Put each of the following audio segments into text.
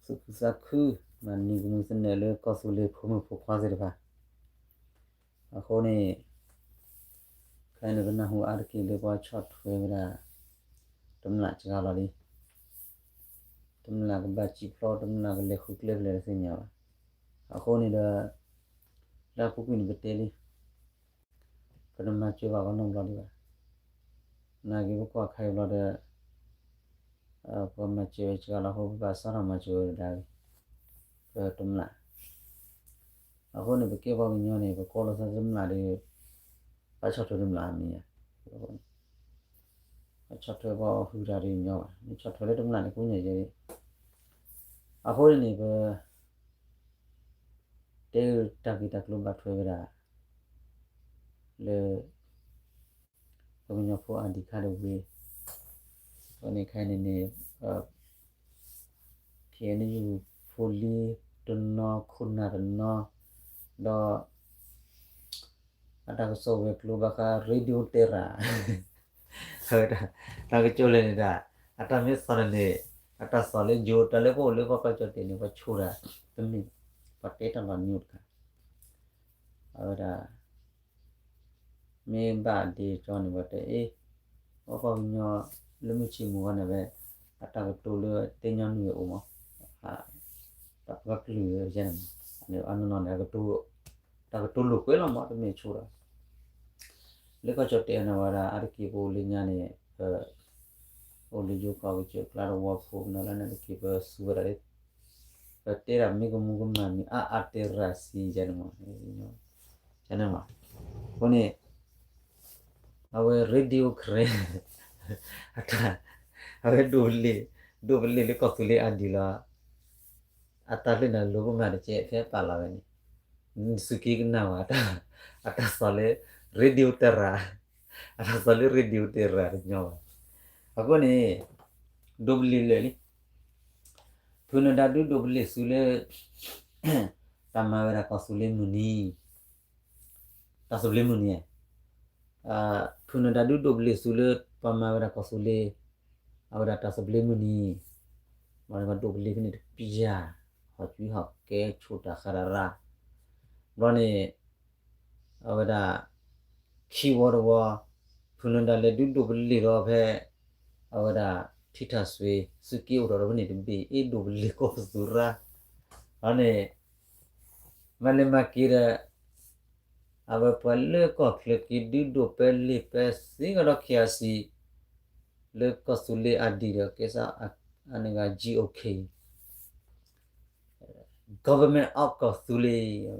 သူၣ်ခုသးခု မၤန့ၢ်ကမူၣ်သနၢၣ်လၢကီၢ်သူလ့ၤဖိမုၣ်ဖိခွါသ့ၣ်တဖၣ်. အဃိန့ၣ် ခဲအံၤန့ၣ်ပနၢ်ဟူအါတက့ၢ်လၢပှၤဆီၣ်ထွဲဝဲဒၣ် တမျၢ်စှၤလီၤလံ. တမျၢ်ကဘၣ်စံၣ်ဖျိ တမျၢ်ကလဲၤဃုကျဲဖဲလဲၣ်တသ့ၣ်ညါဘၣ်. အဃိန့ၣ်ဒီး လၢအပူၤကွံာ်န့ၣ်ပတဲလံ ပတမၤစၢၤဘၣ်ပှၤနီတဘျီဒံးဘၣ်. နာ်က့ပကွၢ်ခဲအံၤဘျီဒီး ပှၤမၤစၢၤဝဲစှၤလီၤအဃိ ပဘၣ်စးထီၣ်မၤစၢၤဝဲဒၣ် ပတမျၢ်. အဃိန့ၣ် ပကဲပှၤကညီန့ၣ် ပကိးလီၤသးတမျၢ်ဒီး ဘၣ်ဆီၣ်ထွဲတမျၢ်မ့ၢ်ဧါ. ဘၣ်ဆီၣ်ထွဲပှၤအီၣ်ဟုၣ်တၢ်ဒီးညီဘၣ် မ့ၢ်ဆီၣ်ထွဲလၢတမျၢ်န့ၣ် ကိးညါယဲန့ၣ်. အဃိန့ၣ်န့ၣ် ပ တဲတၢ်ဂ့ၢ်တၢ်ကျိၤဘၣ်ထွဲဝဲဒၣ် လၢ ပကညီဖိအဒံးခါတဝ့ၢ် အဃိန့ၣ်ခဲအံၤန့ၣ်န့ၣ် ခ့ၣ်အဲၣ်ယူၣ် ဖိလံၤတနီၤ ခိၣ်နၢ်တနီၤ ဒီး အတၢ်ကစီၣ်ဝဲၤကျိၤဘၣ်ဃး Radio Terra အဝဲဒၣ် တၢ်ကစီၣ်လဲၣ်န့ၣ်ဒၣ် အတၢ်မ့ၢ်သီၣ်န့ၣ်န့ၣ် အတၢ်သီၣ်လၢယိၤ တၢ်လၢပအိၣ်လၢပှၤကီၢ်ကၠီၣ်တဲာ်န့ၣ် ပှၤဆိၣ်တၢ် တမ့ၢ် ပှၤတဲတၢ်လီၤနံၤအိၣ်တခါ အဝဲဒၣ် မ့ၢ်ဘၣ်ဒ်ကၠီန့ၣ် ပှၤတဲအ့ၣ် ပှၤကညီလၢမုၢ်ဆ့ၣ်မုၢ်ဂီၤန့ၣ်ဝဲ အတၢ်ကတိၤလၢတဲညီနုၢ်ဝဲအိၣ်မး တၢ်ပှၤကလုာ်ဝဲန့ၣ်မး အနီၢ်နီၢ်န့ၣ် တၢ်ကတိၤလိာ်ကွဲလီၤမး တမ့ၢ်ဆိဒီး လၢကီၢ်ကၠီၣ်တဲာ်န့ၣ်ဝဲဒၣ် အါတက့ၢ်ပအိၣ်လၢညါန့ၣ် အိၣ်လၢယိၤကီၢ်ကစၢၢ်ကျါတဝီဖိနီၤ လၢန့ၣ်တက့ၢ်ပစူးဝဲဒၣ်လၢ ပတဲဒၣ်မ့ၢ်ကမူကမၣ်မံၤ အါအါတဲရၤစံယဲန့ၣ်မး ယဲန့ၣ်မး အဃိန့ၣ် အဝဲ Radio Karen အတၢ် အဝဲဒိးပလ့ၤ ဒိးပလ့ၤလၢကီၢ်သူလ့ၤအါဒံးလီၤ အတၢ်လၢနလိၤကမၣ်တကဲ ဖဲပာ်လီၤဝဲန့ၣ် နသုးက့ကနၣ်ဝဲ အတၢ်သီၣ်လၢ Radio Terra အတၢ်သီၣ်လၢ Radio Terra တညီဘၣ်. အဃိန့ၣ် ဒိးပလ့ၤလၢာ်လံ ဖုနဒါဒုးဒိးပလ့ၤသုးလၢ တၢ်မၤဝဲဒၣ်ကီၢ်သူလ့ၤမုၢ်နံၤ တၢ်သဘျ့မုၢ်နံၤ ဖုနဒါဒုးဒိးပလ့ၤသုးလၢ ပှၤမၤဝဲဒၣ်ကီၢ်သူလ့ၤ အဝဲဒၣ်တၢ်သဘျ့မုၢ်နံၤ ဘၣ်ဒိးပလ့ၤဖဲန့ၣ်တပျၢ် ဟီၣ်ကွံဟီၣ်ကဲဆိၣ်တၢ်ဃးရၤရၤ ဘျီန့ၣ် အဝဲဒၣ် ခံဝီတဝီ ဖုနဒါလဲၤဒုးဒိးပလ့ၤဒီးဖဲ အဝဲဒၣ် ထံထၣ်စွ့ သုးက့အိၣ်ထီၣ်ဒီးဖဲန့ၣ်တဘ့ၣ် အ့ၣ်ဒိးပလ့ၤကီၢ်ပသူရၣ် ဘျီန့ၣ် မၤလဲၤမၤက့ၤဒီး အဝဲပှၤလၢကီၢ်ချၢက့ၤဒုးဒိးပလ့ၤပသ့ကဒီး KIC လၢကီၢ်သူလ့ၤအါဒံးဒီး ကဲစး အန့ၣ်ဂ့ၤ GOK Government of ကီၢ်သူလ့ၤ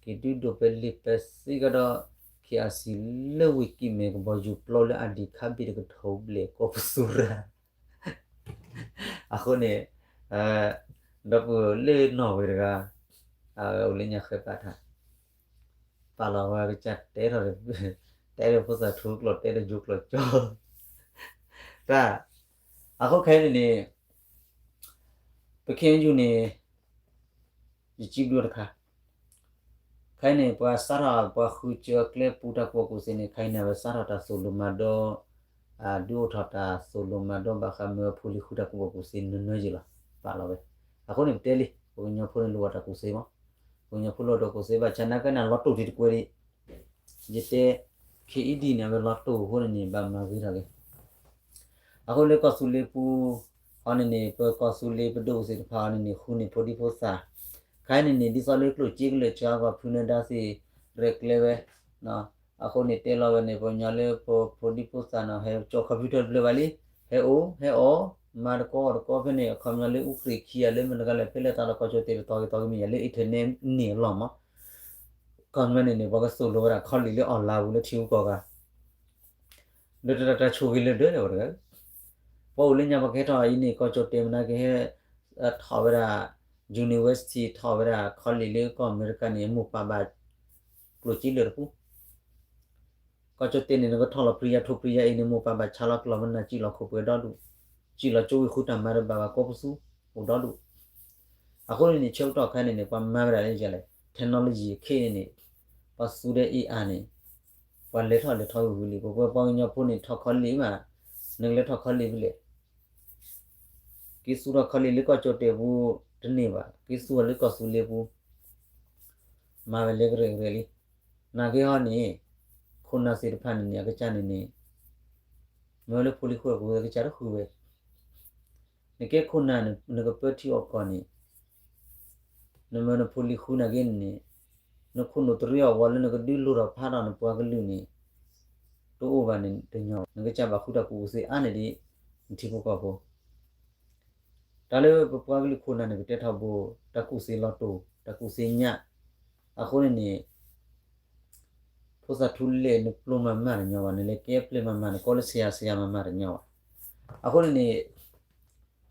က့ၤဒုးဒိးပလ့ၤပသ့ကဒီး KIC လၢဝ့ၢ်ကံၢ်မဲၣ်ကဘီယူၤပျီလၢ အါဒံးခါဘ့ၣ်တကထိဘျဲၣ်ကီၢ်ပသူရၣ် အဃိန့ၣ် ဒီပုၢ်လၢနီၢ်ဝဲတဂၤ အဝဲအိၣ်လၢညါဃဲပာ်ထါ ပာ်လီၤဝဲကစၢ်တဲထီၣ် တဲဒီးဖိသၣ်ထူကျိာ် တဲဒီးယိၤကျိာ်ကၠီ တၢ် အဃိခဲအံၤန့ၣ်န့ၣ် ပခဲအံၤယူၢ်န့ၣ် ယစံးဘျုးတခါ ခဲအံၤန့ၣ် ပှၤစးထီၣ်ပှၤဃုစၢၤအကျဲပူတၢ်ကူၣ်ဘၣ်ကူၣ်သ့န့ၣ် ခဲအံၤန့ၣ် အဝဲစးထီၣ်တၢ်သိၣ်လိမၤဒီး ဒုးအိၣ်ထီၣ်တၢ်သိၣ်လိမၤဒီးဘၣ်ဃးမ့ၢ်ဝဲဖိလံၤဃုတၢ်ကူၣ်ဘၣ်ကူၣ်သ့နၢၤနၢၤယံၤလီၤ ပာ်လီၤဝဲ အဃိန့ၣ်ပတဲလံ ပှၤကညီဖိန့ၣ်လိၣ်ဘၣ်တၢ်ကူၣ်သ့မး ပှၤကညီဖိလိၣ်ဘၣ်တၢ်ကူၣ်သ့ ဘၣ်ဆၣ်နာ်က့န့ၣ် လီၤတိၢ်တံၤတကွဲးဒံး ယတဲ KED န့ၣ် အဝဲလီၤတိၢ်အဃိန့ၣ်န့ၣ် ဘၣ်မၤဂ့ၤထီၣ်က့ၤ အဃိလၢကီၢ်သူလ့ၤပူၤ အီၤန့ၣ်န့ၣ် ပကီၢ်သူလ့ၤပဒိၣ်သ့ၣ်တဖၣ်အီၤန့ၣ်န့ၣ် ဃုန့ၢ်ဖိဒံဖိသၣ် ခဲအံၤန့ၣ်န့ၣ် ဒ်သိးလၢကျိၣ်စ့ကလၢာ်စှၤပှၤဖုနဒါသ့ၣ်ရဲၣ်ကျဲၤဝဲ အဃိန့ၣ်တဲလီၤဝဲန့ၣ် ပှၤကညီလၢပဖိဒံဖိသၣ်န့ၣ် ဟဲကၠီ computer တဘျၢဘၣ်လံ ဟဲအိၣ် ဟဲအီၣ် မၤတကီအီၣ်တကီဖဲန့ၣ် အခီပညီလၢအူကြ့ၣ်ခံဂၤလၢမတၤတဂၤလဲၣ် ဖဲလဲၣ်သးလီၤကီၢ်ကၠီၣ်တဲာ်တသီဂ့ၤသီဂ့ၤမ့ၢ်ယၤလၢ internet န့ၢ်အလီၢ်မး ခီပညီန့ၣ်န့ၣ် ပှၤကသိၣ်လိဝဲဒၣ် college လၢ online ပူၤလၢထံဂုၤကီၢ်ဂၤ ဒီးတၢ်တၢ်ဆိၣ်ဂ့ၤလၢဒၢးဝဲတဂၤ ပှၤအိၣ်လၢညါပှၤကဟဲထီၣ်အံၤန့ၣ် ကီၢ်ကၠီၣ်တဲာ်မနုၤကဟဲ ထီၣ်ဝဲဒၣ် university ထီၣ်ဝဲဒၣ် college လၢကီၢ်အမဲရကၤန့ၣ် မိၢ်ပၢ်ဘၣ် ကျိၣ်စ့လၢာ်တပူၤ ကီၢ်ကၠီၣ်တဲာ်န့ၣ် နကထီၣ်လီၤပရံယါထိပရံယါအံၤန့ၣ် မိၢ်ပၢ်ဘၣ်ဆါလီၤကျီၢ်မနၤ စံၣ်လီၤခိၣ်ပှဲၤဒီဒူၣ် စံၣ်လီၤကၠိဝံၤဃုတၢ်မၤဒီးဘၣ်ဘၣ်ကိးပသူ အိၣ်ဒီဒူၣ် အဃိန့ၣ်န့ၣ် ဆၢကတီၢ်ခဲအံၤန့ၣ်န့ၣ် ပှၤမၤဝဲဒၣ်လၢယလဲၣ် technology ခဲအံၤန့ၣ်န့ၣ် ပှၤသူဒဲအ့ၣ်အါန့ၣ် ပှၤလဲၤထီၣ်လဲၤထီၣ်ဝံၤဝံၤလံ ပပှၤပှၤကညီဖိန့ၣ် ထီၣ် college မး နကလဲၤထီၣ် college ဖဲလဲၣ် က့ၤစူးထီၣ်ခီလ့ၣ်လၢကီၢ်ကၠီၣ်တဲာ်ပူၤတန့ၢ်ဘၣ်, က့ၤစူးထီၣ်လၢကီၢ်သူလ့ၤပူၤ မၤဝဲလၢကရဲၣ်ကရဲၣ်လံ. နာ်က့ဟီန့ၣ် ခိၣ်နၢ်သ့ၣ်တဖၣ်န့ၣ်န့ၣ် အကစၢ်န့ၣ်န့ၣ် မ့ၢ်လၢဖိလံၤဃုအပူၤအကစၢ်တဃုဝဲ နကဲခိၣ်နၢ်န့ၣ် နကပၢထံအီၣ်ကီၢ်န့ၣ် နမ့ၢ်နဖိလံၤဃုနာ်က့န့ၣ်န့ၣ် နခိၣ်နူာ်တရံးအီၣ်ဝီလၢနကဒုးလိၣ်ထီၣ်ဖးထီၣ်နပှၤကလုာ်န့ၣ် တအိၣ်ဘၣ်န့ၣ်တညီဘၣ်. နကစၢ်ဘၣ်ဃုတၢ်ကူၣ်သ့အါန့ၢ်ဒံး နထံဖိကီၢ်ဖိ တၢ်လၢပပှၤကလုာ်ခိၣ်နၢ်န့ၣ် ပတဲထီဘိ တၢ်ကူၣ်သ့လီၤတိၢ် တၢ်ကူၣ်သ့ညါ အဃိန့ၣ်န့ၣ် ဖိသၣ်ထူလဲၣ်နပျိမၤမၤတညီဘၣ်, နလဲၤကဲပျဲၢ်မၤမၤန့ၣ် ကီလၢဆဲးယၤဆဲးယၤမၤမၤတညီဘၣ်. အဃိန့ၣ်န့ၣ်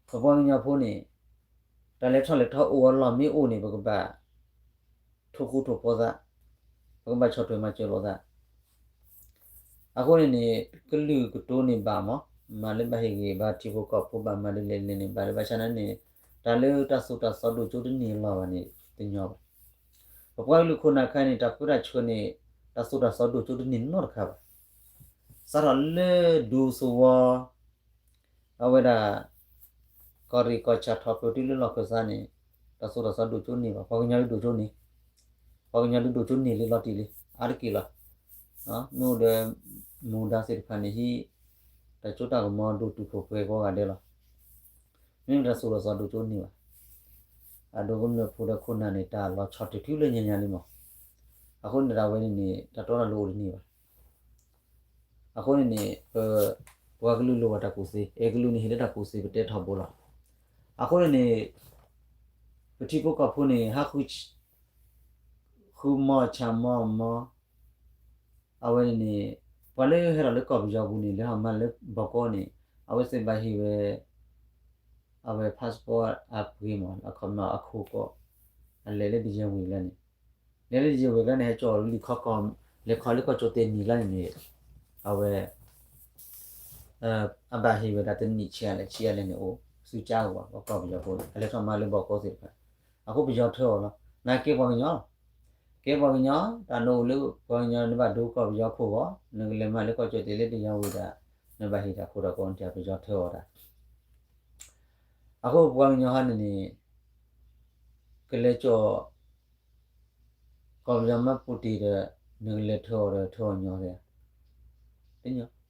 ပပှၤကညီဖိန့ၣ် တၢ်လဲၤထီၣ်လဲၤထီအိၣ်အလီၢ်မ့ၢ်အိၣ်န့ၣ် ပကဘၣ် ထိၣ်ဃူထိၣ်ဖိးသး, ပကဘၣ်ဆီၣ်ထွဲမၤစၢၤလိာ်သး. အဃိန့ၣ်န့ၣ် ကလုာ်ကတိၤန့ၣ်ဘၣ်မး, မၤလၢဘၣ်ဟ့ၣ်ဂ့ၤဘၣ်ထံဖိကီၢ်ဖိဘၣ်မၤဒ်လဲၣ်လဲၣ်န့ၣ် ဘၣ်လၢဘၣ်ဆၣ်န့ၣ်န့ၣ် တၢ်လၢတၢ်သိၣ်တၢ်သီဒိၣ်ကၠိတန့ၢ်လီၤဘၣ်န့ၣ် တညီဘၣ်. ပပှၤကလုာ်ခိၣ်နၢ်ခဲအံၤန့ၣ် တၢ်ပၢတၢ်ဆှၢန့ၣ် တၢ်သိၣ်တၢ်သီဒိၣ်ကၠိတန့ၢ်နီတခါဘၣ်. စးထီၣ်လၢဒူသဝီ အဝဲဒၣ် ကီၢ်ရ့ၣ်ကီၢ်ဆၣ်ထီၣ်ပၢၢ်တုၤလၢလီၢ်ခၢၣ်သးန့ၣ် တၢ်သိၣ်တၢ်သီဒိၣ်ကၠိန့ၢ်ဘၣ်, ပှၤကညီဒုးဒိၣ်ကၠိန့ၢ်, ပှၤကညီဒုးဒိၣ်ကၠိန့ၢ်လံလီၤတံၢ်လံ အါတက့ၢ်လီၤ. မ့ၢ်အိၣ်ဒီး မူဒါသ့ၣ်တဖၣ်န့ၣ်ဟံး တၢ်စိတၢ်ကမီၤဒိၣ်တုာ်ခိၣ်ပှဲၤကိးဂၤဒဲးလီၤ. မ့မ့ၢ်တၢ်သိၣ်တၢ်သီဒိၣ်ကၠိန့ၢ်ဘၣ်. အဒိကမျၢၢ်ဖိဒီးခိၣ်နၢ်န့ၣ် တၢ်လီၤဆီၣ်တံၢ်ထုးလၢညါညါလံမး. အဃိန့ၣ်ဒၣ်ဝဲန့ၣ်န့ၣ် တၢ်တီတၢ်လိၤအိၣ်တန့ၢ်ဘၣ်. အဃိန့ၣ်န့ၣ် ပ ပှၤကလုာ်လိၣ်ဘၣ်တၢ်ကူၣ်သ့, အဲၣ်ကလုာ်န့ၣ်ဟ့ၣ်လၢတၢ်ကူၣ်သ့ပတဲထီဘိလီၤ. အဃိန့ၣ်န့ၣ် ပထံဖိကီၢ်ဖိန့ၣ် ဟးဃု ဃုမီၢ်ဆၣ်မီၢ်မီၢ် အဝဲန့ၣ်န့ၣ် ပှၤလၢဟဲထီၣ်လၢကီၢ်ပယီၤပူၤန့ၣ် လဲၤထီၣ်မၤလၢဘီၣ်ကီးန့ၣ် အဝဲသ့ၣ်ဘၣ်ဟ့ၣ်ဝဲ အဝဲ passport အပှ့ၤမး အခီမးအခိၣ်ကီး အလဲၤလၢဒံယဲဝ့ၤကျါန့ၣ် လဲၤလၢဒံယဲဝ့ၤကျါန့ၣ် ဟဲကၠီလံခီကီၢ် လဲၤခီလၢကီၢ်ကၠီၣ်တဲာ်နံၤလါန့ၣ်န့ၣ် အဝဲ အဘၣ်ဟ့ၣ်ဝဲဒၣ်တနံၣ်ဆံးအါလဲၣ်ဆံးအါလဲၣ်န့ၣ် အိၣ်စုကၠါကဝီၤ ကီၢ်ပယီၤဖိန့ၣ် အလဲၤထီၣ်မၤလၢဘီၣ်ကီးသ့ၣ်တဖၣ် အဃိပယီၤထၢအီၤလီၤ. နာ်က့ပှၤကညီလီၤ. ကဲပှၤကညီ တၢ်နအိၣ်လၢပှၤကညီနဘၣ်ဒိကီၢ်ပယီၤခိၣ်ဂီၤ နကလဲၤမၤလၢကီၢ်ကၠီၣ်တဲာ်လၢဒံယဲဝ့ၤဒၣ် နဘၣ်ဟ့ၣ်တၢ်ခိၣ်တၢ်ကီနတၢ်ပယီၤထၢအီၤတၢ် အဃိပှၤကညီဟီန့ၣ်န့ၣ် ကလဲၤကၠီၣ် ကီၢ်ပယီၤမၤပူၤတ့ၢ်ဒီး နကလဲၤထၢအီၤဒီးထၢအီၤညီသ့ၣ် တညီ ခ့ယယူၤခဲအံၤန့ၣ်န့ၣ် ခ့ယယူၤဒိအံၤပပှၤကလုာ်အခိၣ်ဂီၤန့ၣ်န့ၣ် ကလဲၤထီၣ်မၤတၢ်ဒီးနထၢအီၤသ့မး မ့ၢ်ယၤအဒိဒီး လဲၤနရ့ဒီးကီၢ်ကၠီၣ်တဲာ်မ့ၢ်န့ၣ်ဒီးတၢ်ကျ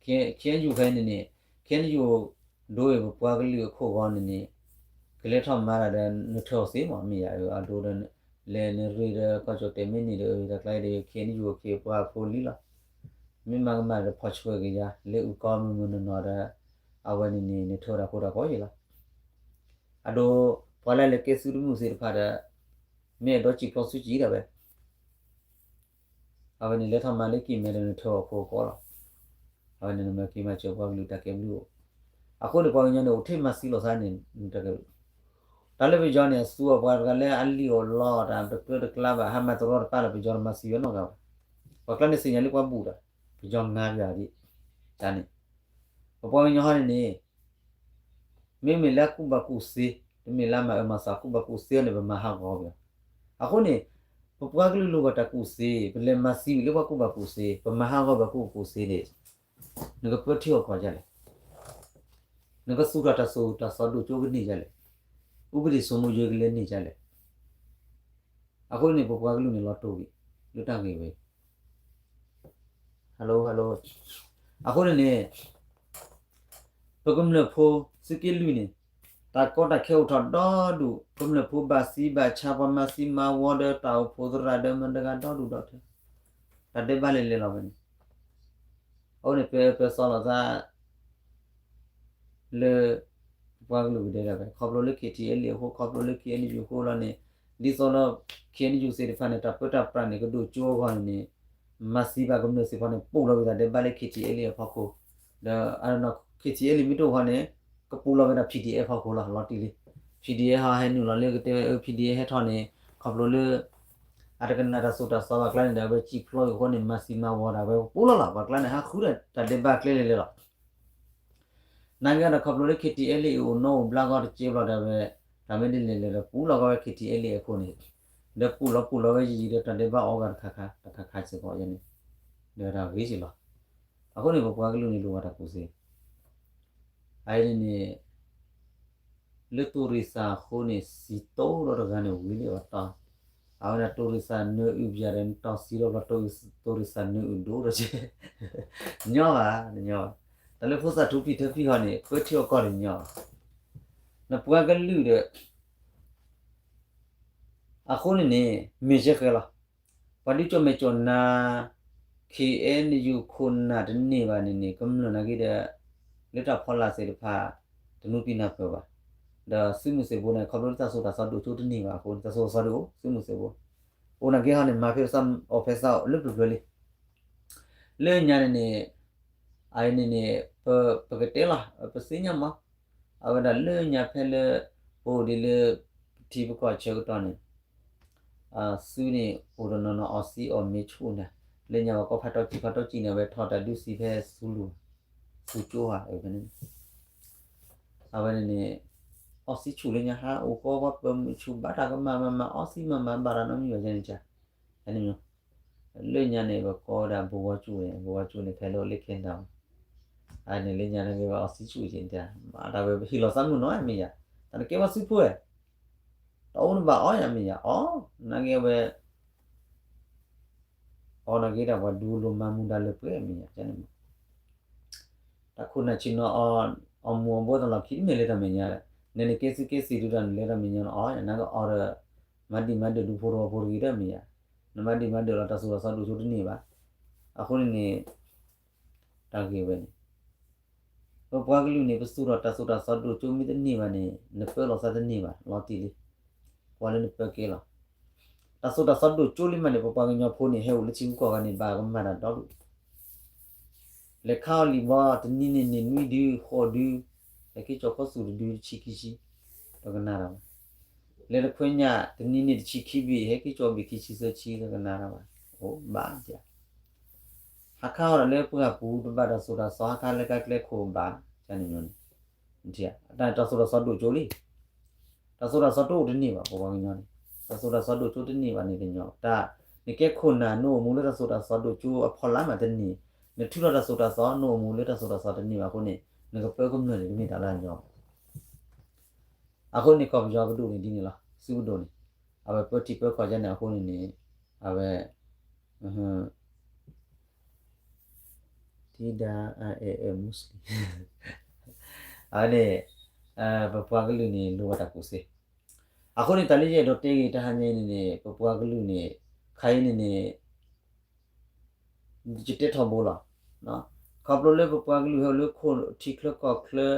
ါအံၤဒီး ခ့ယယူၤအခ့အပှၤဖိလံလီၤ. မ့ၢ်မၤကမၣ်ဒီးဖီၣ်ဆှဲက့ၤယၤ လၢအုၣ်ကီမုၢ်မုၢ်နီၢ်နီၢ်ဒီး အဝဲန့ၣ်န့ၣ် နထၢတၢ်ခိၣ်တၢ်ကီယံၤလီၤ. အဒိ ပှၤလၢလဲၤကဲသုးတမုၢ်သ့ၣ်တဖၣ်ဒီး မ့ၢ်အဲၣ်ဒိးစံၣ်ဖျိးစုစံၣ်ဒၣ်ဝဲ အဝဲန့ၣ်လဲၤထီၣ်မၤလၢကံၢ်မဲဒီးနထၢအီၤခိၣ်ကီလီၤ. အဝဲန့ၣ်နမၤက့ၤမၤစၢၤပှၤကလုာ်တၢ်ကဲဘျုးအိၣ်. အဃိန့ၣ်ပှၤကညီန့ၣ်အိၣ်ထဲမၤသံလိာ်သးန့ၣ် တၢ်ကဲဘျုး တၢ်လၢပယီၤန့ၣ် အသူအီၤပှၤတဂၤလၢအလံၣ်အီၣ်လီအီၤတၢ်တကျၢတကျါဘၣ် ဟးမၤတရီတပါလၢပယီၤတမၤသံဝဲနီတဂၤဘၣ်. ပှၤကျါန့ၣ်သ့ၣ်ညါလၢပှၤဘူၣ်တၢ် ပယီၤငါပယီၤဒ် တၢ်န့ၣ် ပပှၤကညီဟီန့ၣ်န့ၣ် မ့မ့ၢ်လၢအကူၣ်ဘၣ်ကူၣ်သ့, တမ့ၢ်လၢအမၤအၢမၤသီကူၣ်ဘၣ်ကူၣ်သ့န့ၣ် ပမၤဟးဂီၤပယီၤ. အဃိန့ၣ် ပပှၤကလုာ်လိၣ်ဘၣ်တၢ်ကူၣ်သ့, ပလဲၤမၤသံဝံၤလၢပှၤကူၣ်ဘၣ်ကူၣ်သ့, ပမၤဟးဂီၤပှၤကူၣ်ဘၣ်ကူၣ်သ့န့ၣ် နကပၢထံအီၣ်ကီၢ်ဒ်လဲၣ်, နကသူၣ်ထီၣ်တၢ်သိၣ်တၢ်သီဒိၣ်ကၠိကန့ၢ်ဒ်လဲၣ်, ဥပဒေစိုးမိုးရေးကလဲၤန့ၢ်ဒ်လဲၣ်. အဃိန့ၣ် ပပှၤကလုာ်န့ၣ်လီၤတိၢ်ဂ့ၤ လၢတၢ်ဂ့ၢ်ဝဲအံၤ Hello hello အဃိန့ၣ်န့ၣ် ပကမျၢၢ်ဖိသုးက့လွံၢ်န့ၣ် တၢ်ကီတၢ်ခဲအိၣ်ထီၣ်ဒီဒူၣ်, ကမျၢၢ်ဖိဘၣ်သံဘၣ်ဆါ ပှၤမၤသံမၤဝီဒီးတၢ်အိၣ်ဖှိၣ်သရၣ်ဒီးမတၤတဂၤဒီဒူၣ်ဒီထၢ, တၢ်ဒဲးဘးလဲၤလဲၤလီၤဝဲန့ၣ်, အဃိန့ၣ် ပပၢၤသီလိာ်သး လၢ ပပှၤကလုာ်ကဒဲဒၣ်ဝဲ ခီဖျိလၢ KTLA အဃိ ခီဖျိလၢ KNU အဃိလီၤန့ၣ် ဒ်သိးလၢ KNU သ့ၣ်တဖၣ်န့ၣ် တၢ်ပၢတၢ်ပြးန့ၣ် ကဒိၣ်ကၠိအဂီၢ်န့ၣ်န့ၣ် မၤသံဘၣ်ကမျၢၢ်သ့ၣ်တဖၣ်န့ၣ် ပူးလီၤဝံၤတၢ်ဒဲးဘးလၢ KTLA အဖီခိၣ်, ဒီး KTLA မ့ၢ်တအိၣ်ဃီန့ၣ် ကပူးလီၤဝဲဒၣ် PDF အဖီခိၣ်လီၤ လီၤတံၢ်လံ. PDF ဟီဟဲနုာ်လီၤလၢကတဲဝဲ PDF ဟဲထီၣ်န့ၣ် ခီဖျိလၢ အတကနၣ်တၢ်သိၣ်တၢ်သီဘၣ်ကျါန့ၣ်ဒီး အဝဲစံၣ်ဖျိးအံၤအဃိန့ၣ် မၤသံမၤဝီတၢ်ဝဲပူးလီၤလီၤ. ပှၤကျါန့ၣ်ဟးဃုဒီးတၢ်ဒဲးဘးကျဲလဲၤလဲၤလီၤ. နာ်က့ဒီးခီဖျိလၢ KTLA အံၤအိၣ်နီၣ်အိၣ်ဘျါဂီၢ်တကဲဘျီဒီးဝဲ တၢ်မ့ၢ်ဒ်လဲၣ်လဲၣ်ဒီးပူးလီၤကီးဝဲ KTLA အဃိန့ၣ်, ဒီးပူးလီၤပူးလီၤဝဲယံာ်ယံာ်ဒီးတၢ်ဒဲးဘးအီဂၤတခါခါ တခါခါစ့ၢ်ကီးယဲန့ၣ်, ဒီးတၢ်ဂ့ၤစ့ၢ်လီၤ. အဃိန့ၣ် ပပှၤကလုာ်န့ၣ်လိၣ်ဘၣ်တၢ်ကူၣ်သ့, အအံၤန့ၣ်န့ၣ် လၢတိၢ်ရံးစးအဃိန့ၣ် စံးတိၢ်ဒီးတဂၤန့ၣ်ဝံၤလံအီၤတီၢ်, အဝဲဒၣ်တိၢ်ရံးစးနၢအုၣ်ပယၤဒီးနတီၢ်စံးဒီးဘျီ တိၢ်ရံးစးနၢအုၣ်ဒိၣ်ဒီးကဲ, ညီဘၣ်, တညီဘၣ်, တၢ်လၢဖိသၣ်ထူဖံးထၢဖံးဟီန့ၣ် ပၢထံအီၣ်ကီၢ်တညီဘၣ်, နပှၤကလုာ်ဒီး အဃိန့ၣ်န့ၣ် မ့ၢ်ကဲဃဲလီၤ, ပှၤဒုးကၠီၣ်မဲာ်ကၠီၣ်နါ ခ့ၣ်အဲၣ်ယူၣ်ခိၣ်နၢ်တန့ၢ်ဘၣ်န့ၣ်န့ၣ် ကမျၢၢ်နာ်က့ဒီး လၢတၢ်ဖီလာ်သ့ၣ်တဖၣ် တနူပံနၢ်ပၢၢ်ဘၣ်, ဒီးစုမုၢ်သ့ၣ်ဘိန့ၣ် ခီဖျိလၢတၢ်သိၣ်တၢ်သီဒိၣ်ကၠိတန့ၢ်ဘၣ်အဃိန့ၣ် တၢ်သိၣ်တၢ်သီဒိၣ်အိၣ် စုမုၢ်သ့ၣ်ဘိ, အိၣ်နာ်က့ဟီန့ၣ် မၤဖဲအီၣ်ဖဲသးလၢပျၢၤပျၢၤလံ, လၢညါန့ၣ်န့ၣ် အအံၤန့ၣ်န့ၣ် ပကတဲလီၤ ပသ့ၣ်ညါမး, အဝဲဒၣ်လၢညါဖဲလၢ ပအိၣ်ဒ်လၢ ပထံပကီၢ်ဆၢကတီၢ်န့ၣ် စုန့ၣ်အိၣ်တနီၤနီၤ အီၣ်စံအီၣ်မ့ၤဆူၣ်န့ၣ်, လၢညါဝဲကီၢ်ဖးတီကံၢ်ဖးတီကံၢ်န့ၣ် အဝဲထီၣ်တၢ်ဒုးစံးဖဲဆူလိၤ, ဆူကၠိဧါ, ဖဲန့ၣ် အဝဲန့ၣ်န့ၣ် အီၣ်စံဆူၣ်လၢညါ ဟးအိၣ်ကီပှၤပၢၤမုၢ်ဆူၣ် ဘၣ်တၢ်ကမၣ်မၤမၤ အီၣ်စံမၤမၤ ဘၣ်တၢ်နီတမံၤဘၣ်န့ၣ်, န့ၣ် လၢညါန့ၣ် ပကိးဝဲဒၣ်ဘိဝါကၠူၣ်န့ၣ် ဘိဝါကၠူၣ်န့ၣ် ခဲလၢာ်လၢခဲနၢ်, အန့ၣ်လၢညါန့ၣ်က့ၤဝဲအီၣ်စံဆူၣ်က့ၤန့ၣ်, မၤတၢ်ဝဲဟ့ၣ်လီၤသးမုၢ်နီၤမ့ၢ်ယါ, တၢ်နကဲဝဲစုဖိဝဲ, တၢ်အိၣ်နဘၣ်အီၣ်ယါမ့ၢ်ယါ အီၣ်, နာ်က့ဝဲ အီၣ်နာ်က့ဒၣ်ပှၤဒူလိာ်မၤမူဒါလၢပှဲၤမ့ၢ်ယါန့ၣ်, တၢ်ခိၣ်နၢ်ဆ့ၣ်နီၤ အီၣ်မူအီၣ်ဘိတလီၢ်ခံတမ့ၢ်လၢတၢ်မဲာ်ညါဒီး, နနကဲစုကဲစံးဒုးဒီးနလဲၤတၢ်မဲာ်ညါလီၤ အီၣ်ယါ နကအီၣ်ဒီး မၤဒံၣ်မၤဒၢၣ်ဒူဖိတဝီဖိတဂ့ၤဒီးမ့ၢ်ယါ, နမၤဒံၣ်မၤဒၢၣ်လီၤတၢ်သိၣ်တၢ်သီဒိၣ်ကၠိတန့ၢ်ဘၣ်, အဃိန့ၣ်န့ၣ် တၢ်ဂ့ၢ်ဝဲန့ၣ် ပပှၤကလုာ်န့ၣ် ပသူၣ်ထီၣ်တၢ်သိၣ်တၢ်သီဒိၣ်ကၠိမ့ၢ်တန့ၢ်ဘၣ်န့ၣ် နပၢလီၤသးတန့ၢ်ဘၣ် လီၤတံၢ်လံ, ကွၢ်လၢနပၢကဲလီၤ, တၢ်သိၣ်တၢ်သီဒိၣ်ကၠိလံမးန့ၣ် ပပှၤကညီဖိန့ၣ် ဟဲအိၣ်လၢထံဂုၤကီၢ်ဂၤန့ၣ် ဘၣ်ကမၤတၢ်ဒီဒူၣ် လဲၤခါအီၤလံၤဘီ တနံၤန့ၣ်န့ၣ်နွံဒု ဃိးဒု, ဟဲက့ၤကၠီၤခီဆူၣ်တဒုတဆံခံဆံ, တကနၣ်တၢ်ဘၣ်, လဲၤတခွဲညၣ်တနံၤန့ၣ်တဆံခံဘ့ၣ် ဟဲက့ၤကၠီၤဘ့ၣ်ခံဆံသၢဆံ တကနၣ်တၢ်ဘၣ်, အိၣ်ဘၣ်, ဟးခါအီၤဒီးလၢပှၢ်ပူၤတဘၣ်တၢ်သိၣ်တၢ်သီ ဟးခါလၢကါကျဲခိၣ်ဘၣ်, န့ၣ် တၢ်သိၣ်တၢ်သီဒိၣ်ကၠိလံ တၢ်သိၣ်တၢ်သီတအိၣ်တန့ၢ်ဘၣ် ပပှၤကညီန့ၣ်, တၢ်သိၣ်တၢ်သီဒိၣ်ကၠိတန့ၢ်ဘၣ်န့ၣ်တညီ, တၢ်နကဲခိၣ်နၢ် နအိၣ်မူလၢတၢ်သိၣ်တၢ်သီဒိၣ်ကၠိအဖီလာ်မးတန့ၢ်, နထုးထီၣ်တၢ်သိၣ်တၢ်သီ နအိၣ်မူလၢတၢ်သိၣ်တၢ်သီတန့ၢ်ဘၣ်အဃိန့ၣ် နကပၢကမျၢၢ်န့ၣ် တမ့ၢ်တၢ်လၢအညီဘၣ်. အဃိန့ၣ် ကီၢ်ပယီၤပဒိၣ်န့ၣ်ဒ်န့ၣ်လီၤ, စုပဒိၣ်န့ၣ် အဝဲပၢထံပၢကီၢ်ဒ်န့ၣ်အဃိန့ၣ်န့ၣ် အဝဲ ထံဒါ အအဲၣ်အဲၣ် Muslim အဝဲန့ၣ် ပပှၤကလုာ်န့ၣ် လိၣ်ဘၣ်တၢ်ကူၣ်သ့. အဃိန့ၣ် တၢ်လၢယအဲၣ်ဒိးတဲဂ့ၤတဟါညါအံၤန့ၣ်န့ၣ် ပပှၤကလုာ်န့ၣ် ခါအံၤန့ၣ်န့ၣ် ယတဲထီဘိလီၤ. ခီဖျိလၢပပှၤကလုာ်ဟဲအိၣ်လၢခိၣ်ထံချၢကီၢ်ချၢ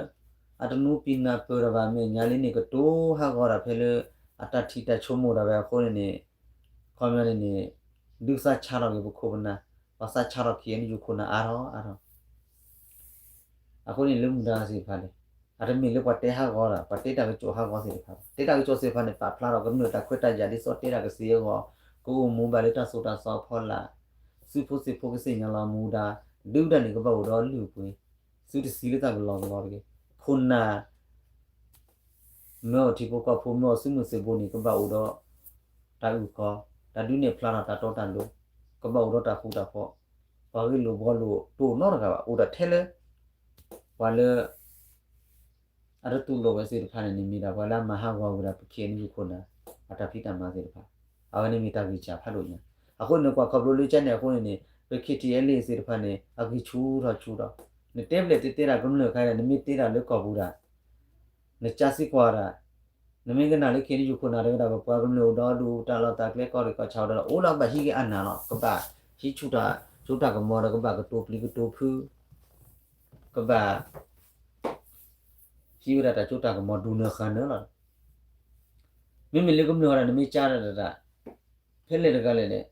အတနူပံနၢ်ပၢၢ်တၢ်ဘၣ် မဲာ်ညါလံန့ၣ် ကတိၤဟးဂီၤတၢ်ဖဲလၢ အတၢ်ထံၣ်တၢ်ဆိကမိၣ်တၢ်ဝဲအဃိန့ၣ်န့ၣ် ခီပညီန့ၣ်န့ၣ် ဒုးသးဆါထီၣ်က့ၤပခိၣ်ပနၢ်, ပှၤသးဆါထီၣ် ခ့ၣ်အဲၣ်ယူၣ်ခိၣ်နၢ် အါထီၣ်အါထီၣ် အဃိန့ၣ် လၢမူဒါသ့ၣ်တဖၣ်န့ၣ် အတမ့ၢ်လၢပှၤတဲဟးဂီၤဒီး ပှၤတဲတၢ်ကစီၣ်ဟးဂီၤသ့ၣ်တဖၣ်ဘၣ်. တဲတၢ်ကစီၣ်သ့ၣ်တဖၣ်န့ၣ် ပာ်ဖျါထီၣ်ကမျၢၢ်တၢ်ခွဲးတၢ်ယာ်ဒ်သိးတဲတၢ်ကသ့အဂီၢ်, ကအိၣ်မူဘၣ်လၢတၢ်သိၣ်တၢ်သီအဖီလာ်, သုးဖိသံၣ်ဖိကသ့ၣ်ညါလီၤမူဒါ, ဒုၣ်ဒါန့ၣ်ကဘၣ်အိၣ်ဒီးလုၢ်အပှ့ၤ, သုတသံလၢတၢ်ကလီကလီတဂ့ၤ, ခိၣ်နၢ် မ့ၢ်အိၣ်ထံဖိကီၢ်ဖိ မ့ၢ်အိၣ်စုမုၢ်သံၣ်ဘိန့ၣ် ကဘၣ်အိၣ်ဒီးတၢ်အုၣ်ကီၤ, တၢ်ဒုးနဲၣ်ဖျါထီၣ်တၢ်တီတၢ်လိၤ, ကဘၣ်အိၣ်ဒီးတၢ်ဃူတၢ်ဖိး, ပှၤဂ့ၢ်လိာ်ဘှီလိာ်တအိၣ်နီတဂၤဘၣ်, အိၣ်ဒၣ်ထဲလၢ ပှၤလၢ အတတူၢ်လိာ်ဝဲသ့ၣ်တဖၣ်န့ၣ်န့ၣ် မ့ၢ်ဒၣ်ပှၤလၢအမၤဟးဂီၤဝဲဒၣ်ပ ခ့ၣ်အဲၣ်ယူၣ်ခိၣ်နၢ် အတၢ်ဖံးတၢ်မၤသ့ၣ်တဖၣ်, အဝဲန့ၣ်မ့ၢ်တၢ်ဂံၢ်စၢ်ဖးဒိၣ်ညါ, အဃိန့ၣ် ကွၢ်ခီဖျိလၢကန့ၣ်အဃိန့ၣ်န့ၣ် ပ ခ့ၣ်ထံၣ်အဲၣ်လ့ၣ် သ့ၣ်တဖၣ်န့ၣ် အဂံၢ်ဆူၣ်ထီၣ်ဆူၣ်ထီၣ်, နတဲဘျဲၣ်တဲတဲဒၣ်ကမျၢၢ်ခါအံၤ နမ့ၢ်တဲဒၣ်လၢကီၢ်ပူၤဒၣ် နကစံကွၢ်ဒၣ်, နမ့ၢ်ကနၣ်လၢ ခ့ၣ်အဲၣ်ယူၣ်ခိၣ်နၢ်တဲဝဲဒၣ် ပပှၤကမျၢၢ်အိၣ်ဒီးဒူၣ်တၢ်လီၢ်တၢ်ကျဲ ကီၢ်ရ့ၣ်ကီၢ်ဆၣ်အိၣ်ဒီး အိၣ်လၢကဘၣ်ဟံးက့ၤအနၢ်လီၤ, ကဘၣ်ဟံးဆူၣ်တၢ်စိတၢ်ကမီၤဒီး ကဘၣ်ကတိၤပျံၤကတိၤဖုး, ကဘၣ် ဟံးဝဲဒၣ်တၢ်စိတၢ်ကမီၤဒူၣ်နၢၤဃၣ်နၢၤလီၤ. မ့မ့ၢ်လၢကမျၢၢ်ဝဲဒၣ် နမ့ၢ်ကၢ်ဒၣ်ဒၣ် ဖဲလဲၣ်တဂၤလဲၣ်န့ၣ်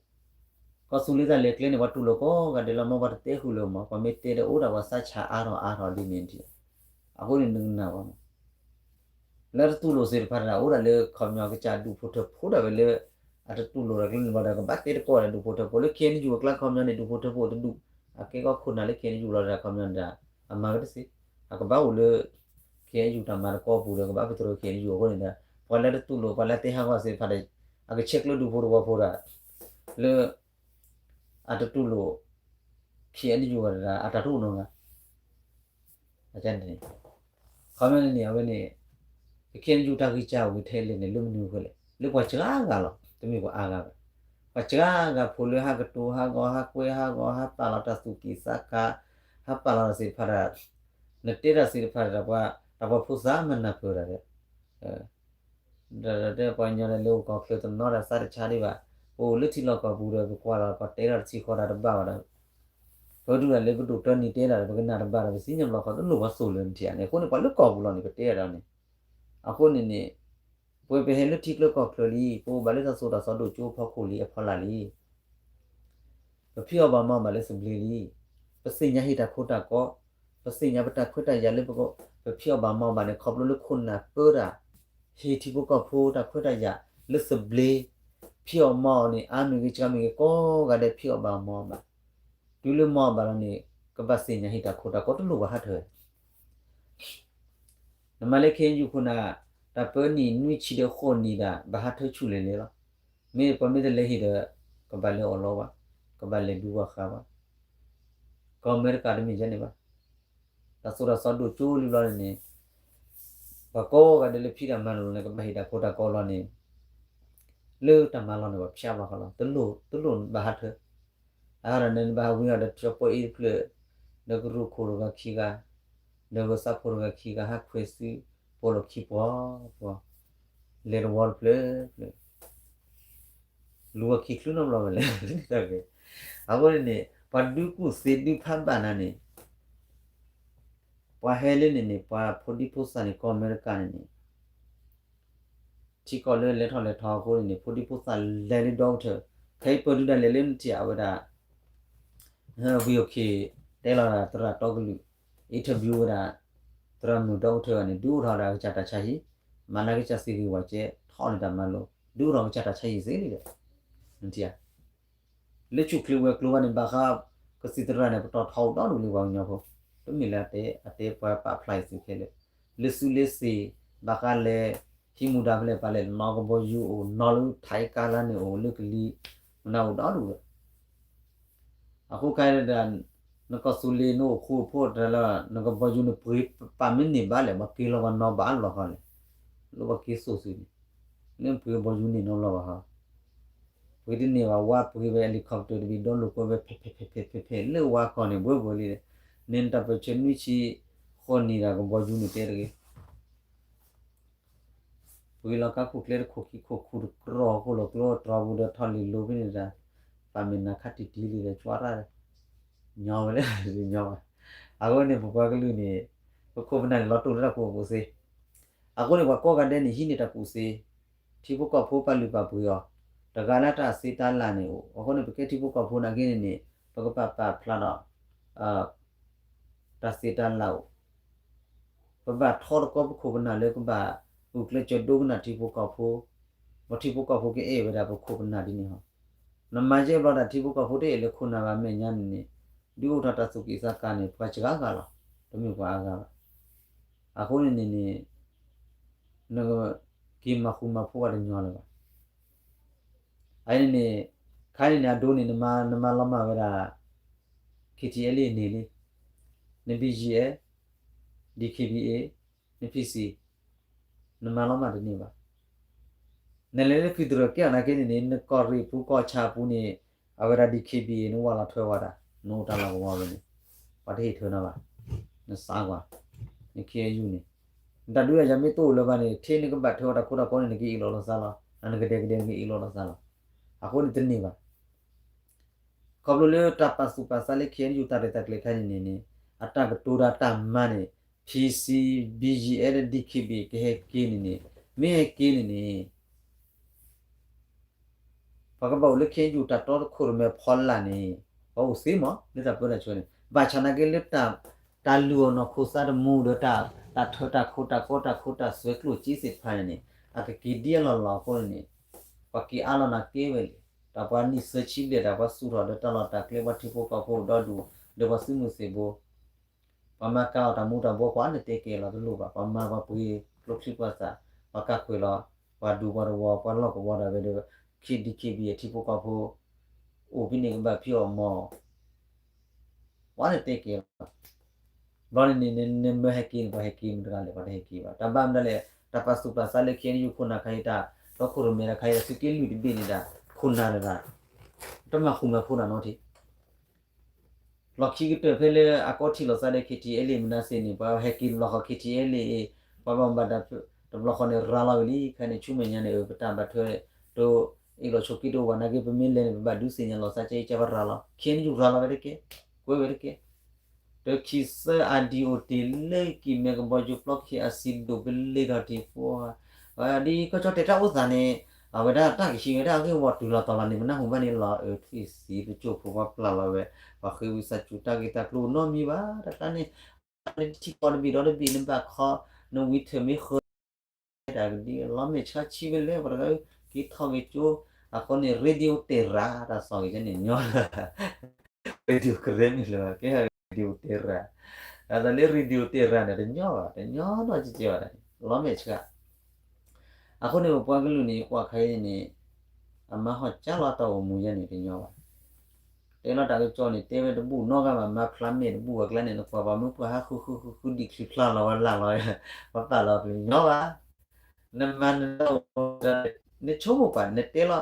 ကီၢ်သူလ့ၤတၢ်လဲၤကျဲန့ၣ် ပှၤတူၢ်လိာ်ကိးဂၤဒဲးလီၤမး ပှၤတတဲဃုာ်လၢၤမး ပှၤမ့ၢ်တဲဒီးအိၣ်ဒၣ်ပှၤသးဆးအါထီၣ်အါထီၣ်ဒ်န့ၣ်ဒ်, အဃိန့ၣ်နကနၣ်ဘၣ်မး လၢတတူၢ်လိာ်သ့ၣ်တဖၣ်တဂၤ အိၣ်ဒၣ်လၢခီပညီကစၢ်ဒူၣ်ဖိထၢဖိဒၣ်ဝဲလၢ အတတူၢ်လိာ်တၢ်ကျဲန့ၣ်ဘၣ်ဒီး ကဘၣ်တဲတကိးဒီးဒူၣ်ဖိထၢဖိ လၢ ခ့ၣ်အဲၣ်ယူၣ် အကျါခီပညီန့ၣ် ဒူၣ်ဖိထၢဖိတဒူၣ်, အကဲကီၢ်ခိၣ်နၢ်လၢ ခ့ၣ်အဲၣ်ယူၣ်လီၤဒီး ခီပညီဒီး အမၤဝဲတသ့, အကဘၣ်အိၣ်လၢ ခ့ၣ်အဲၣ်ယူၣ်တၢ်မၤတကီပူၤဒီး ကဘၣ်ပတြၢၤ ခ့ၣ်အဲၣ်ယူၣ်အဃိန့ၣ်ဒီး ပှၤလၢတတူၢ်လိာ် ပှၤလၢတဲဟးဂီၤသ့ၣ်တဖၣ်ဒီး အကဆဲးကျၢဒူၣ်ဖိတဝီဖိဒၣ် လၢ အတတူၢ်လိာ် ခ့ၣ်အဲၣ်ယူၣ်ဝဲဒၣ် အတၢ်တအိၣ်နီတဂၤ ခီပညီန့ၣ်န့ၣ် အဝဲန့ၣ် ပခဲအံၤယူၤတၢ်ဂံၢ်စၢ်ဝံၤထဲလဲၣ်န့ၣ် လၢမနုၤအဃိလဲၣ်, လၢပှၤစှၤဂၤလီၤ, တမ့ၢ်ပှၤအါဂၤဘၣ်. ပှၤစှၤဂၤဖိလၢဟးကတိၤဟးဂီၤဟးကွဲဟးဂီၤဟးပာ်လီၤတၢ်သူၣ်ကံၢ်သးကါ, ဟးပာ်လီၤတၢ်သ့ၣ်တဖၣ်ဒီး, နတဲတၢ်သ့ၣ်တဖၣ်ဒီး တၢ်ပှၤဖိသၣ်မၤနၢ်ပၢၢ်တၢ်ဒီး ဒီးတဲပှၤကညီဒီးလၢအိၣ်ကီၢ်ချၢတနီၤဒီးသးတဆါဒံးဘၣ်, ပအိၣ်လၢထံလီၢ်ကီၢ်ပူၤဒီး ပကွၢ်လီၤပှၤတဲထီၣ်တဆံဃီဒီးတဘၣ်ဘၣ်ဒီး, ပဒုးဒၣ်လၢပဒိၣ်တၢနံၤတဲဒၣ်ဒီး ပကနၣ်တဘၣ်ဒီး ပသ့ၣ်ညါဘျီဃီတလိၣ်ပှၤသိၣ်လၢနထံၣ်ဧါန့ၣ်. အဃိန့ၣ် ပှၤလၢကီၢ်ပူၤလီၤန့ၣ် ပတဲဒၣ်ဒီးန့ၣ်, အဃိန့ၣ်န့ၣ် ပဝဲပဟဲလၢထံချၢကီၢ်ချၢလံ, ပအိၣ်ဘၣ်လၢတၢ်သိၣ်တၢ်သီဒိၣ်ကၠိအဖီခိၣ်လံအဖီလာ်လံ. ပဖံးအီၣ်ဘၣ်မၤအီၣ်ဘၣ်လၢသဘျ့လံ. ပသ့ၣ်ညါဟ့ၣ်တၢ်ခိတၢ်ကီ, ပသ့ၣ်ညါပတၢ်ခွဲးတၢ်ယာ်လၢပက, ပဖံးအီၣ်ဘၣ်မၤအီၣ်ဘၣ်န့ၣ် ခီဖျိလၢခိၣ်နၢ်ပၢတၢ်, ဟ့ၣ်ထံဖိကီၢ်ဖိတၢ်ခွဲးတၢ်ယာ်လၢသဘျ့, ဖံးအီၣ်မၤအီၣ်န့ၣ် အါမ့ၢ်ဂ့ၤ စှၤမ့ၢ်ဂ့ၤ ကိးဂၤဒဲးဖံးအီၣ်ဘၣ်မၤအီၣ်ဘၣ်. တုၤလၢမၤအီၣ်ဘၣ်လီၤန့ၣ် ကဘၣ်သ့ၣ်ညါဟ့ၣ်တၢ်ခိတၢ်ကီ တလိၣ်ဘၣ်ဟးထၢၣ် နမၤလၢ ခ့ၣ်အ့ၣ်ယူၣ် ခိၣ်နၢ်, တၢ်ပၢနံၣ်နွံဆံဒီးဃိးနံၣ်ဒၣ် ဘၣ်ဟးထၢၣ်ဆူၣ်လဲၣ်လဲၣ်လီၤ. မ့ၢ်ပှၤမ့ၢ်တလဲၤဟ့ၣ်ဒီး ကဘၣ်လဲၤအီၣ်လီၤဘၣ်, ကဘၣ်လဲၤဒူဘၣ်ဃးဘၣ်. ကီၢ်အမဲရကၤတမ့ၢ်ဒ်န့ၣ်ဘၣ်. တၢ်သိၣ်တၢ်သီဒိၣ်ကၠိလံဘျီန့ၣ်န့ၣ်, ပှၤကိးဂၤဒဲးလၢဖံးတၢ်မၤလိာ်န့ၣ် ကဘၣ်ဟ့ၣ်တၢ်ခိတၢ်ကီလီၤန့ၣ်, လၢတၢ်မၤလီၢ်န့ၣ် ပှၤဖျါဘၣ်ဃီလီၤ, တလိၣ်ဘၣ်ဟးထၢၣ် အဃိဒီးန့ၣ် နဘၣ်ဟးဝံအီၤဒီး တၢ်ပီအ့ၣ်တဖျၢၣ်, ဒီးကရူၢ်ခိၣ်တဂၤခံဂၤ, ဒီးဂၢၤသးဖိတဂၤခံဂၤ ဟးခွဲးစု, ပိာ်လီၤခံပှီၤပှီၤ, လဲၤတဝီတဖျၢၣ်ဖျၢၣ်, လူၤဝဲခံချုးနီတဘျီဝဲလဲၣ်. အဃိန့ၣ်န့ၣ် ပှၤဒုးကူၣ်သ့ဒုးဖးဘၣ်နၤန့ၣ် ပှၤဟဲလၢန့ၣ်န့ၣ် ပှၤဖိဒံဖိသၣ်န့ၣ် ကီၢ်အမဲရကၤန့ၣ်န့ၣ် ထံကီၢ်လၢလဲၤထီၣ်လဲၤထီအဃိန့ၣ်န့ၣ် ဖိဒံဖိသၣ်လဲၤလၢဒီကထၢၣ်, ခဲအံၤပၢၢ်ဒုးဒၣ်လဲာ်လၢနထံၣ်အဝဲဒၣ် ဝံၤအီၣ်က့ၤ တဲလီၤဒၣ်သရၣ်တီကလုာ်, interview ဝဲဒၣ် သရၣ်မုၣ်ဒီကထၢၣ်န့ၣ် ဒုးအိၣ်ထီၣ်ဝဲဒၣ်ကစၢ်တၢ်ဆါဟံၣ်, မၤလၢကစၢ်သ့ဂ့ၤဝဲကဲ ထီၣ်န့ၢ်တၢ်မၤလိ, ဒုးအိၣ်ထီၣ်ကစၢ်တၢ်ဆါဟံၣ်သ့လံဒီး နထံၣ်ဧါ. လၢဆူၣ်ချ့ဝဲၤကျိၤဘၣ်န့ၣ် ဘၣ်ဃး ကသံၣ်သရၣ်န့ၣ် ပတီၢ်ထီအိၣ်ဒီဒူၣ်လံပှၤကညီဖိ, တမ့ၢ်လၢအတဲ အတဲပှၤပာ်ဖျါအံၤသုခဲလၢာ်, လၢစုလၢသ့ၣ် ဘၣ်ဃးလဲၤ ဟံးမူဒါဖဲလဲၣ်ပာ်လဲၣ် နီၢ်ကဘီယူၤအိၣ် နီၢ်လၢထးကါလါန့ၣ်အိၣ် လၢကလံၤ မနုၤအိၣ်ဒီဒူၣ်လီၤ. အဃိခဲအံၤဒၣ် နကီၢ်သူလ့ၤ နအိၣ်ဃူအိၣ်ဖိးတၢ်လၢ နကဘီယူၤန့ၣ်ပှ့ၤပာ်မ့ၢ်န့ၢ်ဘၣ်လဲၣ် ပှၤက့ၤလီၤပှၤနီၢ်ဘၣ်လီၤဃီလဲၣ်, လၢပှၤက့ၤစိာ်စုန့ၣ်, လၢပှ့ၤဘီယူၤန့ၢ်နီတဘျီဘၣ်ဃီ, ပှ့ၤတန့ၢ်ဘၣ် ဝါပှ့ၤဝဲ helicopter တဘ့ၣ် ဒီလိာ်ကွဲဝဲ ဖဲးဖဲးဖဲးဖဲးဖဲးဖဲး လၢဝါခီန့ၣ် ဘှဲဘှဲလံ, န့ၣ်နတၢ်ပၢၢ်ဆၢနွံဆံဃိးနံၣ်ဒၣ်ကဘီယူၤန့ၣ်တဲတဂ့ၤ ပှ့ၤလီၤကါခိၣ်ကျဲတခိၣ်ခံခိၣ် ခူၣ်တကြီၢ်ခိၣ်လီၤကျိ တြီပူၤဒီးထီၣ်လံၤလိၤဖဲန့ၣ်ဒၣ်, ပာ်မ့ၢ်နၤခါတံၢ်တံၢ်လံဒီး ကၠွါတၢ်, ညီဝဲလၢ ညီဝဲ, အဃိန့ၣ် ပပှၤကလုာ်န့ၣ် ပခိၣ်ပနၢ်န့ၣ် လီၤတိၢ်လၢတၢ်ကူၣ်ဘၣ်ကူၣ်သ့, အဃိန့ၣ် ပှၤကိးဂၤဒဲးန့ၣ် ဟံးန့ၢ်တၢ်ကူၣ်သ့, ထံဖိကီၢ်ဖိပာ်လုၢ်ပာ်ပှ့ၤအီၤ, တဂၤလၢတၢ်သ့တၢ်လၢ်န့ၣ်အိၣ်, အဃိန့ၣ် ပကဲထံဖိကီၢ်ဖိနာ်က့န့ၣ်န့ၣ် ပကပာ်ပာ်ဖျါဒီး တၢ်သ့တၢ်လၢ်အိၣ်, ပဘၣ်ထီတကီပခိၣ်ပနၢ်လၢကဘၣ်ဂုာ်ကျဲးစၢးဒိကနၣ်ထံဖိကီၢ်ဖိ, ပထံဖိကီၢ်ဖိကအဲၣ်ဝဲဒၣ်ပခိၣ်ပနၢ်ဒ်န့ၣ်ဟီ, နမၤယဲၢ်ဘျီဒၣ်ထံဖိကီၢ်ဖိတအဲၣ်လၢခိၣ်နၢ်ဘၣ်မဲာ်ညါန့ၣ်န့ၣ်, ဒုးအိၣ်ထီၣ်တၢ်သူၣ်ကံၢ်သးကါန့ၣ် ပှၤစှၤဂၤလီၤ, တမ့ၢ်ပှၤအါဂၤဘၣ်. အဃိန့ၣ်န့ၣ်န့ၣ် နက့ၤမၤဃူမၤဖိးဝဲတညီလၢၤဘၣ်. အန့ၣ်န့ၣ် ခါန့ၣ်န့ၣ် အဒိန့ၣ် နမၤလီၤမၢ်ဝဲဒၣ် KTLA န့ၣ်လံ, န BGF, DKBA, န PC, နမၤလီၤမၢ်တန့ၢ်ဘၣ်. နလဲၤလၢ federal ကဲအီၤနာ်က့န့ၣ်န့ၣ် နကီၢ်ရ့ၣ်ပူၤကီၢ်ဆၣ်ပူၤန့ၣ် အဝဲဒၣ် DKBA နဝဲလီၤထွဲဝဲဒၣ်, နအိၣ်တၢ်လီၢ်ကဝီၤဝဲန့ၣ် ပှၤတဟ့ၣ်ထၢနၤဘၣ်, နစးကွၢ်, န ခ့ၣ်အ့ၣ်ယူၣ် န့ၣ်, နတၢ်ဒုးအယၤမ့ၢ်တအိၣ်လၢၤဘၣ်န့ၣ် ထဲနကဘၣ်ထွဲအီၤတၢ်ခိတၢ်ကီန့ၣ် နက့ၤအ့ၣ်လိာ်လိာ်သးလီၤ, နကဒဲကဒဲနက့ၤအ့ၣ်လိာ်လိာ်သးလီၤ. အဃိန့ၣ်တန့ၢ်ဘၣ်. ခီဖျိလၢတၢ်ပာ်သူၣ်ပာ်သးလၢ ခ့ၣ်အ့ၣ်ယူၣ် တၢ်ရဲၣ်တၢ်ကျဲၤခဲအံၤန့ၣ်န့ၣ် အတၢ်ကတိၤဒီးတၢ်မၤန့ၣ် PC, BGF ဒီး DKBA ကဟဲက့ၤန့ၣ်န့ၣ် မ့ၢ်ဟဲက့ၤန့ၣ်န့ၣ် ပှၤကဘၣ်အိၣ်လၢ ခ့ၣ်အ့ၣ်ယူၣ် တၢ်တီတခိၣ်ရိၣ်မဲအဖီလာ်န့ၣ် ပှၤအိၣ်သ့မး လၢတၢ်ပၢတၢ်ဆှၢန့ၣ် ဘၣ်ဆၣ်နာ်က့လၢ တၢ်လူၤအီၤနီၢ်ခိသးတမူဒီး တၢ်ထၢတၢ်ခိတၢ်ကီ တၢ်ခိတၢ်သွဲကျိၣ်စ့သ့ၣ်တဖၣ်န့ၣ်န့ၣ် အကက့ၤဒ်အလီၢ်လီၢ်အဃိန့ၣ်န့ၣ် ပှၤက့ၤအါလီၤနာ်က့ဝဲလံ. တၢ်ပှၤနံၣ်သၢဆံဘျဲၣ်ဒၣ် ပှၤသူၣ်ထီၣ်ဒီးတၢ်လီၢ်တၢ်ကျဲ ပှၤထံဖိကီၢ်ဖိအိၣ်ဒီဒူၣ် ဒီးပှၤသုးမုၢ်သံၣ်ဘိ ပှၤမၤကၤအီၤတၢ်မူတၢ်ဘှီ ပှၤအါန့ၢ်တဲက့ၤလီၤတလိၣ်ဘၣ်. ပှၤမၤပှၤပှ့ၤကျိချံပှၤသၣ် ပှၤကၢ်ခွဲးလီၤ ပှၤဒူပှၤတဝီ ပှၤလီၢ်ကဝီၤဒၣ်ဝဲဒီး ခ့ၣ် DKBA ထံဖိကီၢ်ဖိ အိၣ်ဖဲန့ၣ်ကဘၣ်ဖံးအီၣ်မၤအီၣ် ပှၤန့ၣ်တဲက့ၤလီၤ. ဘျီန့ၣ်န့ၣ် နမၢဟဲက့ၤန့ၣ် ပှၤဟဲက့ၤမတၤတဂၤလဲၣ် ပှၤတဟဲက့ၤဘၣ်. တၢ်ဘၣ်မတၤလဲၣ် တၢ်ပာ်သူၣ်ပာ်သးလၢ ခ့ၣ်အဲၣ်ယူၣ် ခိၣ်နၢ်ခါအံၤ တၢ်တီခိၣ်ရိၣ်မဲတခါအံၤ တၢ်သုးက့လွံၢ်တဘ့ၣ်န့ၣ်ဒၣ် ခိၣ်နၢ်တဂၤ တမၤဃူမၤဖိးတၢ်နီတထံၣ် လီၢ်ခံကတၢၢ်ဖဲလၢအကီထံၣ်လိာ်သးဒီး ခ့ၣ်ထံၣ်အဲၣ်လ့ၣ် မနၤစ့ၣ်န့ၣ် ပှၤဟဲက့ၤတဘျီဃီ ခ့ၣ်ထံၣ်အဲၣ်လ့ၣ် ပှၤဘၣ်မူဘၣ်ဒါတဘျီဃီန့ၣ် ရၤလီၤဝဲလံ ခဲန့ၣ် ဆူမဲာ်ညါန့ၣ် ပတၢ်ဘၣ်ထွဲ တ အ့ၣ်လိာ်ဆိးက့တအိၣ်ဘၣ် နာ်က့ ပမ့ၢ်လဲၤန့ၣ် ပဘၣ်ဒုးသ့ၣ်ညါလိာ်သး ကဲအံၤကဲဘၣ်ရၤလီၤ ခ့ၣ်အဲၣ်ယူၣ် ရၤလီၤဝဲတက့ၢ် ကွဲဝဲတက့ၢ် တခံသၢ အဒံၣ်အိၣ်တ့ၢ်လၢကံၢ်မဲကဘီယူၤ ပျီခ့ၣ်အစံးဒိၣ် ပလ့ၤထီၣ်တံၢ်ဖိ ဒ်ကီၢ်ကၠီၣ်တဲာ်တၢ်အိၣ်သးန့ၣ် အဝဲဒၣ်တၢ်ကဟံးဝဲဒၣ်အဂ့ၢ်ဝီတုၤလီၤတီၤလီၤန့ၣ် ပနၢ်ဟူဘၣ်န့ၣ်လီၤ အၢ ထံၣ်သံပကၠိၢ်ဖိပှၤပျၢ်လီၤဝဲ ပှၤဃ့ဝံသးစူၤတၢ်ဂ့ၢ်တၢ်ကျိၤနီတမံၤဘၣ် တၢ်တခါန့ၣ် ထံကီၢ်တဘ့ၣ်ဒီတဘ့ၣ် နဘၣ်ခီ နဝံထၢၣ်မ့ၢ်ဃၢၤ တၢ်ကဒ်လီၤမဲာ်ဆှးဆံးဝဲလဲၣ် ပှၤတဂၤ က့ၤထီၣ်က့ၤကၠိ အဃိန့ၣ် radio တဲရၤ တၢ်သီၣ်ဂ့ၤကဲန့ၣ်ညီ radio ကရၢမ့ၢ်လၢၤဘၣ် ကဲ radio တဲရၤ အတၢ်လၢ radio တဲရၤန့ၣ် တညီဘၣ် တညီနီတကဲဘၣ် လီၤမဲာ်ဆှး အဃိန့ၣ် ပပှၤကလုာ်န့ၣ် ကွၢ်ခဲအံၤန့ၣ် အမါဟီၣ်ကၢလီၤတၢ်အိၣ်မူယဲန့ၣ် တညီဘၣ် တဲလီၤတၢ်ကစီၣ်န့ၣ် တဲဝဲတဘူၣ်နီတဂၤဘၣ် မၤဖျါမဲာ်တဘူၣ်အကျါန့ၣ် နကွၢ်ပှၤမုၢ်ပှၢ်ဟးဃုဃုဃုဃုဒံးချံဖျါလီၤဝဲလၢ်လီၤ ပှၤပာ်လီၤပျံၤညီဘၣ် နမၤနတၢ်အိၣ် နဆိကမိၣ်ပှၤ နတဲလီၤ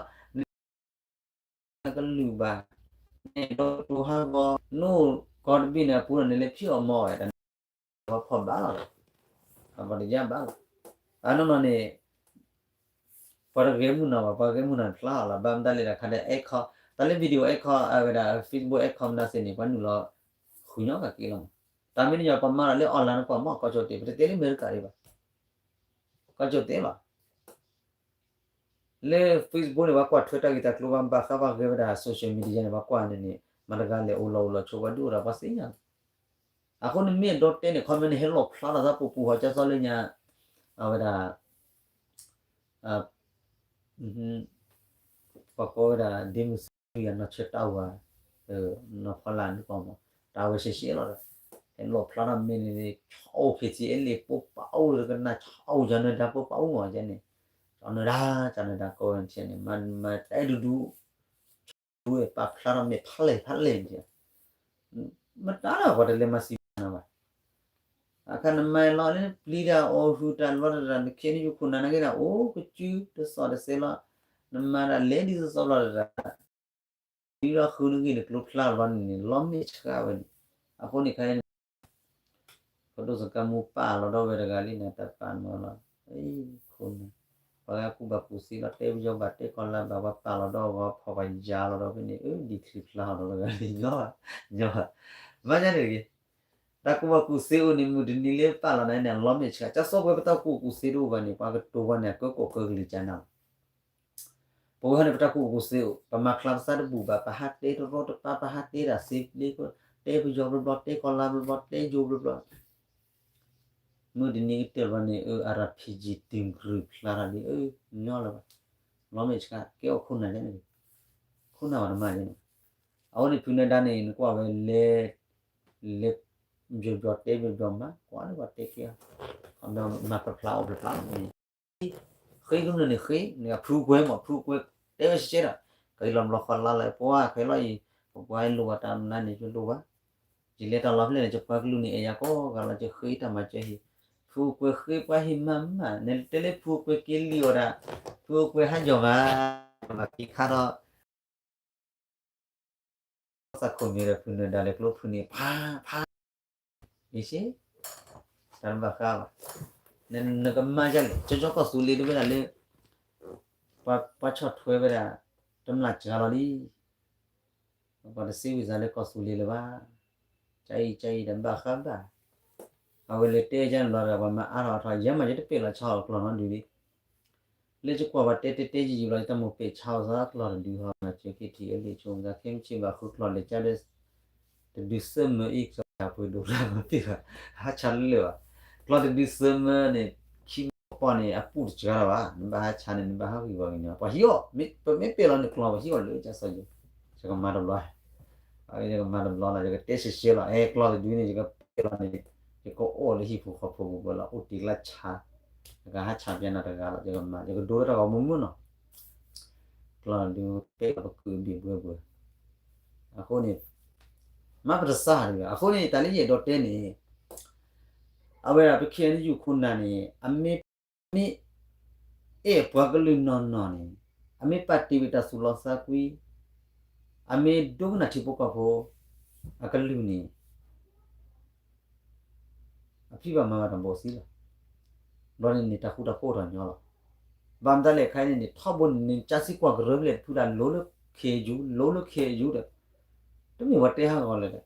နကလုၢ်ဘၣ် နအဲၣ်ဒိးကတိၤဟးဂီၤ နအိၣ်ကီၢ်တဘ့ၣ်န့ၣ် အပူၤဒီးနလဲၤဖံးအီၣ်မီၢ်ဝဲ တၢ်န့ၣ် ပှၤဖီၣ်ဘၣ်လီၤဒီး အပှၤတယါဘၣ်လီၤ အနီၢ်နီၢ်န့ၣ် ပှၤတဂဲၤမုၢ်နီၢ်ဘၣ် ပှၤဂဲၤမုၢ်နီၢ်ဖျါအီၤလီၤ ဘၣ်မတၤလဲၣ်တခါဒီး အဲၣ်ခီ တၢ်လၢ video အဲၣ်ခီ အဝဲဒၣ် Facebook အဲၣ်ခီမနၤစ့ၢ်န့ၣ် ပှၤနုာ်လီၤဃုညီက့ၤလီၤမး တၢ်မ့ၢ်တညီ ပမၤလီၤလၢ online နကွၢ်မီၢ် ကီၢ်ကၠီၣ်တဲာ် ပတတဲလၢအမဲရကၤဒံးဘၣ် ကီၢ်ကၠီၣ်တဲာ်လီၤ လၢ Facebook န့ၣ် ပှၤကွၢ်ထွဲတၢ်ဂ့ၢ်တၢ်ကျိၤ ပှၤဘၣ်ဃးပှၤဂဲၤဝဲဒၣ် social media န့ၣ် ပှၤကွၢ်န့ၣ်န့ၣ် မတၤတဂၤလဲၣ် အိၣ်လီၤအိၣ်လီၤဆိး ပှၤဒုးအိၣ်ဒီးပှၤသ့ၣ်ညါလီၤ အဃိန့ၣ်မ့ၢ်အဲၣ်ဒိးတဲန့ၣ် comment န့ၣ် ဟဲလီၤဖျါထီၣ်သးပူၤပူၤ ဟီကၢ်သီလၢညါ အဝဲဒၣ် ပှၤကိးဝဲဒၣ် ဒ့မုၢ်စံယၤနီၢ်ဆၢတၢ်ဝၤ နီၢ်ဖီလာ်နုၢ်ကီၢ်မး တၢ်ဝဲရှဲရှဲလီၤဒီး ဟဲလီၤဖျါထီၣ်မ့ၢ်န့ၣ် ဆီအိၣ် ခ့ၣ်ထံၣ်အဲၣ်လ့ၣ် ပိၢ်ပာ်အိၣ်လၢကနၣ် ဆီအိၣ် ကၠီၤနၢၤဒါ ပိၢ်ပာ်အိၣ်မးကဲန့ၣ် ကၠီၤနၢၤဒါ ကၠီၤနၢၤဒါ ကိးဝဲထံၣ်န့ၣ် မၤ မၤတဲဒူဒူ ဆီအိၣ် ပာ်ဖျါထီၣ်မ့ၢ်ဖးလဲၢ်ဖးလဲၢ်န့ၣ် မတၤလၢပှၤတလဲၤမၤစံးဘၣ်နၤဘၣ် အခါနမၤလီၤလၢပျံၤတၢ်အီၣ်ဟုၣ်တၢ်လီၤတၢ်တၢ် နခ့ၣ်နယူၢ်ခိၣ်နၢ်နာ်က့ဒၣ် အိၣ်ကစုတသီၣ်တစဲးလီၤ နမၤဒၣ်လဲၤဒ်သိးသိးဘျီတၢ် ဒ်လီၤဃုနဂ့ၢ်နကျိဖျါလီၤန့ၣ်န့ၣ် လီၤမဲာ်ဆှးဝဲန့ၣ် အဃိန့ၣ်ခါအံၤန့ၣ် ပဒိၣ်စကါမူပာ်လီၤဒီးဝဲတဂၤလံန့ၣ် တၢ်ပာ်မၢလီၤ ခိၣ်နၢ် ပှၤဂၤကူၣ်ဘၣ်ကူၣ်သ့လီၤ တဲပယီၤဘၣ်တဲကီၢ်လါဘၣ် ပှၤပာ်လီၤဒီးအဂီၢ် ဖီၣ်ပှၤယါလီၤဒီးဖဲန့ၣ် အၢ ဒ်ချံဖျါလီၤတဂၤလံ ညီဘၣ် ညီဘၣ် မၤညါန့ၣ်တဂ့ၤ တၢ်ကူၣ်ဘၣ်ကူၣ်သ့အိၣ်န့ၣ် မုၢ်တနံၤလၢပာ်လီၤနၤန့ၣ် အလီၤမဲာ်ဆှး ကၢ်စီၣ်ပဝဲပတၢ်ကူၣ်ကူၣ်သ့တအိၣ်ဘၣ်န့ၣ် ပှၤကတိၤဝဲန့ၣ် အကၢကီၢ်ကၢကလံၤကၢနၤလီၤ ပဝဲဟီန့ၣ် ပတၢ်ကူၣ်ကူၣ်သ့အိၣ် ပမၤချါပသးတဘူၣ်ဘၣ် ပဟးတဲတရီတပါ ပဟးတဲတၢ်သ့ပျ့ တဲပယီၤဘျီဘျီ တဲကီၢ်လါဘျီဘျီ တဲယိၤဘျီဘျီ မုၢ်တနံၤကတၢၢ်ဘျီန့ၣ် အၢ အရၣ်ဖံးကံၢ်တုၤကြုာ်ဖျါထီၣ်လံ အၢ ညီလၢၤဘၣ် လီၤမဲာ်ဆှး ကဲအီၣ်ခိၣ်နၢ်န့ၣ် ခိၣ်နၢ်ဝဲတမၤန့ၣ် အဝဲန့ၣ်ဖုနၢၤဒါန့ၣ် နကွၢ်ဝဲလဲၤ လဲၤ ဘျီဘျီတဲဘျီဘျီမး ကွၢ်လၢပှၤတဲကဲ မၤဖျါဖျါအီၣ်ဖျါဖျါန့ၣ် ဃ့ကမျၢၢ်န့ၣ်ဃ့ န့ၣ်ဖုကွဲမး ဖုကွဲ တဲဝဲရှဲရှဲဒီး ကဲလီၤဘျီဃီလါလၢပှၤ ကဲလီၤအံၤ ပပှၤလိၣ်ဘၣ်တၢ်မနုၤန့ၣ် ယလိၣ်ဘၣ် ယလဲၤတၢ်လီၤဖဲလဲၣ်န့ၣ် ယပှၤကလုာ်န့ၣ် အဲၣ်ယၤကိးဂၤလီၤ ယဃ့တၢ်မၤစၢၤဟံၣ် ဖုကွဲဃ့ပှၤဟံၣ်မၤမး နတဲလၢဖုကွဲက့ၤလံအီၤဒၣ် ဖုကွဲဟးယီၤမး မၤက့ၤခါထီၣ် သးခိၣ်မ့ၢ်ဒီးဖုနၢၤဒါလၢကျိဖုန့ၣ် ဖး ဖး ယ့ၢ်ရှ့ တၢ်တဘၣ်ဃးဘၣ် နကမၤယၤလဲၣ် ကၠီကၠီကီၢ်သူလ့ၤတဝဲဒၣ်လၢ ပှၤဆီၣ်ထွဲဝဲဒၣ် တမျၢ်စှၤလီၤလံ ပှၤတစံးဝံသးလၢကီၢ်သူလ့ၤလၢၤဘၣ် ကအံၤကအံၤတၢ်ဘၣ်ဃးဘၣ် အဝဲလဲၤတဲယါန့ၣ်လီၤဒီး ပှၤမၤအါထီၣ်အါထီၣ် ယဲမးယတပ့ၢ်လီၤဆါအီၤကျီၢ်နီတဒုလံ လၢယကွၢ်ပှၤတဲတဲတဲယံာ်ယံာ်လီၤ ယတၢ်မိၣ်ပဲာ်ဆါအီၤသးကျီၢ်တဒုဟီ မၤစၢၤက့ၤထံၣ်အလံာ်ဆိကမိၣ်သး ခဲမုၢ်ဆ့ၣ်ဘၣ်ဃုကျီၢ်လဲၤကၢ်ဒီး တဒုသၢမၢအံၤ ကၠီၤပှ့ၤဒိၣ်ရၣ်မၤပ့ၢ်ဘၣ် ဟးဆါလၢာ်ဘၣ် ကျီၢ်တဒုသၢမၢန့ၣ် ခံမၢပီၢ်န့ၣ် အပူၣ်တစှၤလီၤဘၣ် နဘၣ်ဟးဆါန့ၣ် နဘၣ်ဟးဂံၢ်ပှၤကညီ ပှၤဟံးအီၣ် ပမ့ၢ်ပဲာ်လီၤန့ၣ်ကျီၢ် ပှၤဟံးအီၣ်လၢကၢ်စီၤယိၤ ယကမၤတဘျီ ယကမၤတဘျီလီၤ ယကတဲရှဲရှဲလီၤ အဲ ကျီၢ်တဒုန့ၣ် ယကပဲာ်လီၤန့ၣ် ယကအိၣ်လၢဟံၣ်ဖိဃီဖိပူၤလီၤ အိၣ်တ့ၢ်လၢဆါ ယကဟးဆါပျဲနၤတဂၤလီၤ ယကမၤ ယကဒိလၢတၢ်ဂီၤမုၢ်မုၢ်နီၤ ကျီၢ်တဒုပဲာ်လီၤပကုာ်ဘ့ၣ်ဘှဲဘှဲ အဃိန့ၣ် မ့ၢ်ပတစၢ်တဂၤ အဃိန့ၣ် တၢ်လၢယအဲၣ်ဒိးတဲန့ၣ် အဝဲဒၣ်ပခဲအံၤနယူၢ်ခိၣ်နၢ်န့ၣ် အမ့ၢ် မ့ၢ်အဲၣ်ပှၤကလုာ်နီၢ်နီၢ်န့ၣ်, အမ့ၢ်ပာ်တ့ၢ်ဝံၤတၢ်သူၣ်လီၤသးကွံ, အမ့ၢ်ဒိကနၣ်ထံဖိကီၢ်ဖိအကလုၢ်န့ၣ်, အဖံးဘၣ်မၤဘၣ်တၢ်ဘိးသံလီၤ. ဘျီန့ၣ်န့ၣ် တၢ်ဃူတၢ်ဖိးထီၣ်ညီလီၤ. ဘၣ်မတၤလဲၣ်ခဲအံၤန့ၣ်န့ၣ် ထီဘိန့ၣ်န့ၣ် ကၢ်စံၣ်ကွၢ်ကရၢဖဲလဲၣ်တဖုဒၣ် လိၤလၢ ခ့ယုၢ် လိၤလၢ ခ့ယုၢ် ဒီး တမ့ၢ်ပှၤတဲဟးဂီၤလၢၤဒီး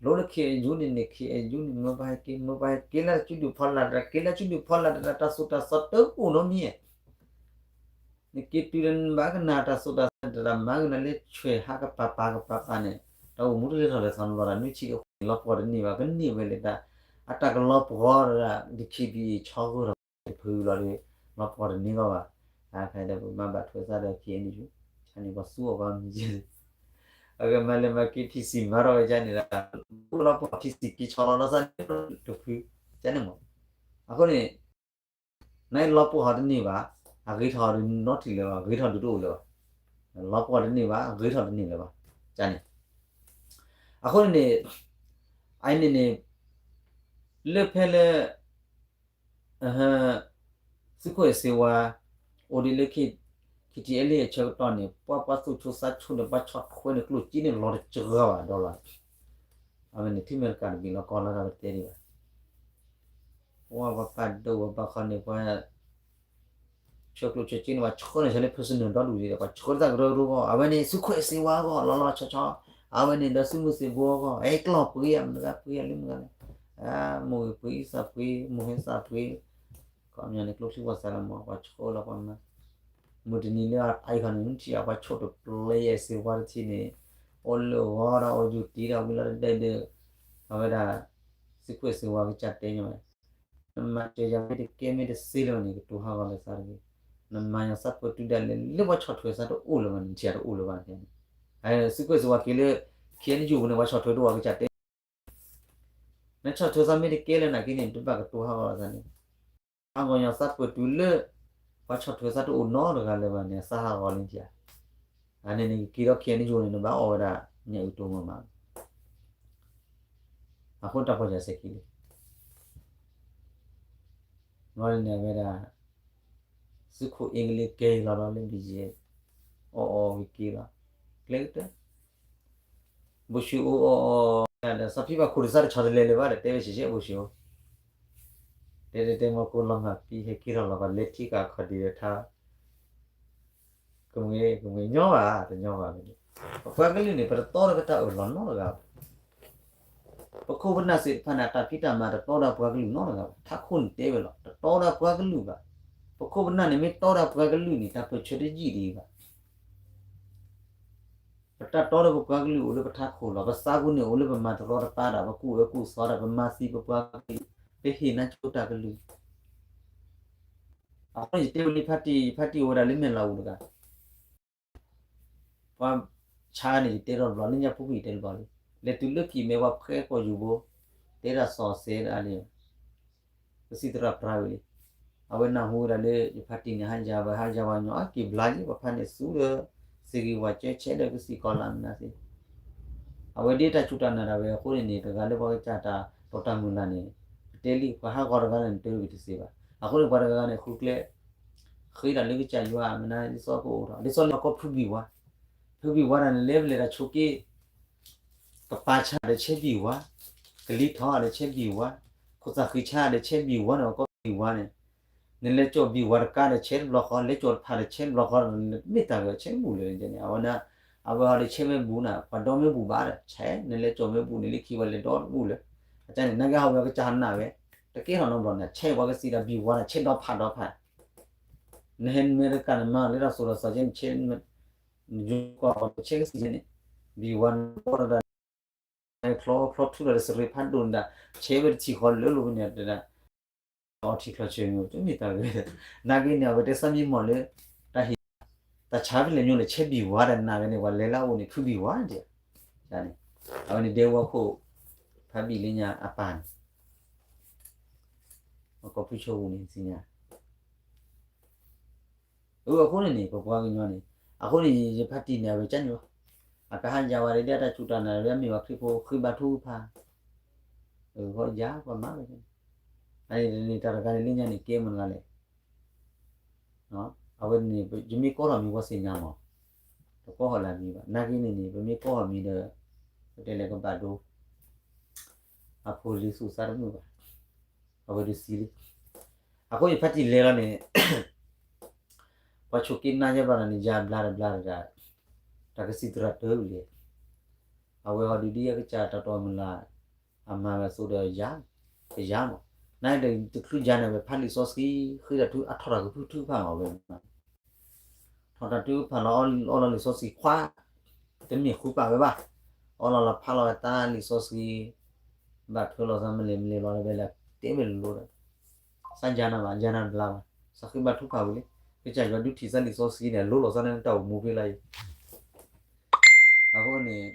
လိၤလၢ ခ့ယုၢ် န့ၣ်န့ၣ် ခ့ယုၢ် န့ၣ် မၢပှၤဟဲက့ၤ မၢပှၤဟဲက့ၤလၢတၢ်စုဒုၣ်ဖီလာ်တရၣ် က့ၤလၢစုဒုၣ်ဖီလာ်တရၣ် တၢ်သိၣ်တၢ်သီတအိၣ်နီတမံၤ နက့ၤတုၤဒီးနဘၣ်ကနၣ်တၢ်သိၣ်တၢ်သီတရၣ် မၤကနၣ်လၢဆွဲးဟးကပၤပၤကပၤပၤန့ၣ် တၢ်အိၣ်မူတလဲၤထီၣ်လဲၤထီၣ်န့ၣ်ဘျီဒီး နွံဆံးတဃိးန့ၣ် လီၤပှီၢ်တန့ၢ်ဘၣ် ကန့ၢ်ဝဲလဲၣ်တၢ် အတၢ်ကလီၤပှီၢ်ဒီး ဒ်ခံဘံၣ်ဆီဂီၤထီၣ်တဖုလီၤဒီး လီၤပှီၢ်တန့ၢ်ဂီၢ်ဘၣ်. အခဲဒီးပမၤဘၣ်ထွဲသးဒီး ခ့ၣ်အဲၣ်ယူၣ် န့ၣ် ပှၤသူအီၤကီးမံၤ အကမၤလဲၤမၤက့ၤ ထံဆံးမၤထီၣ်ဝဲကန့ၣ်ဒီး လီၤပှီၢ်ထံဆံးက့ၤဆီလီၤလီၤသးန့ၣ်တဖု ကန့ၣ်မး. အဃိန့ၣ် နလီၤပှီၢ်ဟီတန့ၢ်ဘၣ် အဂ့ၤထီၣ်ဒီးနီတထံၣ်လၢၤဘၣ် ဂ့ၤထီၣ်ဒုးတအိၣ်လၢၤဘၣ်. လီၤပှီၢ်တန့ၢ်ဘၣ် ဂ့ၤထီၣ်တန့ၢ်လၢၤဘၣ် ကန့ၣ်. အဃိန့ၣ်န့ၣ် အန့ၣ်န့ၣ် လၢဖဲလၢ သုးခိၣ်အဲၣ်စ့ဝါ အိၣ်ဒံးလၢ ခ့ၣ်ထံၣ်အဲလ့ၣ် အဆၢကတီၢ်န့ၣ် ပှၤပှၤသူၣ်ဆိသးဆိန့ၣ် ပှၤဆီၣ်ထွဲန့ၣ် ကျိၣ်စ့န့ၣ်လီၤတကၢဘၣ်ဒီးလီၤ. အဝဲန့ၣ်ထံၣ်မဲာ်တကးတဘ့ၣ်လီၤကီလီၤဂာ်ပတဲဒံးဘၣ်. ပှၤပှၤပာ်ဒိၣ်ပှၤပာ်ခီန့ၣ် ပှၤ ဆှၢကျိၣ်ဆှၢစ့န့ၣ် ပှၤဆှၢန့ၣ်ဆၢလၢ personal ဒီဒူၣ်ဒံးဒီး ပှၤဆှၢတၢ်ကရၢကရိဂီၢ် အဝဲန့ၣ် သုးခိၣ်အဲၣ်စ့ဝါဂီၢ် လီၤလီၤဆီဆီ အဝဲန့ၣ်ဒီးသုးမုၢ်သံၣ်ဘိအဂီၢ် အဲၣ်ကျီၢ်ပှ့ၤဧါ မတၤဂၤပှ့ၤဧါ လၢမတၤဂၤလဲၣ် မိၢ်ဂ့ၤပှ့ၤ သးပှ့ၤ မိၢ်ဟဲသးပှ့ၤ ခီပညီန့ၣ် ကျိချံဝီၢ်သးလီၤမး ပှၤဆှၢလီၤပှၤမၤ မုၢ်တနံၤလၢအအံၤခီန့ၣ် နထံၣ်အပှၤဆိၣ် တပျဲယဲၢ်စ့ဝါတထံၣ်န့ၣ် အိၣ်လၢအဂီၢ်ဒီး အိၣ်ယူၤတံၢ်ဒီးဝံၤလီၤတဒဲဒဲး အဝဲဒၣ် သုးခိၣ်စ့ဝါကစၢ်တဲညီဝဲ နမၤစၢၤယၤမ့ၢ်တကဲမ့ၢ်တသ့လၢၤဘၣ်န့ၣ် ကတိၤဟးဂီၤလၢသးတဂ့ၤ. နမၤယၤသးပှၢ်တုၤဒၣ်လဲာ်လၢပှၤဆီၣ်ထွဲသးတအိၣ်လၢၤဘၣ်န့ၣ် နထံၣ်တအိၣ်လၢၤဘၣ်န့ၣ် သုးခိၣ်စ့ဝါက့ၤလၢ ခ့ၣ်အဲၣ်ယူၣ်ပူၤန့ၣ် ပှၤဆီၣ်ထွဲတအိၣ်ဘၣ်ကစၢ်တဲ နဆီၣ်ထွဲသးမ့ၢ်တကဲလၢၤနာ်က့န့ၣ် တဘၣ်ကတိၤဟးဂီၤလၢသးန့ၣ် ဟးဂီၤညီသးပှၢ်တုၤလၢ ပှၤဆီၣ်ထွဲသးတအိၣ်နီတဂၤလၢၤဘၣ်န့ၣ် အသးဟးဂီၤလၢနထံၣ်ဧါ. အန့ၣ်န့ၣ် က့ၤဒီး ခ့ၣ်အဲၣ်ယူၣ် န့ၣ် နဘၣ်အီၣ်ဝဲဒၣ် ညၣ်အုၣ်တိၢ်မီၢ်မး အဃိတၢ်ပီၢ်ယၢ်စဲးခံလံ ဘျီန့ၣ်အဝဲဒၣ် သုးခိၣ်အ့ကလံးကဲလီၤဒီးလၢ ဘံၣ်ယဲၢ် အီၣ်အီၣ်ဝံၤက့ၤလီၤ ကျဲကတၢၢ် ဘိၣ်ၡူအီၣ်အီၣ် ဒီးသးဖံဘၣ်ခိၣ်ဒီးသးတဆီတလဲလၢၤဘၣ်ဒီး တဲဝဲဆံးဆံး ဘိၣ်ၡူ တဲတဲတဲမီၢ်ကိလီၤမၢ်ပံဟဲက့ၤထီၣ်လီၤ ပှၤလဲၤထံကၢ်ခီၣ်ဒံးဒီးထါ ကမ့ၢ် ကမ့ၢ်ညီဘၣ် တညီဘၣ်န့ၣ် ပပှၤကလုာ်န့ၣ် ပတတီဒီးပတၢ်အၢၣ်လီၤနီတဂၤဘၣ် ပခိၣ်ပနၢ်သ့ၣ်တဖၣ်န့ၣ် အတၢ်ဖံးတၢ်မၤတတီဒီးပှၤကလုာ်နီတဂၤဘၣ် ထးခိၣ်န့ၣ်တဲဝဲလီၤ တတီဒီးပှၤကလုာ်ဘၣ် ပခိၣ်ပနၢ်န့ၣ်မ့ၢ်တီဒီးပှၤကလုာ်န့ၣ် တၢ်ပၢၢ်ဆၢတယံာ်ဒံးဘၣ် ပတၢ်တီဒီးပပှၤကလုာ်အိၣ်လၢပထးခိၣ်လီၤ ပသးပူၤန့ၣ်အိၣ်လၢပမၤတရီတပါတၢ် ပကူၣ်အၢကူၣ်သီတၢ် ပမၤသံပပှၤကလုာ် ပဟ့ၣ်နါကၠိတၢ်ကလုၢ် အဃိန့ၣ်ယတဲဝဲလၢဖါတံၢ် ယဖါတံၢ်အိၣ်ဝဲဒၣ်လၢမဲၢ်လးအူတဂၤ ပှၤဆါန့ၣ် ယတဲထီၣ်တဘျီ လၢညါပူၤကွံာ်ယတဲတဘျီလံ လဲၤတုၤလၢကံၢ်မဲပှၤဖှဲကီၢ်ယူၤဘိ တဲဒၣ်စီၤစဲဒၣ်လံ ကသံၣ်သရၣ်ပြါဝံၤလံ အဝဲနၢ်ဟူဝဲဒၣ်လၢ ယဖါတံၢ်န့ၣ် ဟါယၤဝဲ ဟါယၤဝဲညီ အက့ၤဘျါလံ ပဖါန့ၣ်သူဒီး စ့ဂ့ၤဝၤကၢဆဲးဒီးကသံၣ်ကီၤလၢ်မနုၤသ့ အဝဲဒ်တၢ်စူၢ်တၢ်နာ်ဒၣ်ဝဲအဃိန့ၣ်န့ၣ် တဂၤလၢပှၤကစၢ်တၢ်တိာ်တၢ်မုၢ်လၢ်န့ၣ် ပတဲလံ ပှၤဟးဂီၤတဂၤန့ၣ် နတဲဝံၤတသ့ဘၣ် အဃိန့ၣ် ပှၤတဂၤဂၤန့ၣ် ဃုကျဲ ဃ့တၢ်လၢကစၢ်ယွၤ မနုၤဒ်သိးကအိၣ်ထီၣ် ဒ်သိးလၢကီၢ်ဖုဘံၣ်ဝါ ဖုဘံၣ်ဝါဒၣ်နလဲၤပလဲၤတၢ်ဆိးက့ ကပၤဆါဒီးဆဲးဘံၣ်ဝါ, ကလံၤထီၣ်ဒီးဆဲးဘံၣ်ဝါ, ခိၣ်သၣ်ဃံဆါဒီးဆဲးဘံၣ်ဝါန့ၣ် ပှၤကိးဘံၣ်ဝါန့ၣ်, နလဲၤကၠီၣ်ဘံၣ်ဝါတကါဒီးဆဲးတဘျီဃီ, လဲၤကၠီၣ်တဖၣ်ဒီးဆဲးတဘျီဃီ, မ့ၢ်တၢ်ဂ့ၤဆဲးဘူၣ်လၢၤန့ၣ်, အဝဲဒၣ်, အဝဲဟီဒီးဆဲးမ့ၢ်ဘူၣ်န့ၣ် ပှၤဒီမ့ၢ်ဘူၣ်ဘၣ်ဒီး ဆဲး နလဲၤကၠီၣ်မ့ၢ်ဘူၣ်န့ၣ် လၢခံဝဲလဲၤဒီတဘူၣ်လၢၤ, အန့ၣ် နာ်က့ဟီဝဲကစၢ်ဟးနၢ်ဝဲ, တကဲထီၣ်နီတဘျီန့ၣ် ဆဲးပှၤကသံၣ်ဒီးဘံၣ်ဝါန့ၣ် ဆဲးဒီဖးဒီဖး နဟဲနမဲာ်တကါန့ၣ် မၤလၢတၢ်သိၣ်တၢ်သီကဲန့ၣ် ဆဲး ယိၤကီၢ်အီၤဆဲးကသံၣ်န့ၣ်, ဘံၣ်ဝါန့ၣ် ကီၢ်တဒၣ် ချီချီထူဒီးစရ့ဖးဒိၣ်န့ၣ်ဒၣ် ဆဲးဝဲတထံၣ်ဃီလၢလိၤန့ၣ်တဒၣ်, အီထံချီဆၢ တမ့ၢ်တၢ်ဂ့ၤ, နာ်က့န့ၣ် အဝဲတဲသးမံမီၢ်လၢ တၢ်ဟ့ၣ်, တၢ်ဆါဖဲလဲၣ်ညိန့ၣ် ဆဲးဘံၣ်ဝါဒီးနာ်ဝဲန့ၣ် ပှၤလဲၤလၢအအိၣ်န့ၣ် ဖုဘံၣ်ဝါန့ၣ်, အဝဲန့ၣ်ဒဲဝဲခိၣ်, ဖးဘံၣ်လၢညါအပၢ်န့ၣ်, ကီၢ်ဖုဆိပူၤန့ၣ်သ့ၣ်ညါ အဃိန့ၣ်န့ၣ် ပပှၤကညီန့ၣ်, အဃိန့ၣ် ယဖါတံၢ်န့ၣ် အဝဲကန့ၣ်လီၤ, အကဟးယၤဝဲဒၣ်တၢ်စူၢ်တၢ်နာ် အမ့ၢ်ပှၤခရံာ်ဖိ ဃ့ဘါထုကဖၣ်, အဃိယၤပှၤမၤဝဲန့ၣ်, အန့ၣ်တၢ်တဂၤန့ၣ် လၢညါန့ၣ် ကဲမနုၤလဲၣ်, အဝဲန့ၣ် ယမ့ၢ်ကိးထီၣ်မံၤ ဝဲသ့ၣ်ညါမး, တကိးထီၣ်လၢအမံၤဘၣ်. နာ်က့န့ၣ်န့ၣ် ပမ့ၢ်ကိးထီၣ်မံၤဒီး ပတဲလဲၤကဘၣ်ဒိ အဖိလံၤသူၣ်စၢ်တမုာ်ဘၣ်, အဝဲဒုးသံလံ. အဃိယဖါတံၢ်လဲၤလီၤန့ၣ် ပှၤဆိးက့နါယဲဘၣ်ဒီးန့ၣ် ယါဘျါတဘျါတဂၤ, တၢ်ကစံးသရၣ်တၢ်ဝံၤလံ, အဝဲဟီဒုးဒ်အကစၢ်တၢ်တီမုၢ်လၢ် အမၤဝဲအသိးဒီးယါ, ကယါမး, နတချုးယါန့ၣ်ဝဲဖးလံာ်စီဆှံ ဃ့တၢ်ထုအထီၣ်တၢ်ကဖုထုကဖၣ်မးဝဲ ထီၣ်တၢ်ထုကဖၣ်လီၤ အီလီၤလံာ်စီဆှံခွါ, တမ့ၢ်ဃုပာ်ဝဲဘၣ်, အီလီၤလီၤဖးလီၤဝဲတၢ်လံာ်စီဆှံ, ဘၣ်ထွဲလီၤသးမလဲၤမလဲၤလီၤဝဲလၢ တဲဝဲလိၤလိၤဒီး, စၢ်ယါနၤဘၣ် ယါနၤတဘျါဘၣ်, စၢ်ဃ့ဘါထုကဖၣ်ဝံၤလံ, ကစၢ်ယွၤဒုးထံၣ်စၢ်လံာ်စီဆှံန့ၣ် လိၤလီၤစၢ်န့ၣ်တၢ်အိၣ်မူဖဲလၢယံၤ, အဃိန့ၣ်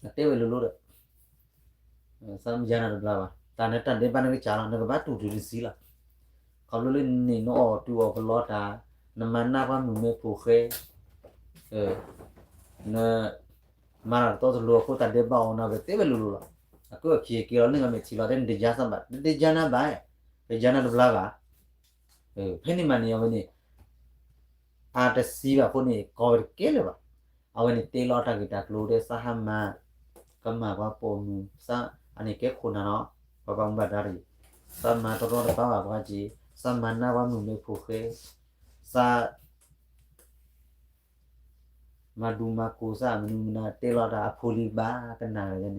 အတဲဝဲလိၤလိၤဒီး စၢ်ယါနၤတဘျါဘၣ်, တၢ်န့ၣ်တၢ်ဒဲးဘးနကစၢ်လီၤ နကဘၣ်တူၢ်တုၤတဆံလီၤ. ခီဖျိလၢနန့ၢ်နအီၣ်တုၤအီၣ်ကလီတၢ်, နမၤနၢ်ပှၤမုၣ်မဲဖိဃဲ, န မၤတၢ်တတီတလိၤအဃိတၢ်ဒဲးဘးအိၣ်နၤ ကတဲဝဲလိၤလိၤလီၤ. အကၢၢ်အခံးက့ၤလီၤန့ၣ် မ့ၢ်ထံၣ်လီၤတဲနတယါစၢ်ဘၣ် နတယါနၤဘၣ်, ပယါနၤတဘျါဘၣ်, ဖဲန့ၣ်မးန့ၣ် အဝဲန့ၣ် အတဆံဘၣ်အဃိန့ၣ် ကီဝဲတကဲလၢၤဘၣ်. အဝဲန့ၣ်တဲလီၤတၢ်ဂ့ၢ်တၢ်ကျိၤတဲ စၢ်ဟါမၢ် ကမၣ်ပှၤပိာ်မုၣ် စၢ်အန့ၣ်ကဲခိၣ်နၢ်နီၤ, ပှၤဘၣ်မူဘၣ်ဒါတဂ့ၤ, စၢ်မၤတရီတပါဘၣ်ပှၤက့ၤ, စၢ်မၤနၢ်ပှၤမုၣ်မဲဖိဃဲ, စၢ် မၤဒူမၤကိၢ်စၢ်မနုၤမနုၤ တဲလီၤတၢ်အဖိလံၤဘၣ်ကနၣ်န့ၣ်,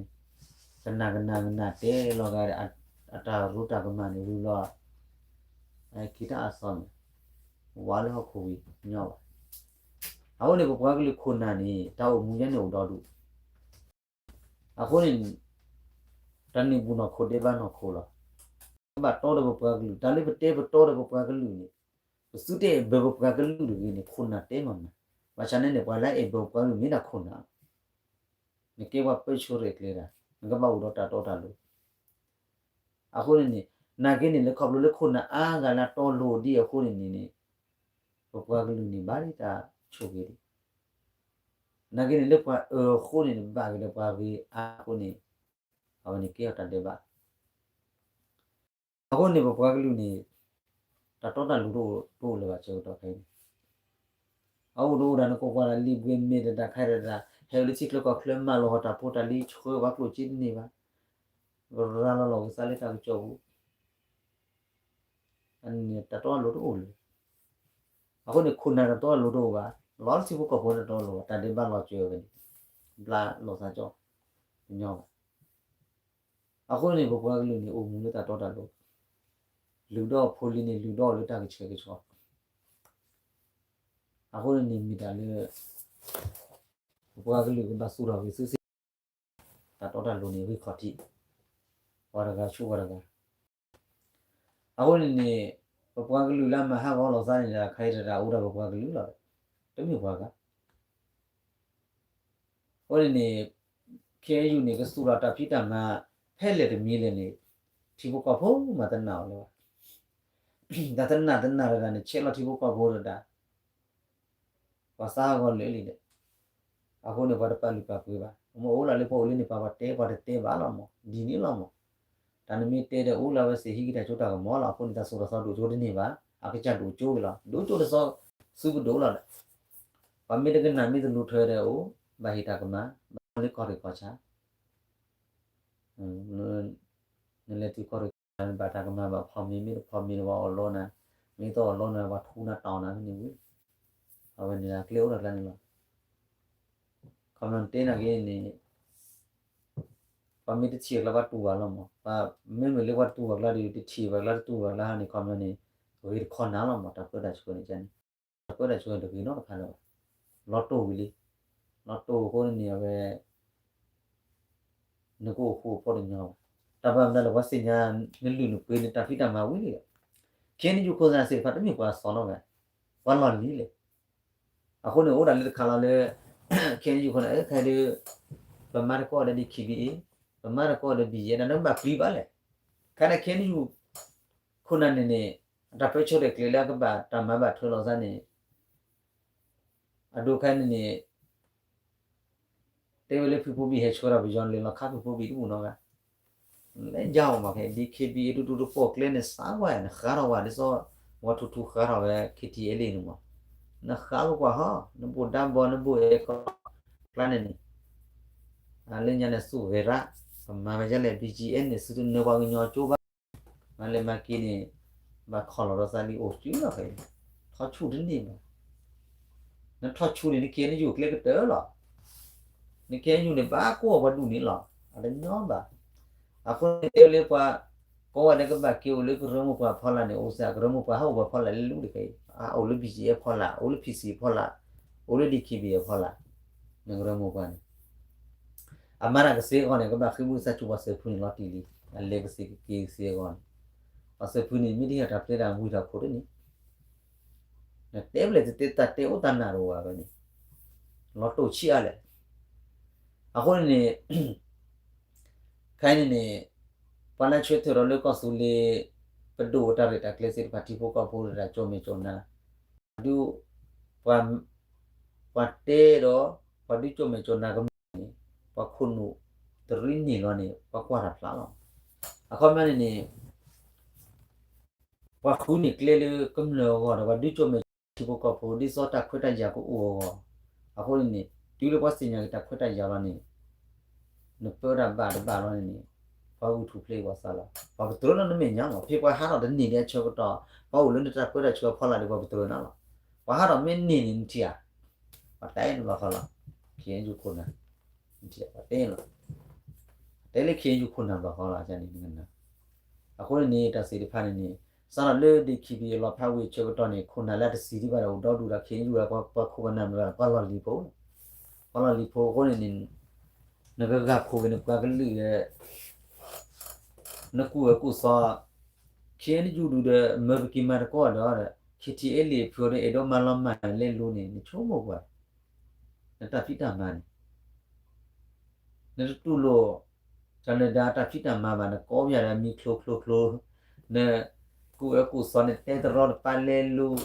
ကနၣ်ကနၣ်ကနၣ်တဲလီၤဂာ် အတၢ်ရူတၢ်ကမၣ်န့ၣ် ဝံၤလီၤ က့ၤတၢ်အသီၣ်န့ၣ် ဝါလၢဟီၣ်ခိၣ်ဝံၤညီဘၣ်. အဃိန့ၣ် ပပှၤကလုာ်ခိၣ်နၢ်န့ၣ် တၢ်အိၣ်မူယဲန့ၣ်အိၣ်ဒီဒူၣ် အဃိန့ၣ် တၢ်န့ၣ်ဘူၣ်နီၢ်ခိဒဲးဘးနီၢ်ခိလီၤ. ပဘၣ်တီဒီးပပှၤကလုာ် တၢ်လၢပတဲပတီဒီးပပှၤကလုာ်န့ၣ် ပသုတအဲၣ်ဘၢပပှၤကလုာ်တဂ့ၤန့ၣ် ခိၣ်နၢ်တဲမးမး, ဘၣ်ဆၣ်န့ၣ်န့ၣ် ပှၤလၢအဲၣ်ဘၢပပှၤကလုာ်မ့ၢ်ဒၣ်ခိၣ်နၢ်, နကဲပှၤပၢဆှၢရဲၣ်ကျဲၤတၢ် နကဘၣ်အိၣ်ဒီးတၢ်တီတၢ်လိၤ အဃိန့ၣ်န့ၣ် နာ်က့န့ၣ် လၢခီဖျိလၢခိၣ်နၢ်အါဂၤလၢတီလိၤဒ်အဃိန့ၣ်န့ၣ်န့ၣ် ပပှၤကလုာ်န့ၣ်ဘၣ်ဒ်တၢ်ဆိၣ်ဂ့ၤဒံး, နာ်က့န့ၣ်လၢပှၤအၢအဃိန့ၣ်န့ၣ် ဘၣ်က့ၤဒီးပှၤဂ့ၤအါအဃိန့ၣ် အဝဲန့ၣ်ကဲထီၣ်တၢ်ဒဲးဘး အဃိန့ၣ် ပပှၤကလုာ်န့ၣ် တၢ်တီတၢ်လိၤတအိၣ်လၢၤဘၣ်ဆၢကတီၢ်ခဲအံၤန့ၣ်, အအိၣ်တအိၣ်ဒၣ်နကိးပှၤဒၣ်လံာ်ဘှဲမ့ၢ်တဒၣ်ခါတဒၣ် ဟဲလၢထံချၢကီၢ်ချၢမၤလီၤဟီၣ်တၢ်ဖိတၢ်လံၤဆှၢပှၤကျိၣ်စ့တန့ၢ်ဘၣ်, ရၤလီၤလီၤကစၢ်လၢတၢ်ကစီၣ်ပူၤ အန့ၣ်တၢ်တီတၢ်လိၤတအိၣ်လၢၤ, အဃိန့ၣ် ခိၣ်နၢ်တၢ်တီတၢ်လိၤတအိၣ်ဘၣ်, လီၤထံဖိကီၢ်ဖိတၢ်တီတၢ်လိၤဘၣ်, တၢ်ဒဲးဘးလီၤစၢၤဝဲန့ၣ် ဘျါလီၤသးကၠီ တညီဘၣ်. အဃိန့ၣ် ပပှၤကလုာ်န့ၣ် အိၣ်မူလၢတၢ်တီတၢ်လိၤ, လုၢ်ဒီးဖိလံၤန့ၣ် လုၢ်ဒီးလၢတၢ်ကဆှဲကဆှီ, အဃိန့ၣ်န့ၣ်မ့ၢ်တၢ်လၢ ပပှၤကလုာ်ကဘၣ်သူၣ်ထီၣ်ဂ့ၤသုစ့ၢ်ကီး, တၢ်တီတၢ်လိၤန့ၣ်ဂ့ၢ်ခီၣ်ထံး, ပှၤတဂၤဆူပှၤတဂၤ, အဃိန့ၣ်န့ၣ် ပပှၤကလုာ်လၢအမၤဟးဂီၤလိာ်သးန့ၣ်ဒီး ခဲအံၤတဒၣ်အိၣ်ဒၣ်ပပှၤကလုာ်လီၤ, တမ့ၢ်ပှၤဂၤ အဃိန့ၣ်န့ၣ် ခဲအံၤန့ၣ် ကသူၣ်ထီၣ်တၢ်ဖံးတၢ်မၤ ဖဲလဲၣ်တမံၤလဲၣ်န့ၣ် ထံဖိကီၢ်ဖိမးတနာ်အီၤလၢၤဘၣ်, တၢ်တနာ်တနာ်တဂၤန့ၣ် ဆဲးလီၤထံဖိကီၢ်ဖိတဒၣ် ပှၤသးဟးဂီၤလၢာ်လံဒီး, အဃိန့ၣ် ပှၤတပာ်လုၢ်ပာ်ပှ့ၤဘၣ်, မ့ၢ်အိၣ်လၢပှၤအိၣ်လၢန့ၣ် ပှၤပှၤတဲ ပှၤတတဲဘၣ်လီၤမး ဒ်န့ၣ်လီၤမး, တၢ်နမ့ၢ်တဲဒီးအိၣ်လၢအဝဲသ့ၣ်ဟံးက့ၤတၢ်စိတၢ်ကမီၤလီၤ, အဃိန့ၣ် တၢ်သိၣ်တၢ်သီဒိၣ်ကၠိတန့ၢ်ဘၣ်, အကစၢ်ဒိၣ်ကၠိက့ၤလီၤ, ဒိၣ်ကၠိတစီ စုပဒိၣ်လီၤဒီး, ပှၤမ့ၢ်တကနၣ်မ့ၢ်တလူၤထွဲဒီးအိၣ်, ဘၣ်ဟ့ၣ်တၢ်ကမၣ်, ဘၣ်လၢကီၢ်ရ့ၣ်ကီၢ်ဆၣ် နလဲၤတုၤကီၢ်ရ့ၣ်ကီၢ်ဆၣ် နဘၣ်တၢ်ကမၣ်ဘၣ်ဖီမ့ၤ မ့ၢ်တဖီမ့ၤဒီးပှၤအီၣ်လီနၤ, မ့ၢ်တအီၣ်လီနၤ ပှၤထူနၤတီၢ်နၤဖဲန့ၣ်ဝံၤ, အဝဲန့ၣ်အကျဲအိၣ်ဒီးကျါန့ၣ်လီၤ. ခီမ့ၢ်တဲနာ်က့န့ၣ် ပှၤမ့ၢ်တထံၣ်အကျါဘၣ်တူၢ်ဘၣ်လီၤမး, ပှၤမ့မ့ၢ်လၢပှၤတူၢ်ဘၣ်ကျါဒီး တထံၣ်ဘၣ်ကျါတတူၢ်ဘၣ်ကျါန့ၣ် ခီမ့ၢ်န့ၣ် ဂ့ၤတခီနၤလီၤမး တၢ်ပၢတၢ်ဆှၢန့ၣ်န့ၣ်, တၢ်ပၢတၢ်ဆှၢတဂ့ၤနီတခါလၢၤဘၣ်, လီၤတိၢ်ဝံၤလံ, လီၤတိၢ်အဃိန့ၣ်န့ၣ် အဝဲ နကအိၣ်ဃူအိၣ်ဖိးတညီဘၣ်. တၢ်ဘၣ်မနုၤလဲၣ် ပှၤသ့ၣ်ညါ နလုၢ်နပှ့ၤနတၢ်ဖံးတၢ်မၤဝံၤလံဒီး ခဲအံၤယိၤခိၣ်သနၢၣ်သ့ၣ်တဖၣ် တမ့ၢ်ပှၤအသီနီတဂၤ, ပှၤလီၢ်လံၤလဲၣ်. အဃိန့ၣ် အိၣ်ဒၣ်လၢတခါလီၤလၢ ခဲအံၤယိၤခိၣ်သနၢၣ် ခဲအံၤဒုး ပမၤတကိးဒီး DKBA, ပမၤတကိးဒီး ဘံၣ်ယဲၢ် နဘၣ်ပျံၤဘၣ်လဲၣ်. ခဲအံၤခဲအံၤယိၤခိၣ်သနၢၣ်န့ၣ်န့ၣ် အတၢ်ပၢဆှၢတၢ်ကျဲၤလၢအကဘၣ်တၢ်မၤဘၣ်ထွဲလိာ်သးန့ၣ် အဒိခဲအံၤန့ၣ်န့ၣ် တဲဝဲလၢဖုဖိဘံၣ်ဟဲဆှၢဒီးပယီၤလဲၤလီၤခါဖုဖိဘံၣ်တဘူၣ်နီတဂၤ, လဲၤယါအီၤမးခဲအံၤ DKBA တူတူတပိာ်ကျဲန့ၣ် စးဝဲ နဃါထီၣ်ဝဲဒ်သိး ဝါထူထူဃါထီၣ်ဝဲ ခ့ထံအဲလ့ၣ်န့ၣ်မး, နဃါပကွၢ်ဟီ, နဘိၣ်ဒါဘီ နဘိၣ်အဲၣ်ကီ ကျါန့ၣ်န့ၣ်, လၢညါန့ၣ် စူၣ်ဂဲၤရၣ်, ပမၤဝဲဒ်လဲၣ် ဘံၣ်ကၠံၣ်အဲၣ်န့ၣ် သုတနၢပှၤကညီကၠိဘၣ်, မၤလဲၤမၤက့ၤန့ၣ် ဘၣ်ခီၣ်လီၤဒီးသးလံအိၣ်စုလီၤခဲအံၤ, ထီၣ်ဆူၣ်တန့ၢ်ဘၣ်, နထီၣ်ဆူၣ်န့ၣ် နခ့ၣ်အဲၣ်ယူၣ်ကျဲကတၢၢ်လီၤ, နခ့ၣ်အဲၣ်ယူၣ်န့ၣ် ဘၣ်ကိးအီၤပှၤဒူၣ်န့ၣ်လီၤ, အတညီဘၣ်, အဃိန့ၣ်တဲဝဲလၢပှၤ ကိးဂၤဒဲးကဘၣ်က့ၤအိၣ်လၢကရၢမိၢ်ပှၢ်ဖီလာ်န့ၣ် အိၣ်စ့ၢ်ကရၢမိၢ်ပှၢ် ဟးအိၣ်ပှၤဖီလာ်လၢလူတခဲအံၤ, အအိၣ်လၢ ဘံၣ်ကၠံၣ်အဲၣ် ဖီလာ်, အိၣ်လၢ ဖံၣ်စံၣ် ဖီလာ်, အိၣ်လၢ ဒံၣ်ခံဘံၣ် အဖီလာ်, နကရၢမိၢ်ပှၢ်န့ၣ် အမၤတၢ်ကသ့အဂီၢ်န့ၣ် ကဘၣ်ဃ့ဘိကစၢ်စူၣ်ပှၤစဲးဖုန့ၣ်လီၤတံၢ်လံ, အလဲၤကသ့ကက့ၤကသ့အဂီၢ်န့ၣ်, ပှၤစဲးဖုန့ၣ် မ့ၢ်တဟ့ၣ်တၢ်ပျဲတၢ်ဝံၤတၢ်ခိၣ်တန့ၣ်, နတဲဘျဲၣ်တတဲတၢ်တဲအိၣ်တၢ်နၢ်တအိၣ်ဘၣ်ဝဲန့ၣ်, လီၤတိၢ်ဆံးအါလဲၣ်, အဃိန့ၣ်န့ၣ် ခဲအံၤန့ၣ်န့ၣ် ပှၤလၢဆၢထၢၣ်ဒီးလၢကီၢ်သူလ့ၤ ပဒိၣ်အတၢ်ရဲၣ်တၢ်ကျဲၤသ့ၣ်တဖၣ် ထံဖိကီၢ်ဖိတၢ်ကၠီၣ်မဲာ်ကၠီၣ်နါ, ဒုး ပှၤတဲဒီး ပှၤဒုးကၠီၣ်မဲာ်ကၠီၣ်နါကမၢ်န့ၣ် ပှၤခိၣ်နူာ်တရံးန့ၢ်လီၤန့ၣ် ပှၤကွၢ်တၢ်ဖျါလီၤ. အခီပညီန့ၣ်န့ၣ် ပှၤဃုန့ၢ်ကျဲလၢကမျၢၢ်အဂီၢ်ဒီး ပှၤဒုးကၠီၣ်မဲာ်ထံဖိကီၢ်ဖိ ဒ်သိးတၢ်ခွဲးတၢ်ယာ်ကအိၣ်အဂီၢ်, အဃိန့ၣ်န့ၣ် တုၤလၢပှၤသ့ၣ်ညါက့ၤတၢ်ခွဲးတၢ်ယာ်လီၤန့ၣ် နပၢတၢ်ဘၣ်တဘၣ်လီၤန့ၣ်န့ၣ် ပှၤဂုာ်ထူၣ်ဖျဲးပှၤသးလီၤ. ပှၤပတြၢၤလီၤနမဲာ်ညါလီၤ. ဖဲပှၤဟးထီၣ်တန့ၢ်ဒံးအဆၢကတီၢ် ပှၤအိၣ်လၢနတၢ်ပၢတၢ်ဆှၢအဖီလာ်ဒီး ပှၤပတြၢၤနၤလီၤ. ပှၤဟးထီၣ်မ့ၢ်န့ၢ်န့ၣ် နထံၣ်ဧါ, ပှၤတဲနဘၣ်ဃီလီၤ. ခ့ၣ်အဲၣ်ယူၣ်ခိၣ်နၢ် နထံၣ်ဧါ, ပှၤတဲလီၤ. တဲလၢခ့ၣ်အဲၣ်ယူၣ်ခိၣ်နၢ်ဘၣ်ဃီလီၤန့ၣ်နကနၣ်. အဃိန့ၣ်န့ၣ် တၢ်သ့ၣ်တဖၣ်န့ၣ်န့ၣ် စးထီၣ်လၢဒ့ၣ်ခံဘံၣ်အလီၤဖးဝံၤအဆၢကတီၢ်န့ၣ် ခိၣ်နၢ်လၢအတဆံးဒံးဘၣ်ဒီး အိၣ်ဒီဒူၣ်ဒီး ခ့ၣ်အဲၣ်ယူၣ်ဝဲ ပှၤခိၣ်ပှၤနၢ်မ့ၢ်ဝဲ ပှၤလီၢ်လံၤဖိ, ပှၤလီၢ်လံၤဖိအဃိန့ၣ်န့ၣ် နကဂၤခိၣ်က့ၤနပှၤကလုာ်ဒီး နကူၣ်အၢကူၣ်သီ, ခ့ၣ်အဲၣ်ယူၣ်ဒုးဒီး မၢပက့ၤမၤတကီၢ်ဒီး ခ့ၣ်ထံအဲၣ်လ့ၣ်ဖုးဒီး အဲၣ်ဒိးမၤလီၤမၢ်လဲၤလိၤန့ၣ် နဆိကမိၣ်ကွၢ်, နတၢ်ဖံးတၢ်မၤန့ၣ် နတတူၢ်လိာ် တၢ်လၢဒၣ်တၢ်ဖံးတၢ်မၤဘၣ် နကိးပယၤဒီးမံၤချိချိချိ, နကူၣ်အၢကူၣ်သီ နတဲတရီတပါလဲလိၤ,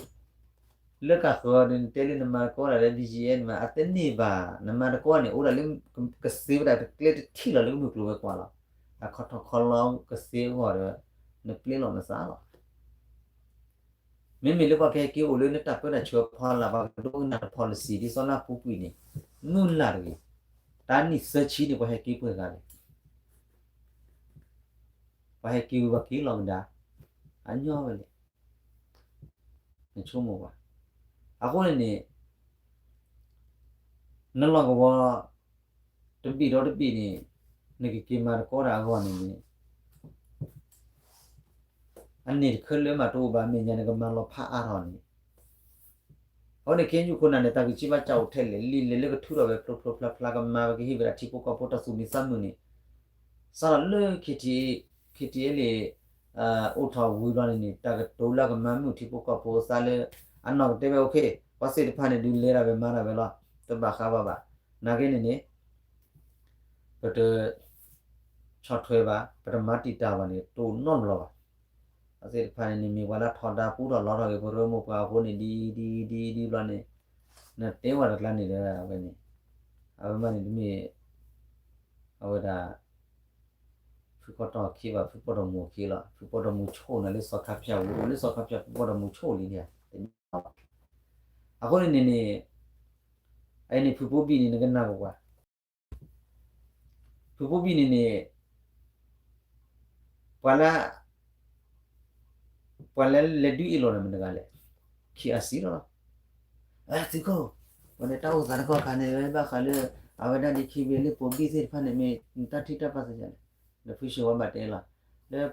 လၢကဃၢၤဒီး နတဲလၢနမၤတကီဒၣ်လၢ ဘံၣ်ကၠံၣ်အဲၣ် န့ၣ်မး အတန့ၢ်ဘၣ်, နမၤတကီန့ၣ် အိၣ်ဒၣ်လၢကသ့ဝဲဒၣ်တကျဲတထံၣ်လီၤလၢကမုၢ်ကျိၤဝဲၤကွာ်လီၤ. အခီၣ်ထီၣ်ခီလီၤကသ့အဂီၢ်ဒီး နပျဲလီၤနသးလီၤ. မ့မ့ၢ်လၢပှၤကဟဲက့ၤအိၣ်လၢနတၢ်ပၢတၢ်ဆှၢအဖီလာ် ပှၤကဒိကနၣ်တ policy ဒ်သိးလၢအပူၤကွံာ်န့ၣ် မုၢ်လၢ်တဂ့ၤ, တၢ်နံၣ်သၢဆံန့ၣ် ပှၤဟဲက့ၤပှဲၤဂၤလဲၣ်, ပှၤဟဲက့ၤဝံၤပှၤက့ၤလီၤကဒါ, အညီဝဲလဲၣ်, နဆိကမိၣ်ကွၢ်. အဃိန့ၣ်န့ၣ် နလီၢ်ကဝီၤ တဘ့ၣ်ဒီးတဘ့ၣ်န့ၣ် နကက့ၤမၤတကီတၢ်အဂီၢ်န့ၣ်န့ၣ် အန့ၣ်တခါလၢမးတအိၣ်ဘၣ် မဲာ်ညါန့ၣ်ကမၤလီၤဖးအါထီၣ်န့ၣ်, အဃိန့ၣ် ခ့ၣ်အဲၣ်ယူၣ်ခိၣ်နၢ်န့ၣ် တၢ်ဂံၢ်စၢ်ဘါစၢ်အိၣ်ထဲလဲၣ်, လံာ်လဲၢ်လၢကထုးထီၣ်ဝဲဖျိဖျိဖျါဖျါ ကမၤဝဲကဟ့ၣ်ဝဲဒၣ်ထံဖိကီၢ်ဖိတၢ်သူၣ်မံသးမုာ်န့ၣ်, စးထီၣ်လၢ ခ့ၣ်ထံၣ်အဲၣ်လ့ၣ် အိၣ်ထီၣ်ဝံၤဘျီန့ၣ်န့ၣ် တၢ်ကတိၤလၢကမၤမုာ်ထံဖိကီၢ်ဖိအသးလၢ အနီၢ်ကတဲဝဲ okay ပှၤသ့ၣ်တဖၣ်န့ၣ် ဒုးလဲၤတၢ်ဝဲမၤတၢ်ဝဲလီၤ, တဘၣ်ဃးဘၣ်ဘၣ်, နာ်က့န့ၣ်န့ၣ် ပတဆီၣ်ထွဲဘၣ် ပတမၤတံာ်တာ်ဘၣ်န့ၣ် တအိၣ်နီတဘျီဘၣ်. အဝဲသ့ၣ်တဖၣ်န့ၣ်န့ၣ် မ့ၢ်ပှၤလၢထီဒါပူထီၣ်လီထီၣ်က့ၤ ပရၢမိၢ်ပှၢ်အဃိန့ၣ် ဒ်ဒ်ဒ်ဒ်ဘျီန့ၣ် နတဲဝဲတကျါန့ၣ်ဒီး အဝဲန့ၣ် အဝဲမးန့ၣ်တမ့ၢ် အဝဲဒၣ် ဖုခီတီၢ်အခံဘၣ် ဖုပီၣ်တီၢ်မူအခံလီၤ. ဖုပီၣ်တီၢ်မူဆိၣ်နၤလၢစီၤခါဖၠၣ်ဝံၤ အိၣ်လၢစီၤခါဖၠၣ် ဖုပီၣ်တီၢ်မူဆိၣ်လံန့ၣ် တညီဘၣ်. အဃိန့ၣ်န့ၣ်န့ၣ် အအံၤန့ၣ် ဖုဖိဘံၣ်န့ၣ် နကနၢ်ပၢၢ်ကွၢ် ဖုဖိဘံၣ်န့ၣ်န့ၣ် ပှၤလၢ ပှၤလၢလဲၤဒုးအ့ၣ်လိာ်နၤမတၤတဂၤလဲၣ်, ခ့ၣ်အစံလီၤ. သုးခိၣ် ပှၤန့ၣ်တၢ်အိၣ်သးတခီခါန့ၣ် ဘၣ်ဃးလၢ အဝဲဒၣ်ဒ်ခံဘ့ၣ်လၢပိာ်ဘံၣ်သ့ၣ်တဖၣ်န့ၣ် မ့ၢ်နတၢ်ထံၣ်တၢ်ပာ်သးလဲၣ်. ဒီးဖုဆှၢဝဲဘၣ်တဲလီၤ. ဒီး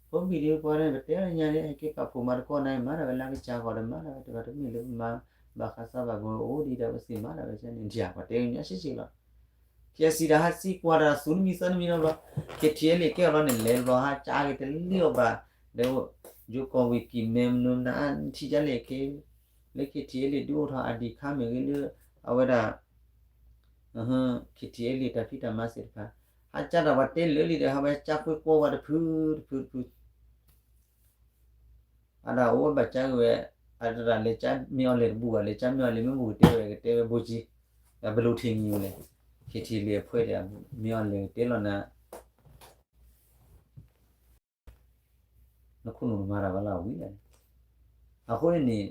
ဖိဘံၣ်ဒ်ပှၤန့ၣ် ပတဲလၢညါန့ၣ် ဟဲက့ၤပာ်ဖှိၣ်မၤတကီၢ်န့ၣ် မၤဒၣ်ဝဲလၢကစၢ်ဂီၢ်ဒီး မၤဒၣ်ဝဲတဂၤတမ့ၢ်လၢပမၤ ဘၣ်ဃးသးဘၣ်ဘိအိၣ်ဒံးဒီး ပသ့ၣ်မၤဒၣ်ဝဲန့ၣ် ပှၤတဲညါဆံးဆံးလီၤ. ခ့ၣ်အစံဒီးဟးစံကွၢ်တၢ်သူၣ်နမံသးနမံၤနီတဘျီ, ခ့ၣ်ထံၣ်အဲၣ်လ့ၣ်ကဲအီၤလီၤန့ၣ် လဲၤတဘျီ ဟးကၠါက့ၤတလံၣ်အီၤဘၣ်, ဒီး ယိၤကီၢ်ဝံၤကံၢ်မဲ မနုၤနၤ နထံၣ်ဒ်လဲၣ်က့ၤ, လၢခ့ၣ်ထံၣ်အဲၣ်လ့ၣ်ဒုးအိၣ်ထီၣ်အဒံးခါမ့ၢ်ဂ့ၤလၢ အဝဲဒၣ် ခ့ၣ်ထံၣ်အဲၣ်လ့ၣ်တၢ်ဖံးတၢ်မၤသ့ၣ်တဖၣ်, ဟးကၠါတၢ်ပှၤတဲလၢလံဒီး ဟးဝဲကၠါကွ့ကွီဝဲတဖုတဖုတဖု အဒၣ်အိၣ်ဝဲဘၣ်ကၠါက့ၤဝဲ, အတဒၣ်လဲၤကၠါမ့ၢ်အီၤလဲၤတဘူၣ်ဘၣ်, လဲၤကၠါမ့ၢ်အီၤလဲၤမ့ၢ်ဘူၣ်ကတဲဝဲ ကတဲဝဲဘိကံ, ဒီးဘလိထံမံၤဝဲလဲၣ်, ခ့ၣ်ထံၣ်လ့ၣ်အဖှဲဒီး မ့ၢ်အီၤလဲၤကတဲလီၤနၤ နခိၣ်နူာ်နမၤတၢ်ဝဲလၢအဝံၤလဲၣ်, အဃိန့ၣ်န့ၣ်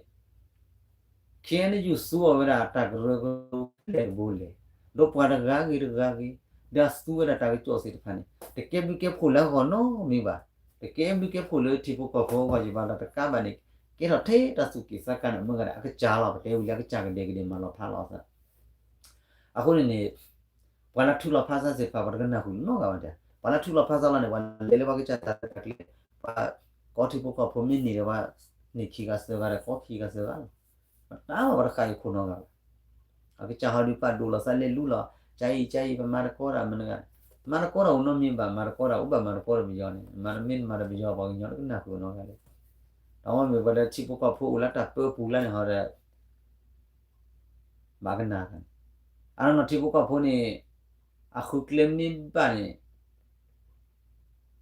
ခ့ယုၢ်သူအီၤဝဲဒၣ်တၢ်ကရၢကရိလဲၣ်တဘိလဲၣ်, ဒီးပှၤတဂၤဂ့ၤတဂၤဂ့ၤ, ဒီးသူဝဲဒၣ်တၢ်ကစီၣ်သ့ၣ်တဖၣ်န့ၣ် တကဲဘျုးကဲဖှိၣ်လၢအဂီၢ်နီတမံၤဘၣ်, တကဲဘျုးကဲဖှိၣ်လၢထံဖိကီၢ်ဖိအဂီၢ်ယဘၣ်ဒီးတကးဘၣ်န့ၣ် ကဲထီၣ်ထဲတၢ်သူၣ်က့ၣ်သးကါန့ၣ် အမ့ၢ်ဂၤဒၣ်အကစၢ်လီၤ, ပတဲဝံၤလၢအကစၢ်ကဒဲကဒဲမၤလီၤဖးလီၤအသး အဃိန့ၣ်န့ၣ် ပှၤလၢထုးလီၤဖးစၢ်သ့ၣ်တဖၣ် ပှၤတကနၣ်ဃုာ်နီတဂၤဘၣ်, ပှၤလၢထုးလီၤဖးစၢ်လီၤန့ၣ် ပှၤလဲၤလၢပှၤကစၢ်တၢ်ရဲၣ်တၢ်ကျဲၤ, ပှၤကီၢ်ထံဖိကီၢ်ဖိမ့ၢ်န့ၢ်ဒီး ပှၤန့ၢ်ခံဂၤသၢဂၤဒီး ကီခံဂၤသၢဂၤလီၤ, ပတၢ်လီၤပှၤတဃၣ်အံၤခိၣ်နီတဂၤဘၣ်, အကစၢ်ဟီဒုးပာ်ဒိၣ်လီၤသးလဲၤလူလီၤ, ကၢအံၤကၢအံၤ ပမၤတကီတၢ်မနုၤဂၤ, မၤတကီတၢ်အိၣ်နီတမံၤဘၣ်, မၤတကီတၢ်အိၣ်ဘၣ်မၤတကီတၢ်ပယီၤန့ၣ်, မ့ၢ်နမၤတၢ်ပယီၤ ပှၤကညီတကနၣ်ဃုာ်နီတဂၤလဲၣ်, တၢ်မ့ၢ်ပှၤလၢထံဖိကီၢ်ဖိအိၣ်လၢတၢ်ပၢပူၤလၢန့ၣ်ဟီဒီး ဘၣ်ကနၣ်, အနီၢ်နီၢ်ထံဖိကီၢ်ဖိန့ၣ် အဃုကျဲမ့ၢ်ဘၣ်န့ၣ်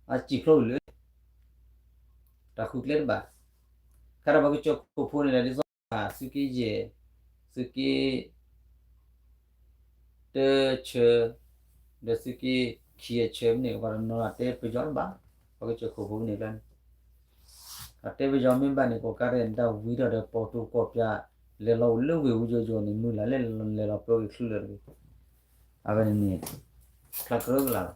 အစံၣ်ဖျိလၢ တၢ်ဃုကျဲတဘၣ်, ခါဒီးပှၤကစၢၢ်ခိၣ်ဖိန့ၣ်ဒီး ဒ်သိး သုးက့ယဲၢ်, သုးက့ တၢဆၢ, ဒီးသုးက့ခံအဆၢမ့ၢ်န့ၣ် ပှၤတနီၤတဲပယီၤတဘၣ်, ပှၤကစၢၢ်ခိၣ်ဖိန့ၣ်လၢန့ၣ် အတဲပယီၤမ့ၢ်ဘၣ်န့ၣ် ကိးကါရဲၣ်ဒၣ်ဝံၤထီၣ်ဒီး ပိာ်တူၤကိးပၠး လဲၤလီၤအိၣ်လၢဝ့ၢ်ဝူယိယိန့ၣ် မုၢ်လၢ်လၢလဲၤလီၤပၢက့ၤချုးလၢာ်တဂ့ၤ, အဝဲန့ၣ်န့ၣ် ဖျါကြၢးကလာ်လီၤ,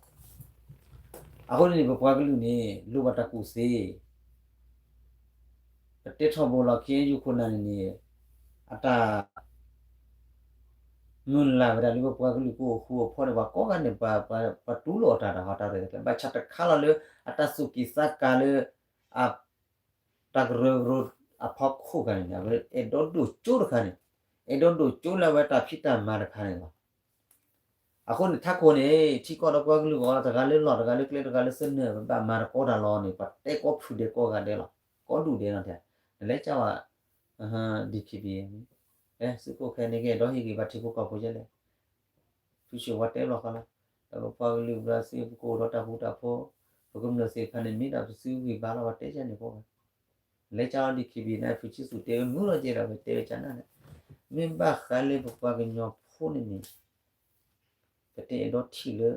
အဃိန့ၣ်န့ၣ် ပပှၤကလုာ်န့ၣ် လိၣ်ဘၣ်တၢ်ကူၣ်သ့ ပတဲထီဘိလီၤ ခ့ယုၢ်ခိၣ်နၢ်န့ၣ်န့ၣ် အတၢ် မုၢ်လၢ်ဝဲဒၣ်လၢပပှၤကလုာ်ကအိၣ်ဃူအိၣ်ဖိးန့ၣ် ပှၤကိးဂၤန့ၣ် ပှၤတူၢ်လိာ်အတၢ်တၢ်ဟီတၢ်ရဲၣ်တၢ်ကျဲၤ ဘၣ်ဆၣ်တခါလီၤလၢ အတၢ်သူၣ်က့ၣ်သးကါလၢ အ တၢ်ကရၢကရိအဖီခိၣ်တခါန့ၣ်န့ၣ် အဝဲအဲၣ်ဒိးဒိၣ်ကၠိတခါန့ၣ်, အဲၣ်ဒိးဒိၣ်ကၠိလၢအဝဲတၢ်ဖံးတၢ်မၤတခါန့ၣ်လီၤ. အဃိန့ၣ် ထးခိၣ်န့ၣ် ထံကီၢ်ဒီးပှၤကလုာ်အဂီၢ် တဂၤလၢလီၢ် တဂၤလၢကျဲ တဂၤလၢသနၢၣ် ပဘၣ်မၤတကီတၢ်လီၤန့ၣ် ပှၤတဲကိးဖုဒဲးကိးဂၤဒဲးလီၤ. ကိးဒူၣ်ဒဲးနီၤ တဲ နလဲၤကၢ်ဝဲ DKBA သုးခိၣ်ခဲန့ၣ် ကအဲၣ်ဒိးဟ့ၣ်ဂံၢ်ဘါထံဖိကီၢ်ဖိဒ်လဲၣ် ဖုၣ်ဆှၢဝဲတဲဘျီဃီလီၤ. ဒီးပပှၤကလုာ်ပှၤစ့ၢ်ကီးဒီးတၢ်ဃူတၢ်ဖိး ပကမျၢၢ်သ့ၣ်တဖၣ်န့ၣ် မ့ၢ်ဒၣ်ပစုဂံၢ်ဘါလီၤ ပှၤတဲကန့ၣ်ဖိဘၣ်. လဲၤကၢ်လီၤ DKBA န့ၣ် ဖုၣ်ဆံသူးတဲဝဲမုာ်လီၤကဲဒီး ပတဲဝဲကနၣ်န့ၣ် မ့ၢ်ဘၣ်ဃးလၢပပှၤကညီဖိန့ၣ်န့ၣ် ပတအဲၣ်ဒိးထံၣ်လၢ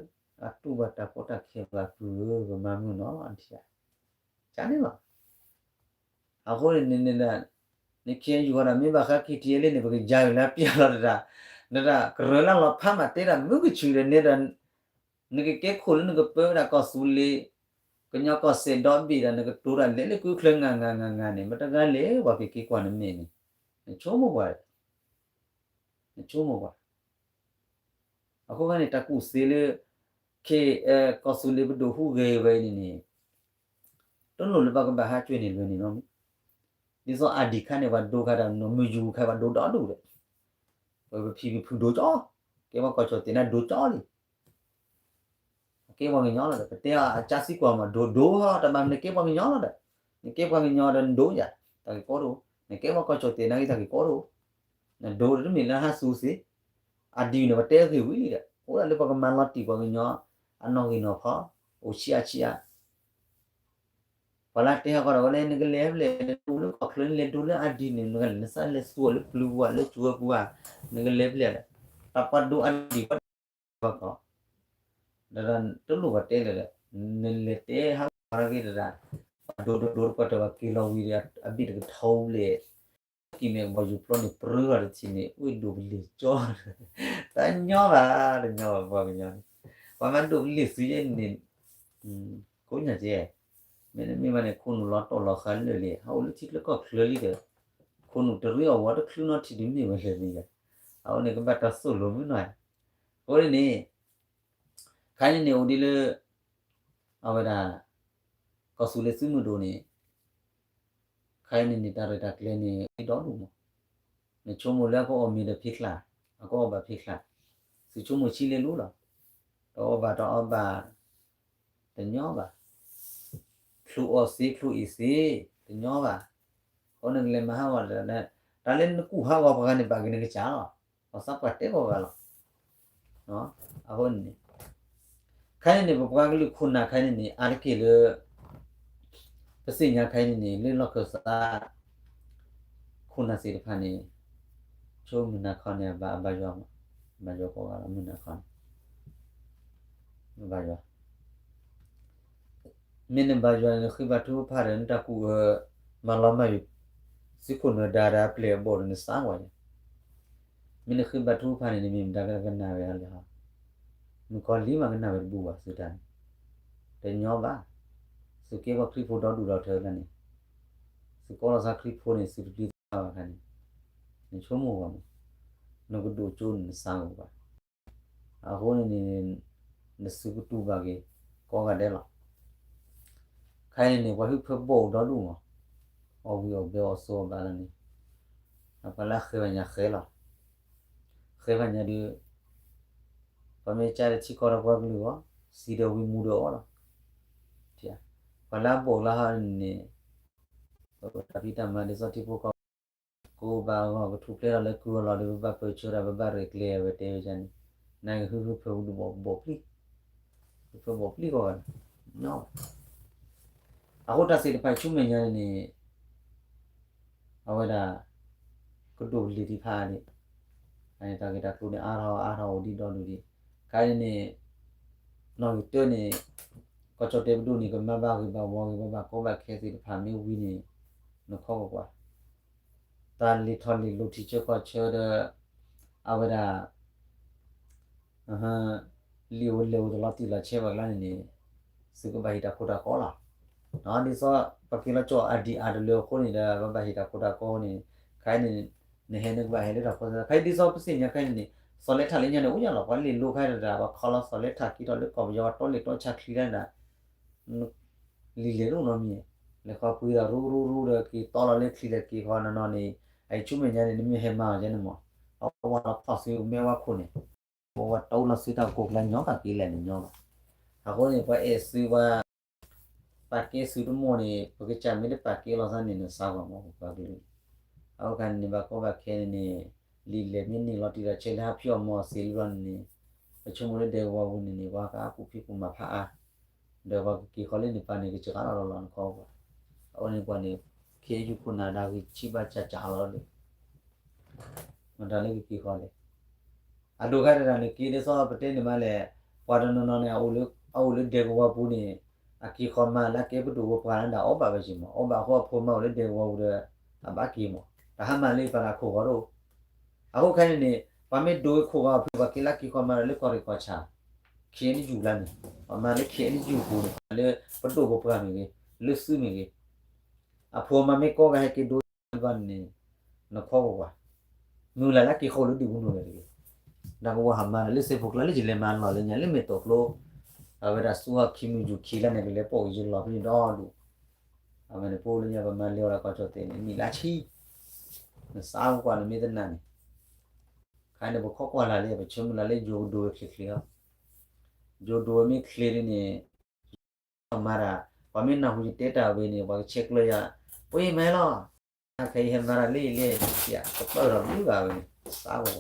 အတူၢ်ဘၣ်တၢ်ကီတၢ်ခဲဘၣ်ပုၢ်ဧၢ ပမၤမုာ်နီၤ ကန့ၣ်လီၤ. အဃိန့ၣ်န့ၣ် နခ့ယုၢ်ဃီဒီး မ့ၢ်ဘၣ်ဃး KTLA န့ၣ် ပကယါက့ၤလၢပျၢ်လီၤတဒၣ်, နတၢ်ကရၢလၢလီၤဖးမးတဲတၢ်မုၢ်ကဆူၣ်ဒီးန့ၣ်ဒီး နကကဲခိၣ်လၢနကပၢဝဲဒၣ်ကီၢ်သူလ့ၤ ကညီကီၢ်စဲၣ်ဒီဘ့ၣ်ဒီး နကတိၤတၢ်လဲၤလၢကုချၢ ငါ ငါ ငါ ငါ န့ၣ် မတဂၤလဲၣ် ပှၤကက့ၤကွၢ်နမဲာ်န့ၣ် နဆိကမိၣ်ပှၤ နဆိကမိၣ်ပှၤ အဃိန့ၣ် တၢ်ကူၣ်သ့လၢ ကီၢ်သူလ့ၤပဒိၣ်ဟူးဂဲၤဝဲအံၤန့ၣ်န့ၣ် တလိၣ်လၢပကဘၣ်ဟးကွံာ်န့ၣ်လွဲန့ၣ်လီၤ. ဒ်သိးအဒံၣ်ခါန့ၣ် ပှၤဒိခါဒီး မုၢ်ယူၤခါပှၤဒိဒီဒူၣ်ဒီး ပဖံးပဖုဒိကၠီ, ကဲပှၤကီၢ်ကၠီၣ်တဲာ်န့ၣ်ဒိကၠီလံ. ကဲပှၤကညီလီၤဒီး ပတဲအကၢ်စံးကွၢ်မး ဒိဒိတၢ်မၤနကဲပှၤကညီလီၤဒီး နကဲပှၤကညီဒီးနဒိယၤ တၢ်ဂ့ၢ်ကီတအိၣ်, နကဲပှၤကီၢ်ကၠီၣ်တဲာ်န့ၣ်ဂ့ၤ တၢ်ဂ့ၢ်ကီတအိၣ်, နဒိတမ့ၢ်လၢဟးစူၤသ့, အဒံၣ်န့ၣ် ပတဲဂ့ၢ်ဝံၤလံဒီး အိၣ်ဒၣ်လၢပကမၤလီၤတံၢ်ပှၤကညီ အနီၣ်ဂံၢ်နီၣ်ဖီ အိၣ်ဆံးအါဆံးအါ ပှၤလၢတဲဟးဂီၤဒီးဝဲလၢ နကလဲၤဖဲလဲၣ် နအိၣ်လၢကီၢ်ချၢ နလဲၤဒိလၢအဒံၣ်န့ၣ် နကလဲၤ နသးလဲၤသူအီၤလၢပျုၤပူၤဧါ လၢစှၤပူၤဧါ, နကလဲၤဖဲလဲၣ်ဒီး တၢ်ပှၤဒိအဒံၣ်ပှၤဒိဘၣ်ကီး, ဒီးတလိၣ်ပှၤတဲလၢၤဒီး နလဲၤတဲဟးဂီၤတၢ်ဂ့ၢ်တဒၣ်, ပှၤဒိဒိဒိတပှၢ်တၢၢ်ပှၤက့ၤလီၤဝံၤဒီး အဘ့ၣ်တကထီဘျဲၣ် ကံၢ်မဲာ်ကဘီယူၤပျီန့ၣ် ပြၢဃာ်တထံၣ်န့ၣ် အိၣ်ဒိၣ်ပလ့ၤကၠီ, တညီဘၣ်, တညီဘၣ် ပှၤကညီန့ၣ်, ပှၤမၤဒိၣ်ပလ့ၤသုယဲန့ၣ်, ကိးညါကဲ, မ့တမ့ၢ်ဘၣ်န့ၣ် ခိၣ်နူာ်လီၤတီၢ်လီၤဃာ်လၢာ်လံ, ဟးအိၣ်လၢထံချၢကီၢ်ချၢလံဒီး, ခိၣ်နူာ်တရံးအီၣ်ဝီတချုးနီတထံၣ်ဒုးမ့ၢ်ဝဲလဲၣ်န့ၣ်, အဝဲန့ၣ်ကဘၣ်တၢ်သိၣ်လိမုၢ်နီၤ, အဃိန့ၣ်န့ၣ် ခါန့ၣ်န့ၣ် အိၣ်ဒ်လၢ အဝဲဒၣ် ကီၢ်သူလ့ၤသုးမုၢ်ဒိၣ်န့ၣ် ခါအံၤန့ၣ်န့ၣ် တၢ်ရဲၣ်တၢ်ကျဲၤန့ၣ် ဒိၣ်ဒိၣ်မး, နဆိကမိၣ်လၢအကအီၣ်မ့ၤဒီးဖံးချါ, အကအီၣ်ဘၣ်ဖံးချါ, သုဆိကမိၣ်ဆံးလဲၤလိၤလီၤ, တအီၣ်ဘၣ်တအီၣ်ဘၣ်, တညီဘၣ်, ချိၣ်အီၣ်သ့ချိၣ်အ့ၣ်သ့, တညီဘၣ်, အဃိန့ၣ်ကလဲၤမၤဟးဂီၤဒီး, တၢ်လၢနကူၣ်ဟးဂီၤပှၤဂၤန့ၣ် ဘၣ်က့ၤနကစၢ်လီၤ, ပှၤသးပှၢ်တဲပှၤဂၤလီၤ အဃိန့ၣ်န့ၣ် ခါန့ၣ်န့ၣ် ပပှၤကလုာ်ခိၣ်နၢ်ခါန့ၣ်န့ၣ် အါတက့ၢ်လၢ ပသ့ၣ်ညါခါအံၤန့ၣ်န့ၣ် လၢလီၢ်ခၢၣ်သး ခိၣ်နၢ်သ့ၣ်တဖၣ်န့ၣ် ဆိမုၢ်နၤခီန့ၣ် အဘၣ်ယွၤမး, ဘၣ်ယွၤကိးဂၤလီၤ မုၢ်နၤခီန့ၣ် ဘၣ်ယွၤ မ့ၢ်နဘၣ်ယွၤန့ၣ် နဃ့ဘါထုကဖၣ်ဒီး နတၢ်ကူၣ်အၢ မၤလီၤမၢ်ယုာ် သုးခိၣ်နၢၤဒါဒီးအပျဲၢ်အဘီၣ်ဒီးနစးကွၢ်ယၤ, မ့ၢ်နဃ့ဘါထုကဖၣ်န့ၣ် နမ့ၢ်မတၤကနၣ်ဝဲအါလဲၣ်ဟီ, မုၣ်ကီၤလံၤမးကနၣ်ဝဲတဘူၣ်ဘၣ်သုတၢ်န့ၣ်, တညီဘၣ်, သုးက့ပှၤခရံာ်ဖိဒီဒူၣ်ဒီထၢလၢန့ၣ်, သုးကီၢ်လီၤသးခရံာ်ဖိန့ၣ် သုးတပျံၤသးဘၣ်ခါန့ၣ်, နဆိကမိၣ်ဘၣ်မး, နကဒိၣ်ကၠိန့ၣ် နစးကွၢ်ဘၣ် အဃိန့ၣ်န့ၣ် နသုးကတူၢ်ဘၣ်က့ၤ ကိးဂၤဒဲးလီၤ. ခဲအံၤန့ၣ် ပှၤဟံၣ်ဖိဃီဖိဒီဒူၣ်မး, အီၣ်ဝံၤအီၣ်ဘဲအီၣ်ဆိးအီၣ်ဘၣ်လၢန့ၣ်, ပှၤလၢအဃဲၤဘၣ်ညါဃဲၤလီၤ. ဃဲၤဘၣ်ညါဒီး ပှၤမ့ၢ်ကၢ်ဒီးထံကီၢ်ဒီးပှၤကလုာ်အဂီၢ်, စံးဒီးဝံၤမူဒီးအီၤလီၤ. ပှၤလၢအဘီၣ်လၢဟီန့ၣ်န့ၣ် ပတၢ်ဖံးတၢ်မၤဒ်သိးထံဖိကီၢ်ဖိ ကိးဘၣ်အဂီၢ် ကထူၣ်ဖျဲးထီၣ်လၢကုၢ်အလီၢ်ဒီး ပဘၣ်ပၢၢ်ဆၢတၢ် ပဘၣ်ရဲၣ်ကျဲၤဝဲတဲဝဲန့ၣ်, နကဟုဟုဖၢဖၢဘီၣ်ပျံၤ, ဟုဖၢဘီၣ်ပျံၤကီးဂၤ, ညီဘၣ်. အဃိတၢ်သ့ၣ်တဖၣ်ဆူမဲာ်ညါန့ၣ်န့ၣ် အဝဲဒၣ် ကဒိၣ်ကလံၤသ့ၣ်တဖၣ်န့ၣ်, တၢ်ဂ့ၢ်တၢ်ကျိၤန့ၣ် အါထီၣ်အါထီၣ်အိၣ်ဒံးဒီဒူၣ်ဒံး, ခဲအံၤန့ၣ်န့ၣ် နီၣ်ဂံၢ်တၢန့ၣ် ကီၢ်ကၠီၣ်တဲၣ်ပဒိၣ်န့ၣ် ကမၤဘၣ်ဂ့ၢ်ဘၣ်ဝီဂ့ၤ ဘၣ်ဘၣ်ကီဘၣ်ခဲသ့ၣ်တဖၣ်မ့ၢ်ဝံၤန့ၣ် နခီကကွၢ် တၢ်လံၣ်ထီၣ်လံၣ်လီၤထံဆၢကီၢ်ဆၢဒီး အဝဲဒၣ် လံၣ်ဧိၤလဲၢ်ဧိၤတလီၤတံၢ်လီၤဆဲးဘၣ်ကျါန့ၣ်န့ၣ် သုကဘၣ်ဟ့ၣ်တၢ်ခိတၢ်ကီလီၤ. ဒ်သိးပက့ၤလီၤကၠီၣ်အဒံၣ်အါတလၢအဃိန့ၣ်ဒီး ပဘၣ်ဟ့ၣ်တၢ်ခိတၢ်ကီန့ၣ် ခဲအံၤန့ၣ် နဟဲနကဘၣ်ဟဲလၢတၢ်ဖိသၢ ခဲအံၤဒ်သိးပသ့ၣ်ညါခဲအံၤန့ၣ်န့ၣ် စီၤလဲထၣ်လၢညါန့ၣ် အိၣ်ညါလီၤ ပှၤလ့ၣ်လိခဲအံၤတၢ် ပှၤခီလီၤစီၤလဲထၣ်က့ၤထီၣ်လၢကီၢ်ပယီၤ ပှၤတီလ့ၣ်တီဆါချံလၢဒၣ် လံာ်လဲၢ်တအိၣ်နီတမံၤ, လဲၤဃီပှ့ၤဒီးရူရူရူဒီး က့ၤတီလီၤလၢချံဒီးက့ၤဃီနီၢ်နီၢ်န့ၣ်, အအံၤဆူမဲာ်ညါန့ၣ် နမ့ၢ်ဟဲမၤအီၤယဲန့ၣ်မး, အဝဲလီၤဖီၣ်သုမဲာ်ဝါခိၣ်န့ၣ်, ပဝဲတအိၣ်လီၤသုတၢ်ကိးကျါညီကက့ၤလဲၣ်န့ၣ်ညီဘၣ်. အဃိန့ၣ် ပှၤအဲၣ်သုပှၤ ပာ်ကဲသုတမီၢ်န့ၣ် ပကစၢ်မ့ၢ်တပာ်ကဲလီၤသးန့ၣ် နစးကွၢ်မီၢ်ပှၤကလုာ်, အဝဲခါန့ၣ်န့ၣ် ဘၣ်ကီဘၣ်ခဲန့ၣ်န့ၣ် လံာ်လဲၢ်မ့ၢ်န့ၢ်လီၤတံၢ်လီၤဆဲးလၢဟးဖံးအီၣ်မၤအီၣ်သ့လံဘျီန့ၣ်န့ၣ်, ပဆိကမိၣ်လၢဒဲကဝီၤပူၤန့ၣ်န့ၣ် ပှၤကကူၣ်ဖံးကူၣ်မၤဖးအါ ဒီးပှၤကက့ၤဃီလၢန့ၣ်ပၤန့ၣ် ကစှၤလီၤလီၤနခီပှၤ, အဝဲန့ၣ်ပှၤန့ၣ် ခ့ယုၢ်ခိၣ်နၢ်ဒါဂ့ၤဆံးဘၣ်ကၢ်ကၢ်လီၤလၢ မတၤလၢကက့ၤဃီလဲၣ်. အဒိၣ်ခါတဒၣ်န့ၣ် က့ၤဒ်သိးပတဲန့ၣ်မးလဲၣ်, ပှၤတနီၤနီၤန့ၣ် အအိၣ်လၢဒဲကဝီၤပူၤန့ၣ် အက့ၤဃီမၤလၢအကဲပဒိၣ်ပပှၢ်လၢဒၣ်အီၣ်ဘၣ်ဝဲက့ၤမး, အီၣ်ဘၣ်အဃိအဖိမါအိၣ်လၢဒဲကဝီၤပူၤဒီး အဘၣ်က့ၤမး, တၢ်ဟါမၢ်လၢပှၤလၢခိၣ်ဂီၤတအိၣ်. အဃိခဲအံၤန့ၣ်န့ၣ် ပှၤမ့ၢ်ဒိးဝဲခိၣ်ဂီၤအဖျၢၣ် ပှၤက့ၤလၢက့ၤဃီမၤလၢကီၢ်ရ့ၣ်ကီၢ်ဆၣ် ခ့ၣ်အဲၣ်ယူၣ်လၢန့ၣ်, ပှၤမၤလၢ ခ့ၣ်အဲၣ်ယူၣ် ပူၤန့ၣ် လၢပဒိၣ်ပပှၢ်မ့ၢ်ဂ့ၤ, လၢသုးမ့ၢ်ဂ့ၤ, အဖိမါမ့ၢ်ကီဂၤဟဲက့ၤဒိးဘၣ်န့ၣ် နခီကကွၢ်, မုၢ်လၢ်လၢက့ၤဃီလၢဒုးပူၤနုာ်လၢတဂ့ၤ, ဒီးကဝီၤဟးမၤလၢစဲးဖိကျါလၢယလဲၤမၤလီၢ်လၢညါလၢမဲာ်တီၤကျိ, အဝဲဒၣ်ဆူဟီၣ်ခံမုၢ်ယူၤခံလါန့ၣ် ကလဲၤပိာ်က့ၤယလီၢ်ဖဲန့ၣ်ဒီဒူၣ်, အဝဲန့ၣ်ပအိၣ်လၢညါပမၤလဲၤဝဲဒၣ်ကီၢ်ကၠီၣ်တဲၣ်န့ၣ် နံၣ်လၢဆံ, နစးကွၢ်နမ့ၢ်တနာ်န့ၣ်, ခဲအံၤန့ၣ် ပခီကွၢ်လၢ်လၢ ပဆၢမုၢ်လၢ်လၢယိၤကဒိးဝဲချ့ချ့လီၤ, ယိၤဒိးဝဲမ့ၢ်ချ့လံန့ၣ် မၤတၢ်, ပှၤမ့ၢ်နၢ်ဟူယတဲတၢ်ဝဲန့ၣ် ပှၤကဆဲးကျၢယၤ, ပှၤမၤလီၤ, ခဲအံၤဟဲမၤတၢ်လံလံ, ကပၢၢ်ထီၣ်မုၢ်ဂၤဝဲန့ၣ် စးဝဲ,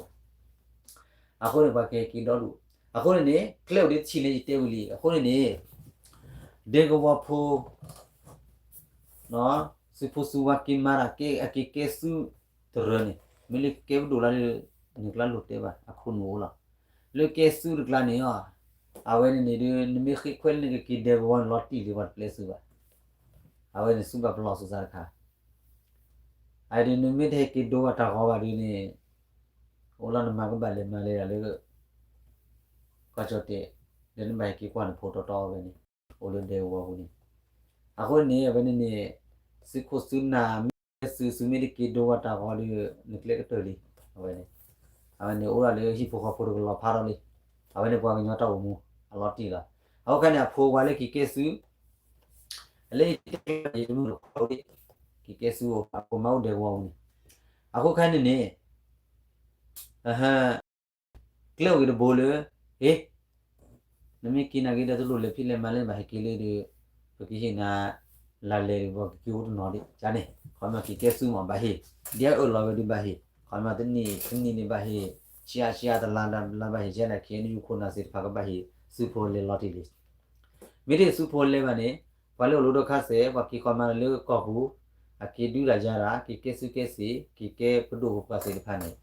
အဃိန့ၣ် ပှၤကဟဲက့ၤဒီဒူၣ်, အဃိန့ၣ်န့ၣ် ကျဲအိၣ်ဒ်တထံၣ်လၢယတဲဝံၤလံ, အဃိန့ၣ်န့ၣ် ဒဲကဝီၤဖိ သုးဖိသုးဝါက့ၤမၤတၢ် ကဲ အက့ၤကဲသုးတရၢန့ၣ် မ့ၢ်လၢကကဲပဒိၣ်လၢ နကျါလိၤတဲဘၣ် အခိၣ်နူာ်အိၣ်လီၤ, လၢကဲသုးတကျါန့ၣ်, အဝဲန့ၣ်န့ၣ်ဒီး နမ့ၢ်ဃ့ခွဲလၢနကက့ၤဒဲကဝီၤန့ၣ် လီၤတံၢ်လံ ပှၤတပျဲသုးဘၣ်, အဝဲန့ၣ်သုးဘၣ်ပလီၢ်သုးသးတခါ, အဒုးနမ့ၢ်တဟဲက့ၤဒိးဘၣ်တၢ်ဂီၤဘၣ်ဒုးန့ၣ်, အိၣ်လီၤနမၤကဘၣ်လဲၤမၤလဲၤဒၣ်လၢ ကီၢ်ကၠီၣ်တဲၣ်, ဒီးနဘၣ်ဟဲက့ၤကွၢ်နဖိတီတီဝဲန့ၣ်, အိၣ်လၢဒဲကဝီၤပူၤန့ၣ်, အဃိန့ၣ် အဝဲန့ၣ်န့ၣ် သုးခိၣ်သုးနၢ်မ့ၢ် သုး သုးမ့ၢ်တက့ၤဒိးဝဲတၢ်ဂီၤဒီး နကျဲကတၢၢ်လံ, အဝဲန့ၣ်, အဝဲန့ၣ်အိၣ်ဒၣ်လၢဟံၣ်ဖိဃီဖိတကလီၤဖးထီၣ်လံ, အဝဲန့ၣ်ပှၤကညီတၢ်အိၣ်မူ အလီၤတံၢ်လီၤ, အဃိခဲန့ၣ် အဖိဝဲလၢက့ၤကဲသုး အလၢယတဲကျဲယတမုၢ်တခီဒၣ်, က့ၤကဲသုးအိၣ် အဖိမါအိၣ်ဒဲကဝီၤပူၤန့ၣ်, အဃိခဲန့ၣ်န့ၣ် ကျဲအိၣ်ဂ့ၤတဘိလၢ, ဟ့ၣ်, နမ့ၢ်က့ၤနာ်က့ၤဒီးတလိၣ်လဲၤဖံးလဲၤမၤလၢဘၣ်ဟဲက့ၤလၢဒီး, ပကဟ့ၣ်နၤ လါလဲၤဒီးပကက့ၤအိၣ်တနီၤဒံး, ကန့ၣ်, ခီမ့ၢ်က့ၤကဲသုးမးဘၣ်ဟ့ၣ်, ဒ်အအၢၣ်လီၤဝဲဒုးဘၣ်ဟ့ၣ်, ခီမ့ၢ်တနံၣ်တနံၣ်န့ၣ်ဘၣ်ဟ့ၣ်, ဆံးအါဆံးအါတလါတလါဘၣ်ဟ့ၣ်, ကန့ၣ် ခ့ၣ်အဲၣ်ယူၣ်ခိၣ်နၢ်သ့ၣ်တဖၣ်ကဘၣ်ဟ့ၣ်, သုးဖိလဲၤလီၤတံၢ်လံ မ့ၢ်တ့ၢ်သုးဖိလဲၤဘၣ်န့ၣ်, ပှၤလၢအိၣ်လၢဒိၣ်ခါစဲး ပှၤက့ၤဃီမၤလၢကီၢ်ပူၤ, အက့ၤဒုးတၢ်ယၤတၢ် က့ၤကဲသုးကဲသ့ၣ် က့ၤကဲပဒိၣ်ပပှၢ်သ့ၣ်တဖၣ်န့ၣ်,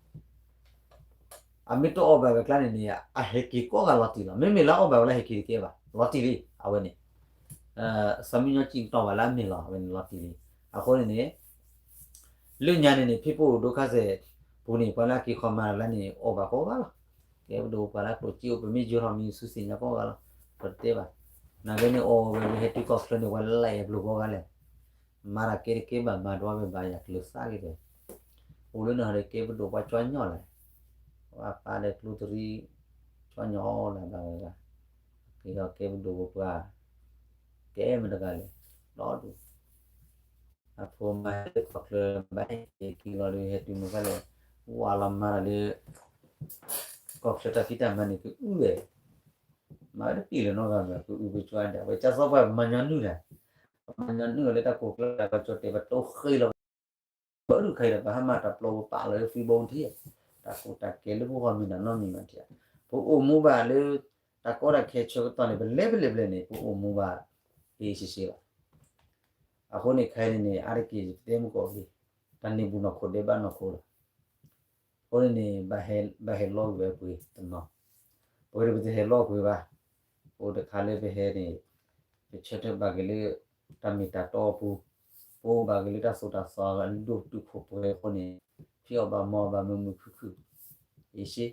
အမ့ၢ်တအီၣ်ဘၣ်ဝဲကျါန့ၣ်န့ၣ် အဟဲက့ၤကိးဂၤလီၤတံၢ်လီၤ. မ့မ့ၢ်လၢအီၣ်ဘၣ်ဝဲလၢဟဲက့ၤတကဲဘၣ် လီၤတံၢ်လံ အဝဲန့ၣ်, သးမံညီကံၣ်ကတီၢ်ဘၣ်လၢအမ့ၢ်လီၤ အဝဲန့ၣ်လီၤတံၢ်လံ. အဃိန့ၣ်န့ၣ် လၢညါန့ၣ်န့ၣ် ဖံးပိၢ်ဒိခါစဲးပူၤန့ၣ် ပှၤလၢအက့ၤခီမၤတၢ်လၢန့ၣ် အီၣ်ဘၣ်ကိးဂၤလီၤ. ကဲပဒိၣ်ပှၤလၢကျိၣ်စ့အိၣ် ပမ့ၢ်ယိၤထီၣ်မံၤဆူစ့ၣ်ညါကိးဂၤလီၤ. ပတတဲဘၣ်. နာ်က့န့ၣ် အီၣ်ဝဲဝံၤဟဲတုၤကီၢ်ချၢန့ၣ် ပှၤလၢအပျိၢ်ကိးဂၤလဲၣ်. မၤတၢ်ကဲတကဲဘၣ် မၤတဝါဘၣ်ဘၣ်ယၤကျၢၤစးက့ၤဒီး အိၣ်လၢန့ၣ်ဟီဒီး ကဲပဒိၣ်ပှၤကၠီညီၣ်လဲၣ်. ပှၤပာ်ဒီးကျိတရံး ကၠီညီၣ်လဲၣ်ဘၣ်ဝဲဒၣ်. က့ၤဒီးကဲပဒိၣ်ပပှၢ် ကဲမတၤတဂၤလဲၣ် ဒီဒူၣ် အဖိမါလၢကီၢ်ချၢဘၣ်ဟဲက့ၤလီၤဒီး ဟဲတုၤမုၢ်ကါလဲၣ် ဝးလီၤမၤတၢ်လၢ ကီၢ်ချၢတၢ်ဖံးတၢ်မၤန့ၣ် ကအုဝဲ မၤဝဲတပံာ်လၢၤနီတဂၤဘၣ် ကအုကကွၢ်ဒၣ်ဝဲ ကၢ်စီပှၤမၤညီနုၢ်ဒၣ် ပမၤညီနုၢ်အီၤလၢတၢ်ကိးကျၢၢ်တၢ်ကီကၠီၣ်တဲာ် ပတိၢ်ဃ့လီၤ ဘၣ်ဒုးခါအံၤဒီး ပဟးမၤတၢ်ပျီပပာ်လီၤလၢ Facebook ထံၣ် တၢ်ကိးတၢ်ကဲလၢပဂီၢ်မ့ၢ်တၢ်နီတမံၤဘၣ်ထံၣ် ပအိၣ်မူဘၣ်လၢ တၢ်ကီတၢ်ခဲဆၢကတီၢ်န့ၣ် ပလဲၤဖဲလဲၣ်ဖဲလဲၣ်န့ၣ် ပအိၣ်မူဘၣ် ဟ့ၣ်ရှဲရှဲလီၤ. အဃိန့ၣ်ခဲအံၤန့ၣ်န့ၣ် အါတက့ၢ်ယတဲမုၢ်ကီၢ်လံ တၢ်န့ၣ်ဘူးနီၢ်ခိဒဲးဘၣ်နီၢ်ခိလီၤ. အဃိန့ၣ်န့ၣ် ဘၣ်ဟဲလီၤကွံာ်ဝဲပှ့ၤတနီၤ ပဝဲဒၣ်ပတဟဲလီၤကွံာ်ဘၣ်. အိၣ်တခါလၢပဟဲန့ၣ် ပဆၢထၢၣ်ဘၣ်က့ၤလၢ တၢ်မ့ၢ်တၢ်တီအပူၤ ပအိၣ်ဘၣ်က့ၤလၢတၢ်သိၣ်တၢ်သီအဒိၣ်တုာ်ခိၣ်ပှဲၤအဃိန့ၣ် ဖံးအီၣ်ဘၣ်မၤအီၣ်ဘၣ်မုာ်မုာ်ခုၣ်ခုၣ် အ့ၣ်ရှ့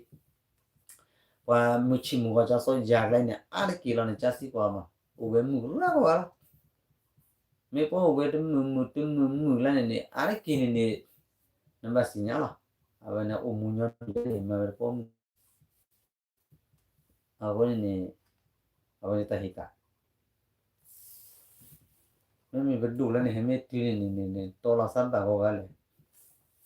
ပှၤမုၢ်ဆ့ၣ်မုၢ်ဂီၤကၢ်စီယၤကျါန့ၣ် အါတက့ၢ်လီၤန့ၣ် ကၢ်စံၣ်ပှၤမး အိၣ်ဝဲမုာ်ရၢ်ကီးဂၤလီၤ. မ့ၢ်ပှၤအိၣ်ဝဲတမုာ်မုာ်တမုာ်မုာ်လၢန့ၣ်န့ၣ် အါတက့ၢ်န့ၣ်န့ၣ် နဘၣ်သ့ၣ်ညါလီၤ. အဝဲန့ၣ်အိၣ်မူညီနုၢ်န့ၣ်မၤဝဲတပိာ်မုၣ် အဃိန့ၣ်န့ၣ် အဝဲန့ၣ်တၢ်ဟ့ၣ်ကၣ် မ့မ့ၢ်ပဒိၣ်လၢန့ၣ် ဟဲမ့ၢ်တုၤန့ၣ်န့ၣ်န့ၣ် တီလီၤသးဘၣ်ဂီၤဂၤလဲၣ်.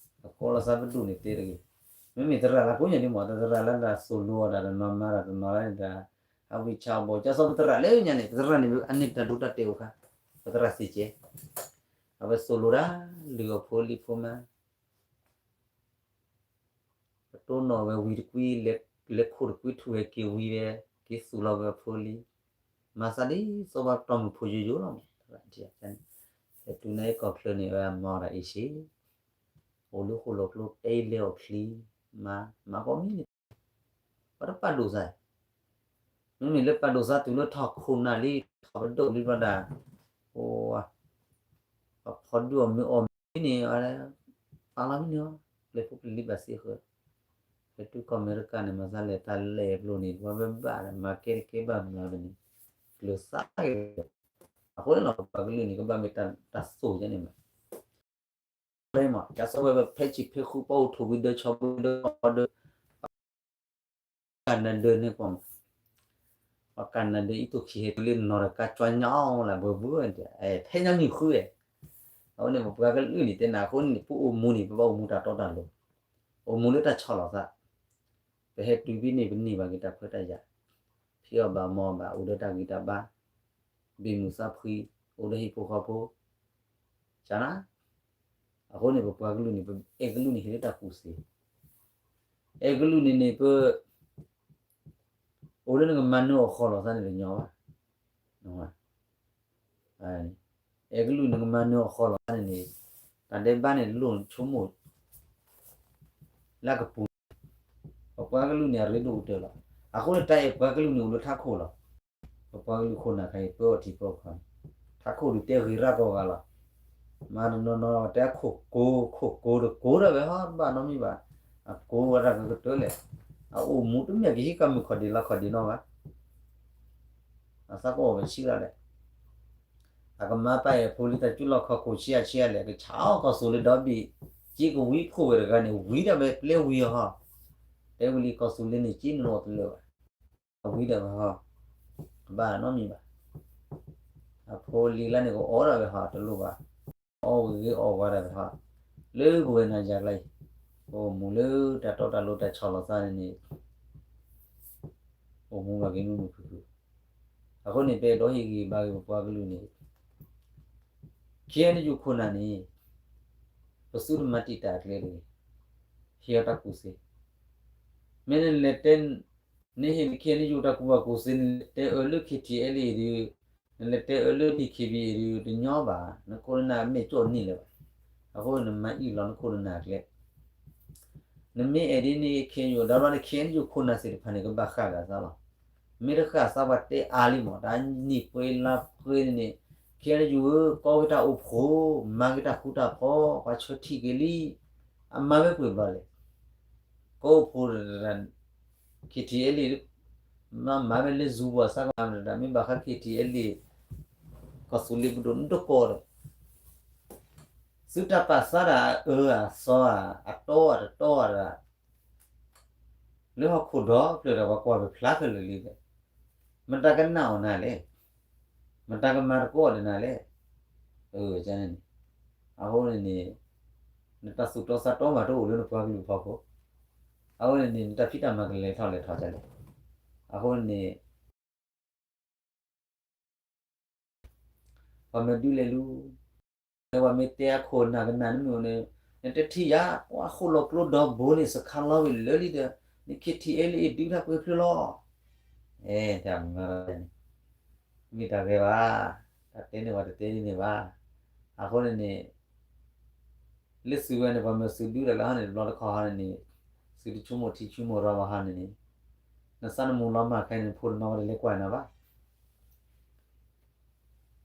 အကီလီၤသးပဒိၣ်န့ၣ်တဲတဂ့ၤ. မ့မ့ၢ်သရၣ်လၢကိးညါဒ်မး တသရၣ်လၢတၢ်သိၣ်လိအီၤတၢ်တနီၤမၤတၢ်တနီၤလၢန့ၣ်တၢ် အဝံၣ်ဆါအဘီၣ် ကၢ်စီပသရၣ်လၢညါန့ၣ် ပသရၣ်န့ၣ် အန့ၣ်ပတၢ်ဒိတၢ်တဲာ်အိၣ်ခါ ပသရၣ်စံးကဲ အဝဲသိၣ်လိတၢ် လုၢ်အဖိလံၤဖိမါ ပတိၢ်နီၣ်ဝဲဝံၤတကွံ လဲၤခိၣ်တကွံထူၣ်ဝဲက့ၤဝံၤဝဲ က့ၤသူၣ်လီၤဝဲအဖိလံၤ မၤသးဒ်သိးပှၤတီၢ်မုၢ်ဖိယိယိလီၤမး ဟဲတုၤန့ၣ်ကီၢ်ချၢန့ၣ် အဝဲမၤအီၣ်တၢ်အ့ၣ်ရှ့ အိၣ်လၢဃိၣ်လီၤကျိ တဲလဲၤအီၣ်ချံ မၤ မၤကိးမံၤန့ၣ် ပှၤတပာ်ဒိၣ်သး မ့မ့ၢ်လၢပာ်ဒိၣ်သးတုၤလၢထီၣ်ခိၣ်နၢ်လံ ထီၣ်ပဒိၣ်လံဘျီဒၣ် အိၣ် ပဖီဒုၣ်အီၣ်မ့ၤအီၣ်မ့ၤန့ၣ် ပာ်လီၤမ့ၢ်န့ၣ် လၢဖိပလံၤဘၣ်စ့ၢ်ကီး ဖဲတုၤကီၢ်အမဲရကၤန့ၣ် မၤသးလဲၤတၢ်လဲၤအပျိၢ်န့ၣ် ပှၤဘၣ်ဘၣ်ဒီး မၤကဲတကဲဘၣ်မၤဝဲန့ၣ် ကျၢၤသးက့ၤ အဃိန့ၣ်လီၤ ပပှၤကလုာ်န့ၣ် ကဘၣ်မ့ၢ်တၢ်သိၣ်ယဲန့ၣ်မး မး ကၢ်စီဝဲဖဲဆံးဖဲဃု ပှၤအိၣ်ထူၣ်ဝံၤဒၢဆီဘိဒၢဒီး ကနၤဒၢန့ၣ်ကွၢ်မး ပှၤကနၤဒၢအံၤတိၢ်ခံဟဲတုၤလၢနီၢ်တကါ ကၠွါညါလၢဘၢဘၢ ဖဲညါမုၢ်ဃုဝဲ အဝဲန့ၣ် ပပှၤကလုာ်န့ၣ် တဲနၤအဃိန့ၣ် ပအိၣ်မူန့ၣ် ပဘၣ်အိၣ်မူတၢ်တီတၢ်လိၤ အိၣ်မူလၢတၢ်ဆီၣ်လီၤသး ပဟဲတုၤဖဲန့ၣ် ပန့ၢ်ဘၣ်က့ၤတၢ်ခွဲးတၢ်ယာ် ဖံးအီၣ်ဘၣ်မၤအီၣ်ဘၣ် အိၣ်ဒီးတၢ်ဂံၢ်တၢ်ဘါ ဘ့ၣ်မုၢ်သးဖှံ အိၣ်ဒီးဟံၣ်ဖိဃီဖိ ကနၤ အဃိန့ၣ် ပပှၤကလုာ်န့ၣ် ပအဲၣ်ကလုာ်န့ၣ် ဟ့ၣ်လၢတၢ်ကူၣ်သ့ အဲၣ်ကလုာ်န့ၣ်န့ၣ် ပ အိၣ်လၢနကမၤနၢၤအီၣ်ဃီလီၤသးန့ၣ်တညီဘၣ် အဲၣ်ကလုာ်နကမၤနၢၤအီၣ်ဃီလီၤသးန့ၣ်န့ၣ် တၢ်ဒဲးဘးန့ၣ်လိၣ်ဆိကမိၣ် လၢကပူၤ ပပှၤကလုာ်န့ၣ် အရ့ဒိၣ်ကတၢၢ်လီၤ. အဃိန့ၣ် တၢ်အဲၣ်ပှၤကလုာ်န့ၣ်အိၣ်လၢထးခိၣ်လီၤ. ပပှၤကလုာ်ခိၣ်နၢ်ခဲအံၤ ပၢအီၣ်ထံပၢအီၣ်ခီန့ၣ် ထးခိၣ်ဒုးတဲဂ့ၤရၣ်ကိးဂၤလီၤ. မၤတနီၤနီၤတဲအခိၣ်ကိၤ ခိၣ်ကိၤတကိၤဒၣ်ဝဲဟီ တဘၣ်နီတမံၤဘၣ်. အကိၤဝဲဒၣ်ကကတၢၢ်လဲၣ်. အအိၣ်မူတမ့ၢ်ကဟံးကီၢ်မုၢ်ခီၣ်ဒ့လီခီၣ်ဒ့နီတဂၤ အသးကအိၣ်ဝဲဆံးလီၤလဲၣ်. အကမၤပာ်အဲၣ်ဖိလံၤတၢ်ကူၣ်လီၢ်ခီၣ်ခိၣ်ဆံးအဆံးအလဲၣ် ကဆးအီၣ်ကီၢ်သူလ့ၤဒီဘ့ၣ် က့ကဝံဖိဝဲတဂၤန့ၣ် ဝံဒၣ်ဝဲပျဲဝံၤအီၤဟီ. တဲဝံၤလံကီၢ်သူလ့ၤန့ၣ် က့နအိၣ်တလၢာ်ဘၣ်. အဝံဒၣ်ဝဲဟီ ကဘၣ်နီတမံၤဘၣ်. အဖိလံၤလၢန့ၣ် ကအီၣ်ဒၣ်ဝဲဟီ တလိၣ်ဘၣ်. အီၣ်ဝံၤဂ့ၤအီၣ်ဝါဒၣ်ဝဲဟီ လၢပဝဲနၤယၤကျါအံၤ ပအိၣ်မူလၢတၢ်တီတၢ်လိၤတၢ်ဆီၣ်လီၤသးန့ၣ်န့ၣ် အိၣ်မူဘၣ်က့ၤမုာ်မုာ်ခုၣ်ခုၣ်. အဃိန့ၣ် ပအဲၣ်ဒိးဟ့ၣ်ဂံၢ်ဘါက့ၤပပှၤကလုာ်န့ၣ် ခ့ၣ်အဲၣ်ယူၣ်ခိၣ်နၢ်န့ၣ် ပသုတမၤတံာ်တာ်အကျဲတဂ့ၤ. ဟ့ၣ်အီၤတၢ်ကူၣ်သ့. မ့ၢ်နလဲၤတဲ နဟ့ၣ်နခ့ၣ်အဲၣ်ယူၣ်တၢ်ကူၣ်ဘၣ်ကူၣ်သ့ နလဲၤတဲအၢလၢ ခ့ၣ်ထံၣ်အဲၣ်လၢအံၤဒီး နလဲၤတဲအၢလၢ DKBA အံၤဒီး တညီဘၣ်. နခိၣ်နနၢ်မ့ၢ်ကၠိၣ်န့ၢ်လၢၤဘၣ်. အဃိနမၤအံၣ်လီၤနခိၣ်နနၢ်အကျဲ နမ့ၢ်အဲၣ်ဒ်န့ၣ် ခ့ၣ်အဲၣ်ယူၣ် ဒီးဘျီန့ၣ် ခ့ၣ်အဲၣ်ယူၣ်ခိၣ်နၢ်သ့ၣ်တဖၣ်န့ၣ် ကဘၣ်ဃၣ်ဂၤသးလီၤ. မ့ၢ်တဃၣ်သးပှၤတဲအါလံမး တၢ်နံၣ်ပှဲၤလါပှဲၤန့ၣ်န့ၣ် ခ့ယယူၤဧၢ, ကီၢ်ဂ့ၢ်တၢ်အိၣ်ဖှိၣ်, မၤဂ့ၤတၢ်ဃူတၢ်ဖိး, ပှၤဆၢထံၣ်က့ၤလံ, အမၤမ့ၢ်ပှဲၤဘျီလဲၣ်, ကီၢ်အိၣ်ဖှိၣ် ခ့ထံအဲလ့ၣ်, မၤမ့ၢ်လၢ Zoom ပူၤအစၢ်ကမၤမတၤ မ့ၢ်ဘၣ်ဃး ခ့ထံအဲလ့ၣ်, ကီၢ်သူလ့ၤပဒိၣ်နတကီၢ်ဒီး သုတၢ်ပာ်စၢ်ဒၣ်အအၢအသီအတီအတတီအတၢ် လၢဟီၣ်ခိၣ်ဒီဖျၢၣ်ဒီး ပှၤကွၢ်ပဖျါခဲလၢာ်လံဒီး, မတၤကနာ်အီၤနၤလဲၣ်, မတၤကမၤသကိးဒီးနၤလဲၣ်, န့ၣ်, အဃိန့ၣ်န့ၣ်, နတၢ်သူၣ်တီသးတီမးတအိၣ်လၢနပှၤကလုာ်ဖီခိၣ်, အဃိန့ၣ်န့ၣ် နတၢ်ဖံးတၢ်မၤကလဲၤထီၣ်လဲၤထီၣ်ဒ်လဲၣ်, အဃိန့ၣ်န့ၣ် ပှၤမၢဒုးလဲၤလူၤ, လၢပှၤမ့ၢ်တဲအခိၣ်နၢ်ကနၣ်နမ့ၢ်အိၣ်န့ၣ်, နတထံၣ်ယၤ ပှၤဃိၣ်လီၤကျိဒီဘိန့ၣ် စခါလီၤဝံၤလၢာ်လံဒီး နခ့ထံအဲလ့ၣ်အ့ၣ်ဒုးတၢ်ပှဲၤဖျၢၣ်လီၤ, အဲၣ်တၢ်မၤန့ၣ်, မ့ၢ်တၢ်ဂ့ၤဘၣ်, တၢ်တဲန့ၢ်ပှၤတတဲဒ်န့ၣ်ဘၣ်, အဃိန့ၣ်န့ၣ် လၢသုဝဲန့ၣ် ပှၤမၢသုဒုးတၢ်လၢဟီန့ၣ် တဘျီတခီဟီန့ၣ်န့ၣ်, သုတဆိကမိၣ်ထံဆိကမိၣ်ရီဘၣ်ဟီန့ၣ်န့ၣ်, နသးနမူၤလီၤမၢ်ခဲအံၤန့ၣ် နဖိနမါဝဲတလဲၤကွၢ်နၤဘၣ်,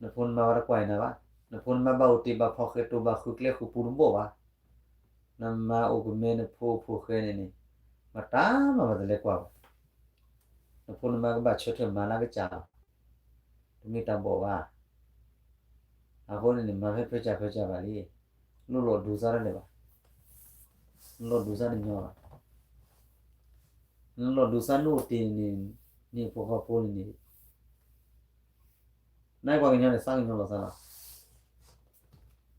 နဖိနမါဝဲတကွၢ်နၤဘၣ်, နဖိနမါဘၣ်အိၣ်တ့ၢ်ဘၣ်ဖီၣ်ဃဲတိၢ်ဘၣ်ဃုကျဲဃုပူၤတဘိၣ်ဘၣ်, နမါအိၣ်ကမဲနဖိအိၣ်ဖိဃဲန့ၣ်န့ၣ်, မတၤမးဘၣ်တလဲၤကွၢ်ဘၣ်, နဖိနမါကဘၣ်ဆၢထၢၣ်မၤလၢကစၢ်လီၤ, တမ့ၢ်တၢ်ဘီၣ်ဘၣ် အဃိန့ၣ်န့ၣ် မၤဖဲဖၢကၢ်ဖၢကၢ်ဘၣ်လံ, လိၣ်လီၤဒူသးတလဲၤဘၣ်, လိၣ်ဒူသးတညီဘၣ်, နလိၣ်ဒူသးနအိၣ်တ့ၢ်န့ၣ်, န့ၢ်ဖိဃီဖိန့ၣ်န့ၣ်, နပှၤကညီန့ၣ် သးကညီလိာ်သးလီၤ,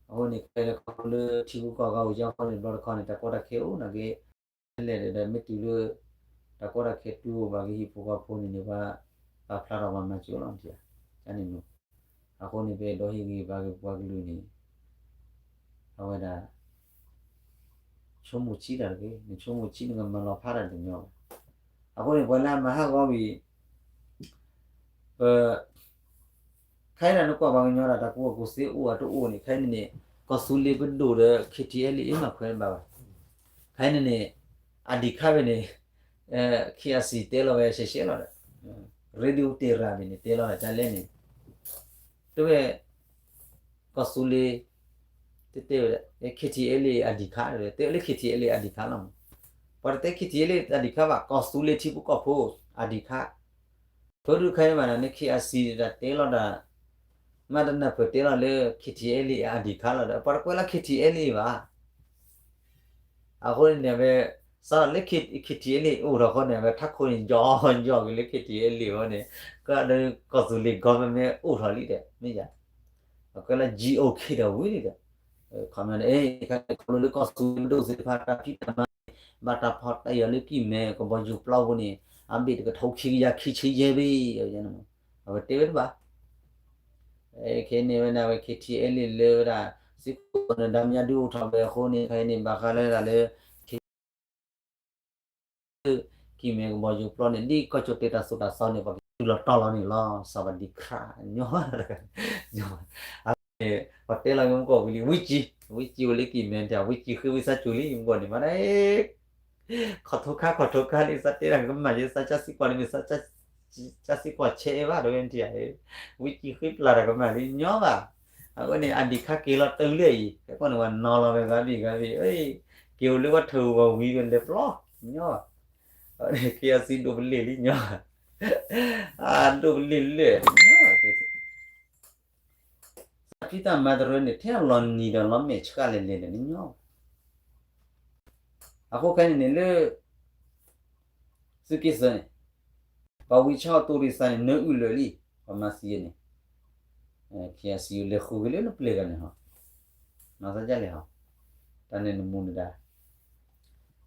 အဃိန့ၣ် ခဲလၢခီဖျိလၢထံဖိကီၢ်ဖိကအိၣ်ကၢ်ခီန့ၣ် တဘျီတခီန့ၣ် တၢ်ကီတၢ်ခဲအိၣ်နာ်က့ လဲၣ်ဒီး မ့ၢ်တုၤလၢ တၢ်ကီတၢ်ခဲတူၢ်ဘၣ်ကဟံၣ်ဖိဃီဖိန့ၣ်န့ၣ် ပှၤပာ်ဖျါထီၣ်ပှၤမၤစၢၤလီၤ, န့ၣ်, အဃိန့ၣ် ပအဲၣ်ဒိးဟ့ၣ်ဂံၢ်ဘါက့ၤပှၤကလုာ်န့ၣ်, အဝဲဒၣ် ဆိကမိၣ်ဆံးတၢ်တဂ့ၤ, နဆိကမိၣ်ဆံးနကမၤလီၤဖးတၢ်တညီဘၣ်, အဃိန့ၣ် ပှၤလၢအမၤဟးဂီၤဝံၤ ပ ခဲအံၤန့ၣ် နကွၢ်ပှၤကညီဒၣ်တၢ်ကူၣ်ဘၣ်ကူၣ်သ့အိၣ်အတအိၣ်န့ၣ် ခဲအံၤန့ၣ်န့ၣ် ကီၢ်သူလ့ၤပဒိၣ်ဒီး ခ့ထံအဲလ့ၣ် မၤခွဲးဘၣ်ဘၣ်, ခဲအံၤန့ၣ်န့ၣ် အဒံးခါဝဲန့ၣ် ခ့အစံၣ်တဲလီၤဝဲရှဲရှဲလီၤဒီး ရ့ဒံၣ်အိၣ်တ့ၢ်ရၤဘ့ၣ်န့ၣ် တဲလီၤဒၣ်တၢ်လဲၣ်န့ၣ် တဲဝဲ ကီၢ်သူလ့ၤ တဲတဲဝဲဒၣ် ခ့ထံအဲလ့ၣ်အဒံးခါ တဲဝဲလၢ ခ့ထံအဲလ့ၣ်အဒံးခါလီၤမး, ပှၤတတဲ ခ့ထံအဲလ့ၣ်အဒံးခါဘၣ် ကီၢ်သူလ့ၤထံဖိကီၢ်ဖိအဒံးခါ, ဖဲဒုးခဲအံၤမးန့ၣ် ခ့အစံၣ်ဒၣ်တဲလီၤဒၣ် မ့ၢ်တနၢ်ပၢၢ်တဲလီၤလၢ ခ့ထံအဲလ့ၣ်အဒံးခါလီၤဒီး ပှၤတကွဲးလၢ ခ့ထံအဲလ့ၣ်ဘၣ် အဃိန့ၣ်န့ၣ် အဝဲ စးထီၣ်လၢ ခ့ထံအဲလ့ၣ်အိၣ်ထီၣ်ဃီန့ၣ် အဝဲထးခိၣ်န့ၣ် ယီၤယီၤက့ၤလၢ ခ့ထံအဲလ့ၣ်ဃီန့ၣ် ကဒီးကီၢ်သူလ့ၤ government အိၣ်ထီၣ်လံဒီး မ့ၢ်ယၤ အကွဲးလၢ GOK ဒီးဝံၤလံဒီး ခီမ့ၢ်န့ၣ် ခီဖျိလၢကီၢ်သူလ့ၤပဒိၣ်သ့ၣ်တဖၣ်တၢ်ဖံးတၢ်မၤန့ၣ် ဘၣ်တၢ်ဖီၣ်တၢ်ယာ်လၢကံၢ်မဲ ကဘီယူၤပျီပူၤန့ၣ် အဘ့ၣ်တကထိခံကယၤခံဆံယဲၢ်ဘ့ၣ် အဝဲတဲဝဲတဘၣ် ခဲအံၤန့ၣ်ဝဲန့ၣ် အဝဲ ခ့ထံအဲလ့ၣ်လၢဝဲဒၣ် စ့ၢ်ကီးန့ၣ် ဒါမညါဒုးအိၣ်ထီၣ်ဝဲအဃိန့ၣ် ခဲအံၤန့ၣ် ဘၣ်ဃးလၢဒၣ်လၢ ခ့ထံ ကံၢ်မဲကဘီယူၤပျီန့ၣ် ဒ်ကီၢ်ကၠိၣ်တဲာ်တၢ်သိၣ်တၢ်သီန့ၣ် ပှၤကတုၤလီၤတီၤလီၤန့ၣ်လီၤ စဝၤဒံခရၣ် ညီ ပှၤတဲလီၤယမူကီၢ်ဝံၤလံ ဝံကၠံ ဝံကၠံဝဲလၢကံၢ်မဲတၢ် ဝံကၠံဃ့ဝံသးစူၤလံ ယမူကီၢ်န့ၣ် မ့ၢ်ဒၣ် ခီၣ်ထိခါ ခီၣ်ထိခါလံ သးတဲတၢ်ကမၣ်ယဲ သးကၢ်စံးကွၢ်လံ မ့ၢ်သးကၢ်စံးကွၢ်ဆဲးအါဘၣ် တဝဲနထံၣ်ဧါ ဝံကၠံဃ့ပျၢ်တၢ်ကမၣ်လံ ညီဘၣ် အဃိန့ၣ် အဒံးခါက့ၤလီၤတုၤလၢအံၤ ခဲကီၢ်န့ၣ် ပှၤနီၤလီၤဝဲဂၤဘ့ၣ်ဂၤဘ့ၣ် က့ၤအိၣ်လၢပှၤထၢၣ်ပူၤဝံၤဒီးလဲၤပျီ ညီဘၣ် ခဲအံၤစံးဒိၣ်ပလ့ၢ်လံ ညီ အဒိၣ်ပလ့ၢ်လၢ တၢ်ဖံးတၢ်မၤတရၢန့ၣ် ထဲလီၤနံၤဒီးလီၤမဲာ်ဆှးလဲၣ်လဲၣ်ဒီးန့ၣ်ညီ အဃိခဲအံၤန့ၣ်န့ၣ်လၢ သုးက့သၢန့ၣ် ပှၤဝံဆါအီၤတိၢ်ရံသးန့ၣ် နၢအုၣ်လၢာ်လံ ပှၤမၤသံန့ၣ် ခဲအံၤစံးလဲၤဃုာ်က့ၤလၢနပျဲၢ်ဂၤန့ၣ်ဟီ မၤသးဒ်လဲၣ်ဟီ တၢ်န့ၣ်နမူန့ၣ်ဒၣ်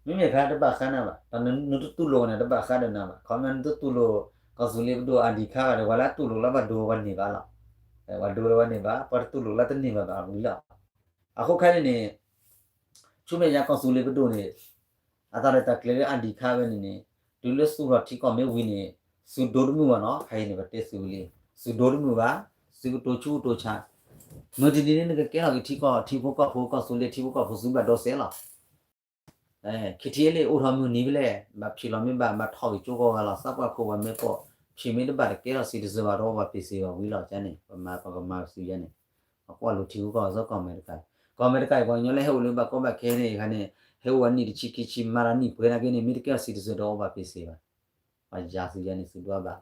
မ့မ့ၢ်ခါတဘၣ်ဃးနၤဘၣ် တၢ်နတတူၢ်လိာ်န့ၣ် တဘၣ်ဃးဒီးနၤဘၣ် ခီမ့ၢ်နတတူၢ်လိာ် ကီၢ်သူလ့ၤပဒိၣ်အဒံးခါဘၣ်ဒီး ပှၤလၢအတူၢ်လိာ်လၢပှၤဒိဝဲန့ၢ်ဘၣ်လီၤ ပှၤဒိဝဲန့ၢ်ဘၣ် ပှၤတတူၢ်လိာ်လၢတန့ၢ်ဘၣ်ဘၣ်ဝံၤလီၤ အဃိခဲအံၤန့ၣ်န့ၣ် ဆူမဲာ်ညါကီၢ်သူလ့ၤပဒိၣ်န့ၣ် အတၢ်ရဲၣ်တၢ်ကျဲၤလၢအဒံးခါဝဲန့ၣ်န့ၣ် တုၤလၢသူၣ်ထီၣ်ထံကီၢ်မ့ၢ်ဝံၤန့ၣ် သုးဒိတမုာ်ဘၣ်နီၤ ခဲအံၤန့ၣ် ပတဲသုးဝံၤလံ သုးဒိတမုာ်ဘၣ် သုကတိၤဆူကတိၤဆါ မုၢ်တနံၤန့ၣ် နကကဲထီၣ်က့ၤထံကီၢ် ထံဖိကီၢ်ဖိ ကီၢ်သူလ့ၤထံဖိကီၢ်ဖိ သုဘၣ်ဒိစဲးလီၤ ခ့ထံအဲလ့ၣ်အိၣ်ထီၣ်မုၢ်နံၤဖဲလဲၣ် ဘၣ်ဖံးလီၤမ့ၢ်ဘၣ် ဘၣ်ထီၣ်က့ၤကၠိကိးဂၤလီၤ သးပှၢ်ခိၣ်ပှၤမဲာ်ပီၣ် ထံမ့ၢ်တဘၣ်တကဲထီၣ် citizen ဘၣ် တအိၣ်ဘၣ် ပ့ၤစ့ဘၣ်ဝံၤလီၤ ကန့ၣ် ပမၤပကမၤပစုယါန့ၣ်, ပကွၢ်လိထံဂုၤကီၢ်ဂၤစ့ၢ်ကီး ကီၢ်အမဲရကၤ, ကီၢ်အမဲရကၤအံၤ ပှၤကညီလၢဟဲအိၣ်လၢဘၣ်ကီဘၣ်ခဲန့ၣ် အခါန့ၣ် ဟဲအိၣ်ဝဲနံၣ်တဆံခံဆံ မၤတၢ်နံၣ်ပှဲၤနာ်က့န့ၣ် မ့ၢ်တကဲထီၣ် citizen တအိၣ်ဘၣ် ပ့ၤစ့ဘၣ်, ပှၤယါသုယါန့ၣ် သုဒွးဘၣ်,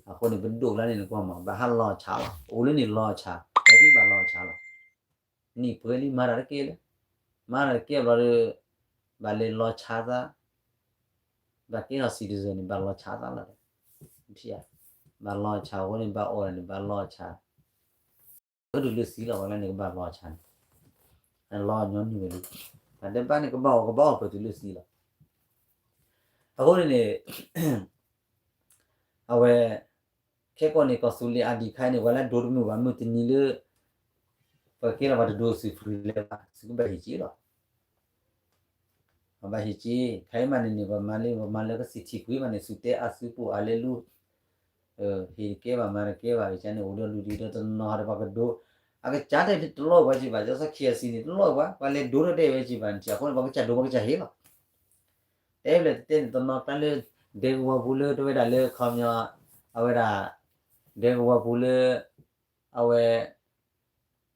အဃိန့ၣ် ပဒိၣ်ကျါန့ၣ် နကွၢ်မး ဘၣ်ဟးလီၤဆါလီၤ အိၣ်လၢန့ၣ်လီၤဆါ, ဟဲက့ၤဘၣ်လီၤဆါလီၤ နံၣ်ပှဲၤလံ မၤတၢ်တကဲလၢ, မၤတၢ်တကဲဘျီဒီး ဘၣ်လဲၤလီၤဆါသး, ဘၣ်ကဲထီၣ် citizen န့ၣ် ဘၣ်လီၤဆါသးလီၤဒီး, ဘၣ်လီၤဆါအဃိန့ၣ် ဘၣ်အီၣ်န့ၣ် ဘၣ်လီၤဆါ, အၢ တုၤလၢသံလီၤ ပှၤလၢန့ၣ်ကဘၣ်လီၤဆါန့ၣ်, လီၤညီနုၢ်ဝဲလံ, တၢ်ဒဲးဘးန့ၣ် ကဘၣ်အီၣ်ကဘၣ်အီၣ်ပတုၤလၢသံလီၤ, အဃိန့ၣ်န့ၣ် အဝဲ ခဲကိာ်န့ၣ် ကီၢ်သူလ့ၤအါဒံးခါအံၤန့ၣ် ပှၤလၢအဒိတမုာ်ဘၣ် မုၢ်တနံၤလၢ ပကဲလီၤပှၤတဒိးသုး free လဲၤဘၣ် သုကဘၣ်ဟ့ၣ်က့ၤလီၤ, ပဘၣ်ဟ့ၣ်က့ၤ, ခဲအံၤမးန့ၣ်န့ၣ် ပမၤလၢ ပမၤလၢကစံၣ်ထံၣ်ကွံာ်မးန့ၣ် သုတဲအါသုပိာ်အါလၢလူ ဟ့ၣ်တကဲဘၣ် မၤတကဲဘၣ် ကန့ၣ် အိၣ်ဒီးလူဒံးဒီးတနီၤဒီး ပှၤကဒိ အကစၢ်တဲတလီၤပှၤက့ၤဘၣ် ကစၢ် KIC န့ၣ် တလီၤပှၤ ပှၤလဲၤဒိထီၣ်တဲဝဲက့ၤဘၣ်န့ၣ် အဃိန့ၣ် ပှၤကစၢ်ဒိ ပှၤကစၢ်ဟ့ၣ်လီၤ တဲဖျဲၣ်တတဲန့ၣ် တနီၤကျါလၢ ဒဲကဝီၤပူၤလၢ တဝဲဒၣ်လၢခီပညီ အဝဲဒၣ် ဒဲကဝီၤပူၤလၢ အဝဲ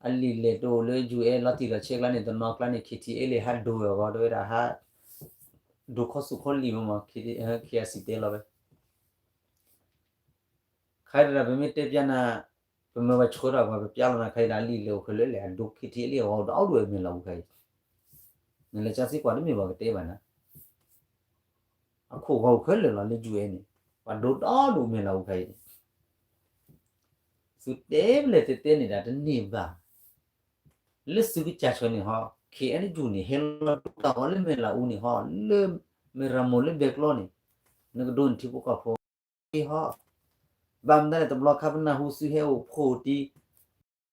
အလံာ်လဲၢ်တအိၣ်လၢ ယူၢ်အဲၣ် လီၤတံၢ်လီၤဆဲးကျါန့ၣ် တနီၤကျါန့ၣ် KTLA ဟးဒိဝဲအဂီၢ် တဝဲဒၣ်ဟး ဒိခီဆူၣ်ခီလံာ်မးမး KIC တဲလီၤဝဲ ခါတဒၣ် ပမ့ၢ်တဲပျးနၤ ပမ့ၢ်ဝဲဆှၢထီၣ်ပှၤ ပပျးလီၤနၤ ခါအံၤဒၣ်လံာ်လဲၢ်အိၣ်ခဲလၢာ်လဲၣ် အဒိ KTLA အဂီၢ်ဒီးအီၣ်ဒိၣ်ဝဲမဲာ်လီၤအူခါအံၤ နလဲၤကၢ်သံကွၢ်တမ့ၢ်ဘၣ်ကတဲဘၣ်နၤ အခိၣ်ဂီၤအိၣ်ခဲလၢာ်လီၤလၢယူၢ်အဲၣ်န့ၣ် ပှၤဒိတအီၣ်ဒိၣ်မဲာ်လီၤအူခါအံၤန့ၣ် သုတဲဖျဲၣ်တဲတဲန့ၣ်ဒၣ် တန့ၢ်ဘၣ် လၢသုကစၢ်ဆၢန့ၣ်ဟီ KNU န့ၣ် ဟဲလီၤဒိတၢ်ဂီၤလၢမဲာ်လီၤအူန့ၣ်ဟီ လၢမဲၢ်ရမိၢ်လၢဘဲကျီန့ၣ် နကဒိနထံဖိကီၢ်ဖိ ဟီ ဘၣ်မတၤလဲၣ် တဘျီခါပနၢ်ဟူသုဟဲအိၣ်ဖှိၣ်တံၢ်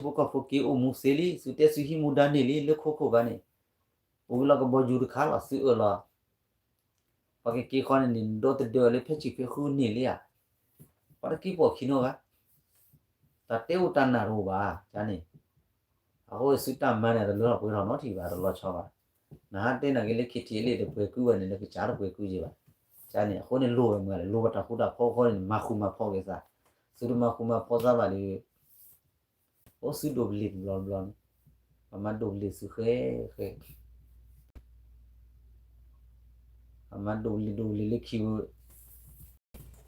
ထံဖိကီၢ်ဖိက့ၤအိၣ်မူသ့လံ သုတဲသုဟံးမူဒါန့ၢ်လံ လၢခိခိၣ်ဘၣ်န့ၣ် အိၣ်ဝဲလီၤကဘီယူၤတခါလီၤ သုအၢၣ်လီၤ ပှၤကက့ၤဃီန့ၣ်န့ၣ် ဒီသဒၢအီၤလၢဖဲဆံးဖဲဃုန့ၢ်လံဧါ ပှၤတက့ၤပိာ်ခံနီတဂၤ တၢ်တဲအိၣ်တၢ်နၢ်တအိၣ်ဘၣ် ကန့ၣ် အဃိသုတၢ်မၤန့ၣ် တလၢထီၣ်ပှဲၤထီၣ်နီတထံၣ်ဘၣ် တလီၤဆီဘၣ် နဟးတဲနာ်က့လၢ KTLA တပှဲၤကုဝဲန့ၣ် လၢကစၢ်တပှဲၤကုက့ၤဘၣ် ကန့ၣ် အဃိန့ၣ်လိၣ်ဝဲမးလဲၣ် လိၣ်ဘၣ်တၢ်ဃူတၢ်ဖိးအဃိန့ၣ် မၤဃူမၤဖိးက့ၤသး သုတမၤဃူမၤဖိးသးဘၣ်ဒီး အိၣ်သုဒိးပလံာ်တဘျီတဘျီန့ၣ် ပမၤဒိးပလံာ်သုဃဲဃဲ ပမၤဒိးပလံာ်ဒိးပလံာ်လၢခံဝဲ သုမ့ၢ်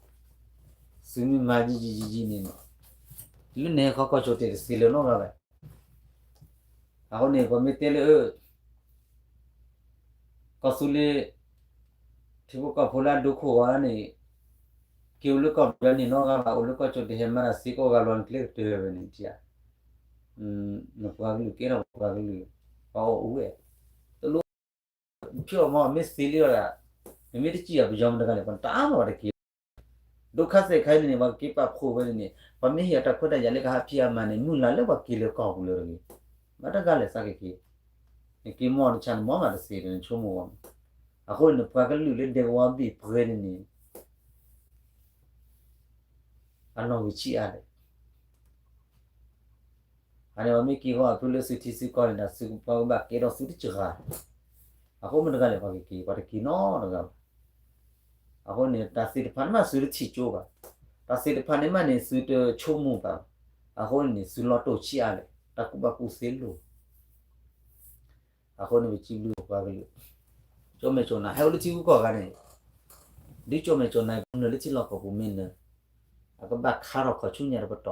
မၤယံာ်ယံာ်ယံာ်ယံာ်န့ၣ် လၢန့ၣ်ဟဲခီကီၢ်ကၠိၣ်တဲာ်တသ့လၢၤနီတဂၤဘၣ် အဃိန့ၣ် ပမ့ၢ်တဲလၢ ကီၢ်သူလ့ၤ ထံဖိကီၢ်ဖိလၢအဒိခိၣ်ဂီၤန့ၣ် က့ၤအိၣ်လၢကီၢ်ပယီၤန့ၣ်နီတဂၤဘၣ် အိၣ်လၢကီၢ်ကၠိၣ်တဲာ်ဟဲမၤတၢ်သ့ကိးဂၤလီၤ နကျဲကတၢၢ်ဝဲန့ၣ် နပှၤကလုာ်ကဲထီၣ်ပှၤကလုာ် ပှၤအီၣ်အိၣ်ဝဲ တလိၣ် ဖျိအီၤမ့ၢ်မ့ၢ်သ့လံဒီး နမ့ၢ်တစံၣ်အီၤပယီၤမတၤတဂၤန့ၣ် ပှၤတၢ်မၤပှၤတက့ၤ ဒိခါသဲးခါအံၤန့ၣ် ပှၤကက့ၤပာ်ဖှိၣ်ဝဲန့ၣ် ပှၤမ့ၢ်ဟ့ၣ်အတၢ်ခွဲးတၢ်ယာ်လၢကဟးဖံးအမၤန့ၣ် မုၢ်လၢ်လၢပှၤက့ၤလၢကီၢ်ပူၤလၢတဂ့ၤ မ့ၢ်တဂၤလဲၣ်သးကက့ၤ နက့ၤမီၢ်တဆါနမီၢ်မးတသ့ဒီး နဆိကမိၣ်ဝဲမး အဃိန့ၣ် နပှၤကလုာ်လၢဒဲကဝီၤဘ့ၣ်ပှဲၤန့ၣ်န့ၣ် အနီၣ်ဂံၢ်ဆံးအါလဲၣ် အန့ၣ် ပှၤမ့ၢ်က့ၤဃီအဖုလၢသုထံသုကီၢ်န့ၣ်ဒီး သုကပှၤကဘၣ်ကဲထီၣ်သုတစှၤ အဃိမ့ၢ်တဂၤလဲၣ်ပှၤကက့ၤ ပှၤတက့ၤနီတဂၤဘၣ် အဃိန့ၣ် တၢ်သ့ၣ်တဖၣ်န့ၣ်မးသုတထံၣ်ကၠိဘၣ် တၢ်သ့ၣ်တဖၣ်န့ၣ်မးန့ၣ် သုတဆိကမိၣ်ဘၣ် အဃိန့ၣ် သုလီၤတိၢ်ဆံးအါလဲၣ် တၢ်ကူၣ်ဘၣ်ကူၣ်သ့လိၤ အဃိန့ၣ် ပစံးဘျုးပှၤကလုာ် ကၠိမဲာ်ကၠိနါ ဟဲအိၣ်လၢထံဂုၤကီၢ်ဂၤန့ၣ် ဒ်ကၠိမဲာ်ကၠိနါ ကမျၢၢ်လၢထံလီၢ်ကီၢ်ပူၤမ့ၢ်နၢၤ အကဘၣ်ခါထီၣ်ခီၣ်ဆူညါတပတီၢ်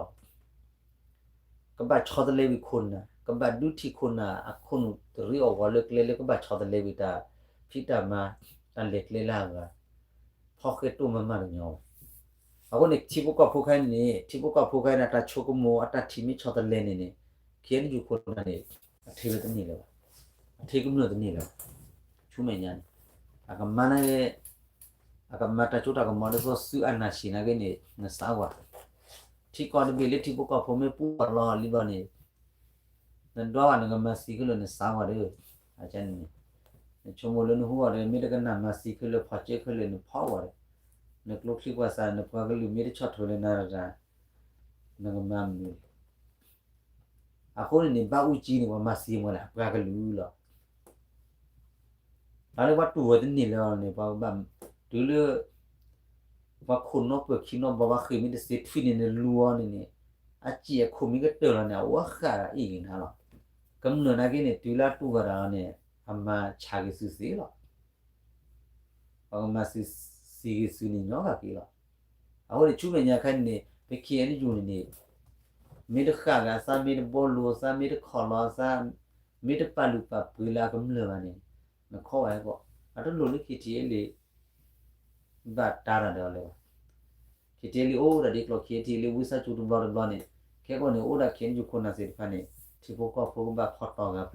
ကဘၣ်ဆီတလဲဝံၤခိၣ်နၢ် ကဘၣ်ဒုးထံၣ်ခိၣ်နၢ် အခိၣ်နူာ်တရံးအီၣ်ဂီၤလၢကျဲလၢကဘၣ်ဆီတလဲဝံၤတၢ် ဖံးတၢ်မၤ တၢ်လဲၤကျဲလၢအဂၤ ဖီၣ်ဃဲတိၢ်မၤမၤတညီဘၣ် အဃိန့ၣ် ထံဖိကီၢ်ဖိခဲအံၤန့ၣ် ထံဖိကီၢ်ဖိခဲအံၤန့ၣ် တၢ်ဆိကမိၣ်အတၢ်ထံၣ်မ့ၢ်ဆီတလဲန့ၣ်န့ၣ် KNU ခိၣ်နၢ်န့ၣ် အထံဝဲတန့ၢ်လၢၤဘၣ် အထံကမျၢၢ်တန့ၢ်လၢၤဘၣ် ဆူမဲာ်ညါန့ၣ် အကမၤန့ၣ် အကမၤတၢ်ကၠိတၢ်ကမီၤဒ်သိးသုအနၢ်ဆံးနာ်က့န့ၣ် နသးဝါ ထံကီၢ်တဘ့ၣ်လၢထံဖိကီၢ်ဖိမ့ၢ်ပူၤအလီၢ်လံဘျီန့ၣ် နဒွးဘၣ်နကမၤသံခဲလၢာ်နသးဝါဒီး အန့ၣ် နဆိကမိၣ်လၢနဟူအီၤဒီး မ့ၢ်တကနၣ်မၤသံခဲလၢာ်ဖီၣ်ကၢခဲလၢာ်နဖီၣ်ဝဲဒီး နကျိချံပှၤသး နပှၤကလုာ်မ့ၢ်တဆီၣ်ထွဲလၢနၤတဂၤ နကမၤမနုၤလဲၣ် အဃိန့ၣ်န့ၣ် ဘၣ်အူကၠံန့ၣ် ပှၤမၤသံမ့ၢ်လဲၣ် အပှၤကလုာ်လီၤ တၢ်လၢပှၤတူၢ်ဝဲတန့ၢ်လၢၤန့ၣ် ပှၤကဘၣ် တုၤလၢ ပှၤခိၣ်နီၣ်ပၢၢ်ခံနီၣ်ဘီ ပှၤဃ့ၢ်မ့ၢ်တသ့ထွံၣ်န့ၣ် နလူၤအီၤန့ၣ်န့ၣ် အစံၣ်အခိၣ်မ့ၢ်ကတၢၢ်လီၤန့ၣ် အအိၣ်ဃာ်အံၤဂ့ၤနၤလီၤ. ကမျၢၢ်နာ်က့န့ၣ် တုၤလၢအတူၢ်ဘၣ်တၢ်လီၤန့ၣ် အမၤဆါက့ၤစုသ့လီၤ. ပှၤကမၤစံးက့ၤစုန့ၣ်ညီဃာ်က့ၤလီၤ. အဃိန့ၣ် ဆူမဲာ်ညါခါန့ၣ်န့ၣ် ပ ခ့ၣ်အဲၣ်ယူၣ်န့ၣ်န့ၣ် မ့ၢ်တဃာ်ဂၤအသး မ့ၢ်တဘီလိၤအသး မ့ၢ်တခီၣ်လီၤအသး မ့ၢ်တပာ်လုၢ်ပာ်ပှ့ၤလၢအကမျၢၢ်ဘၣ်န့ၣ် နခီဝဲကီး အတလိၣ်လၢ ခ့ၣ်ထံၣ်အဲၣ်လ့ၣ် ဘၣ်တၢ်တၢ်ဒီးလၢၤဘၣ်. ခ့ၣ်ထံၣ်အဲၣ်လ့ၣ်အိၣ်ဒၣ်ဒ်ကျိၤ ခ့ၣ်ထံၣ်အဲၣ်လ့ၣ်ဝံသးစူၤတဘျီတဘျီန့ၣ် ခဲကီၢ်န့ၣ် အိၣ်ဒၣ် ခ့ၣ်အဲၣ်ယူၣ်ခိၣ်နၢ်သ့ၣ်တဖၣ်န့ၣ် ထံဖိကီၢ်ဖိကဘၣ်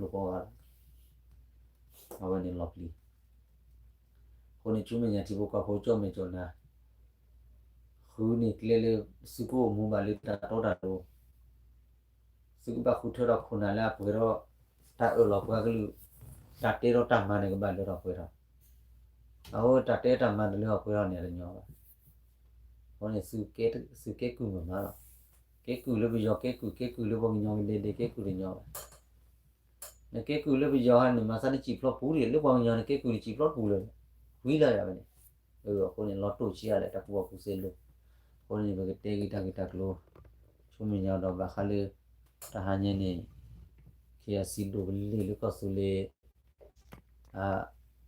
ဖီၣ်တီၤဂၤပျိၤကိးဂၤလီၤ. အဝဲန့ၣ်လီၤပျံၤ အဃိန့ၣ် ဆူမဲာ်ညါထံဖိကီၢ်ဖိကၠီၣ်မဲာ်ကၠီၣ်နါ ဃုန့ၢ်ကျဲလၢ သုကအိၣ်မူဘၣ်လၢတၢ်တီတၢ်လိၤ သုကဘၣ်ဃုထၢထီၣ်ခိၣ်နၢ်လၢအပှဲၤထီၣ် တၢ်အၢၣ်လီၤပှၤကလုာ် တၢ်တဲထီၣ်တၢ်မၤန့ၣ် ကဘၣ်လၢထီၣ်ပှဲၤထီၣ် အဃိတၢ်တဲတၢ်မၤတလၢထီၣ်ပှဲၤထီၣ်န့ၣ် တညီဘၣ်. အဃိန့ၣ် သုကဲကုၢ်မၤမၤလီၤ. ကဲကုၢ်လၢပယီၤကဲကုၢ် ကဲကုၢ်လၢပှၤကညီကဒဲကဒဲ ကဲကုၢ်တညီဘၣ်. နကဲကုၢ်လၢပယီၤဟါန့ၣ် မၤသးနစံၣ်ဖျီပူၤဒံး လၢပှၤကညီန့ၣ် ကဲကုၢ်နစံၣ်ဖျီပူၤလၢၤ ဝံၤလီၤယၤဝဲန့ၣ်. အဃိန့ၣ် လီၤတိၢ်ဆံးအါလဲၣ် တၢ်ကူၣ်ဘၣ်ကူၣ်သ့လိၤ. အဃိန့ၣ် ပကတဲက့ၤတၢ်ဂ့ၢ်တၢ်ကျိၤ ဆူမဲာ်ညါဒီးဘၣ်ဃးလၢ တဟါညါန့ၣ် ခ့ၣ်အဲၣ်စံၣ်ဒိၣ်ကလ့ၢ်လၢကီၢ်သူလ့ၤ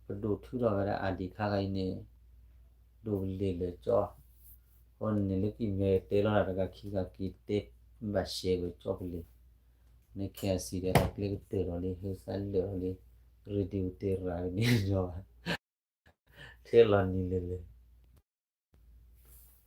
ပဒိၣ်ထုးထီၣ်ဝဲဒၣ် ID ခါဂၤအံၤန့ၣ် ဒိၣ်ကလ့ၢ်လၢာ်ကၠီ, အဃိန့ၣ်လၢကမ့ၢ်တဲလီၤတၢ်တဂၤခံဂၤက့ၤတဲဘၣ်ရှဲဝဲကၠီကလ့ၢ်, နခ့ၣ်အဲၣ်စံၣ်ဒီးတၢ်ကျဲကတၢၢ်ဒီးလံ ဟဲသးလၢာ်ဒီးလံ, ရ့ဒံၣ်အူတဲရၤန့ၣ်ညီဘၣ်, ထဲလီၤနံၤလဲၤလဲၤ,